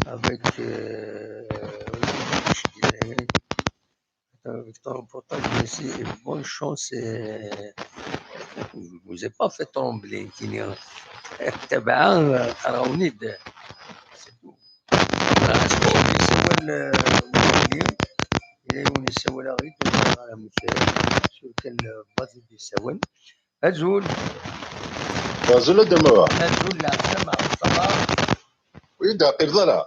avec, euh, avec ton reportage, merci et bonne chance, euh, vous n'avez pas fait trembler, kini. Tabaɛa, euh, ɣer-awen-id. C'est tout. Voilà, est-ce que yessawal, euh, wali? Yella yiwen yessawal-aɣ-id, ur ẓriɣ ara amek, euh, sur quelle base i d-yessawal. Azul. Azul a Dda Muḥ. Azul, lɛeslama, ça va? Oui, d aqil ẓra.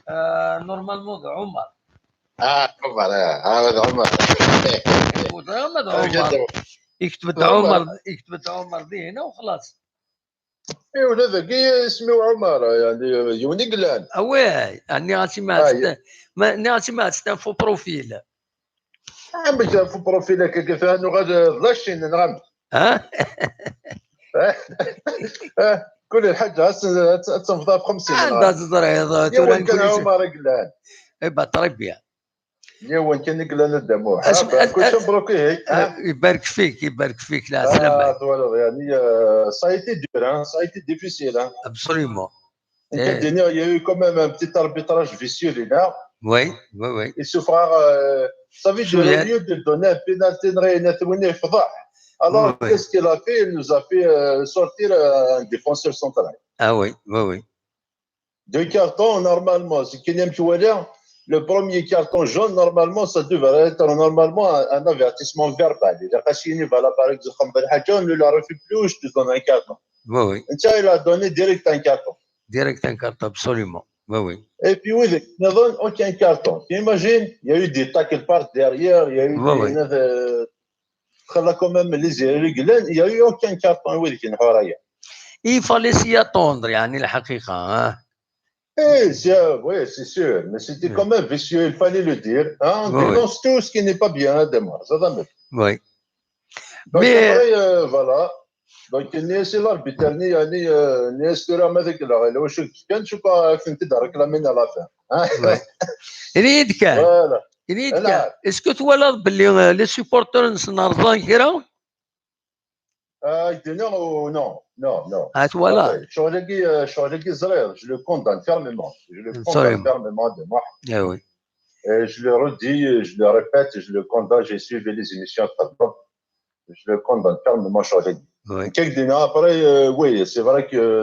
Euh, normalement, d Ɛumer. Ah, Ɛumer, ah, ah, d Ɛumer. Ur ẓriɣ ma d Ɛumer. Yekteb-d Ɛumer, yekteb-d Ɛumer di hina u xlaṣ. Eh, ula dagi isem-iw Ɛumer, yani, yiwen i yellan. Ah ouais, nniɣ-as i Mɛettan, ma, nniɣ-as i Mɛettan faux profil. Ah, mais faux profil akka, kif nuɣal, euh, d la Chine, neɣ amek? Ah, kul lḥaǧa, ad tt-, ad tt-, ad tt-, ad tt-tenfeḍ ɣef xemsin, anda neɣ amek? Teẓriḍ, tura yiwen kan nekk Ɛumer i yellan. Eh ben, très bien. Yiwen kan i yellan a Dda Muḥ. Asm-, ah, ben, as-, kulci as-, mebṛuk, ihi, ah? Eh, ibarek fik, ibarek fik, lɛeslama. Ah, twalaḍ, yani, euh, ça a été dur, hein, ça a été difficile, hein. Absolument. Nekk ad d-iniɣ, il y a eu quand même un petit arbitrage vicieux, là. Oui, oui, oui. Yessufeɣ-aɣ, euh, ça veut dire, au lieu de donner un penalty, neɣ ayen, ad t-win yefḍeḥ. Alors, qu'est-ce qu'il a fait? Il nous a fait, euh, sortir, euh, un défenseur central. Ah oui, oui, oui. Deux cartons, normalement, c'est qu'il aime, tu vois, là, le premier carton jaune, normalement, ça devrait être normalement un, un avertissement verbal. Il a pas signé, voilà, par exemple, on ne la refuse plus, je te donne un carton. Oui, oui. Et ça, il a donné direct un carton. Direct un carton, absolument. Oui, oui. Et puis, oui, il n'y a aucun carton. T'imagines, il y a eu des tacles par derrière, il y a eu des, euh, quand même les irréguliers, il n'y a eu aucun carton, oui, qui n'a rien. Il fallait s'y attendre, يعني, الحقيقة, hein. Eh, c'est, oui, c'est sûr, mais c'était quand même vicieux, il fallait le dire, hein. On dénonce tout ce qui n'est pas bien, hein, de moi, ça va. Oui. Donc, mais après, euh, voilà. Donc, nniɣ-as i l'arbitre-nni, yani, euh, nniɣ-as tura ma d akken, wacu kan, je crois, ad tent-id-reklamin à la fin. Hein? Ouais. Ini-yi-d kan. Voilà. Ini-yi-d kan. Est-ce que twalaḍ belli, euh, les supporters-nsen rẓan kra? Ah, d-iniɣ, non, non, non. Ah, twalaḍ. Ccɣel-agi, euh, ccɣel-agi ẓriɣ, je le condamne fermement. Je le condamne fermement, Dda Muḥ. Ah oui. Et je le redis, je le répète, je le condamne, j'ai suivi les émissions de Fadl. Je le condamne fermement, ccɣel-agi. Oui. Nekk ad d-iniɣ, après, euh, oui, c'est vrai que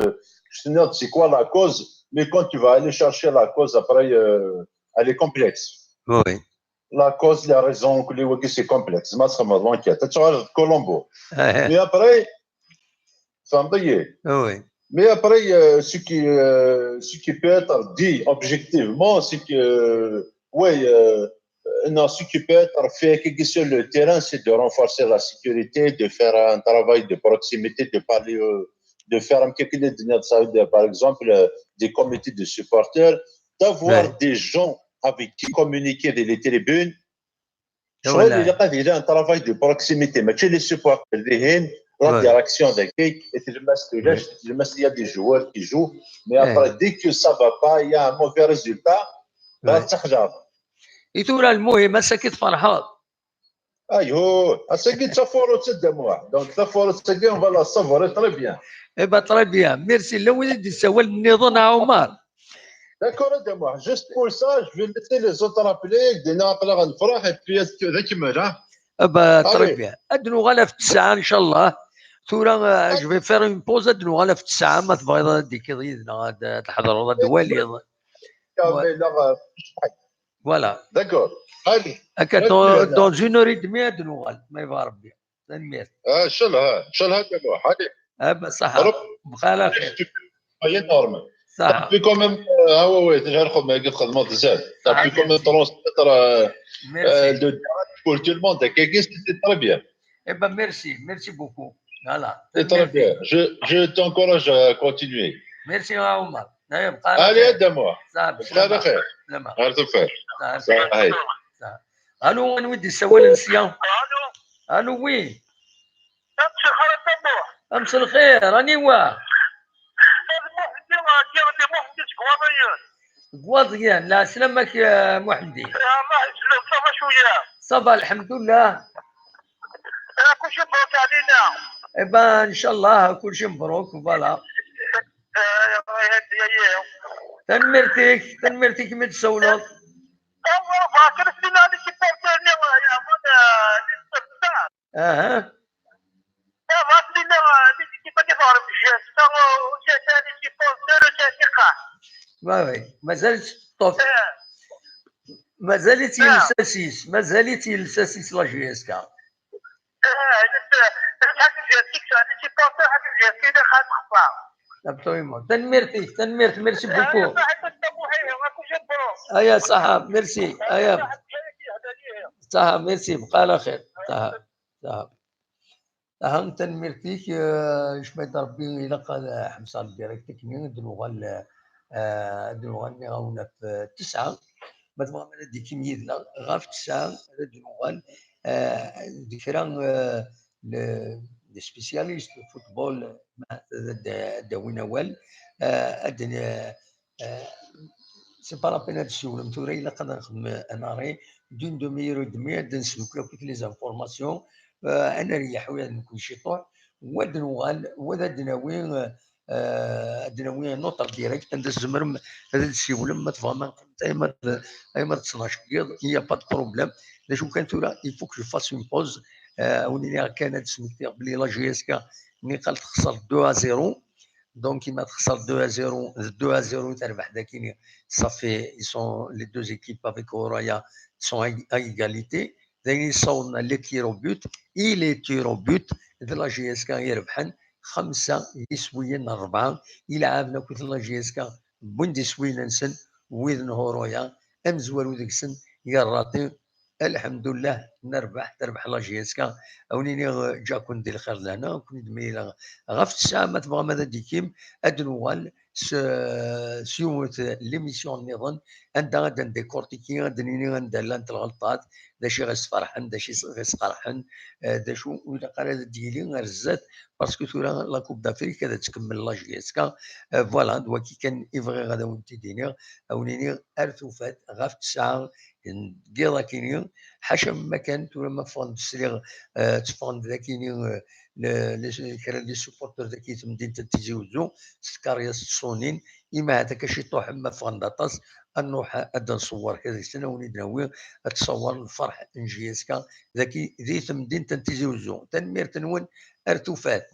je tenais, c'est quoi la cause, mais quand tu vas aller chercher la cause, après, euh, elle est complexe. Oui. La cause, la raison, que les wagi, c'est complexe. Ma txedmeḍ l'enquête, ad tuɣaleḍ d Colombo. Mais après, tfehmeḍ-iyi? Oui. Mais après, euh, ce qui, euh, ce qui peut être dit objectivement, c'est que, euh, oui, euh, non, ce qui peut être fait sur le terrain, c'est de renforcer la sécurité, de faire un travail de proximité, de parler, euh, de faire un petit peu de, par exemple, euh, des comités de supporters, d'avoir des gens avec qui communiquer dès les tribunes. Ccɣel ilaq ad yili un travail de proximité, mačči les supporters dihin, la direction dagi, et tlemmast ulac, tlemmast, il y a des joueurs qui jouent, mais après, dès que ça va pas, il y a un mauvais résultat, bah, ttexlaḍ. I tura lmuhim, ass-agi tferḥeḍ. Ayhuh, ass-agi d tafuṛut a Dda Muḥ. Donc tafuṛut-agi, on va la savourer très bien. Eh ben, très bien. Merci. Llan wid i d-yessawalen nniḍen, a Ɛumar. D'accord a Dda Muḥ. Juste pour ça, je vais laisser les autres appeler. Dinna aql-aɣ nefṛeḥ et puis ad, ad kemmel, ha? Eh ben, très bien. Ad nuɣal ɣef ttesɛa, ncallah. Tura, euh, je vais faire une pause, ad nuɣal ɣef ttesɛa, ma tebɣiḍ ad d-tekkiḍ yid-neɣ, ad, ad tḥedreḍ, ad d-twaliḍ. Voilà. D'accord. Allez. Akka, dans, dans une heure et demie, ad nuɣal, ma yebɣa Rebbi. Tanemmirt. Ah, ncallah, ncallah, a Dda Muḥ. Allez. Ah, ben, صحة. Bqa ɛla xir. Énorme. T'as pu quand même, euh, ah ouais, ouais, déjà, comme, euh, ça, t'as pu quand même transmettre, euh, euh, le direct pour tout le monde. C'était très bien. Eh ben, merci, merci beaucoup. Voilà. C'est très bien. Je, je t'encourage à continuer. Merci, a Omar. Allez, a Dda Muḥ. Bqa ɛla xir. Allô, anwa i d-yessawalen sya? Allô, oui. Amselxir, aniwa? Deg Waḍyan. Lɛeslama-k, a Muḥemdi. Ça va, lḥemdullah. Eh ben, ncallah, kulci mebruk, voilà. Tanemmirt-ik, tanemmirt-ik mi d-tsawleḍ. Aha. Oui, oui. Mazal-itt teṭṭef. Mazal-itt yelsa-s-is, mazal-itt yelsa-s-is la J S K. Absolument. Tanemmirt-ik, tanemmirt, merci beaucoup. Aya, ṣaḥa, merci. Aya. Ṣaḥa, merci, bqa ɛla xir. Ṣaḥa. Ṣaḥa. Aha, tanemmirt-ik, eh, jmaɛt Rebbi, ilaq ad ḥemseɣ direct akkenni, ad nuɣal, eh, ad nuɣal niɣawen ɣef, eh, ttesɛa. Ma tebɣam ad d-tikim yid-neɣ, ɣef ttesɛa ad d-nuɣal, eh, d kra, eh, n, n spécialiste de football, ma ad d-, ad d-awin awal, eh, ad d-, eh, c'est pas la peine ad d-siwlem tura, ilaq ad nexdem un arrêt d'une demi-heure et demie, ad d-nesdukkel akk les informations, eh, ad neryeḥ ula d nekkni ciṭuḥ, wa ad nuɣal, wa ad d-nawi, eh, ad d-nawi un autre direct, anda tzemrem ad d-siwlem, ma tebɣam ad neqqim alamma d, alamma d ttnac n yiḍ, il y a pas de problème. D acu kan tura, il faut que je fasse une pause. Eh, a wen-iniɣ kan ad d-smektiɣ belli la J S K niqal texṣer deux à zéro. Donc, imi texṣer deux à zéro, d deux à zéro i terbeḥ dagi, ça fait, ils sont les deux équipes avec Horoya sont à, à égalité. D ayen yessawḍen les tirs au but, et les tirs au but d la J S K i irebḥen, xemsa yiswiyen n rebɛa i lɛaben akked la J S K, wwin-d iswiyen-nsen wid n Horoya, amezwaru deg-sen yerraṭi. Lḥemdullah, nerbeḥ, terbeḥ la J S K. A wen-iniɣ, ǧǧaken di lxir d lehna, ad ken-id-mlileɣ ɣef ttesɛa, ma tebɣam ad d-tikim, ad d-nuɣal s, s yiwet l'émission nniḍen, anda ad d-ndécortiquer, ad d-nini anda llant lɣelṭat, d acu i ɣ-isferḥen, d acu i ɣ-isqerḥen, eh, d acu ur ilaq ara ad d-yili ar zdat, parce que tura la Coupe d'Afrique ad tt-tkemmel la J S K. Eh, voilà, d wagi kan i bɣiɣ ad awen-t-id-iniɣ, a wen-iniɣ ar tufat ɣef ttesɛa n yiḍ akini, ḥaca ma kan tura ma ffɣen-d sliɣ, eh, tteffɣen-d akini, eh, le-, le-, kra n les supporters dagi i temdint n Tizi Uzzu, s tkeryas ttṣunin, imi ahat akka ciṭuḥ ma ffɣen-d aṭas, ad nruḥ ad d-nṣewwer kra deg-sen, a wen-id-nawi ad tṣewwer lferḥ n J S K dagi di temdint n Tizi Uzzu. Tanemmirt-nwen, ar tufat.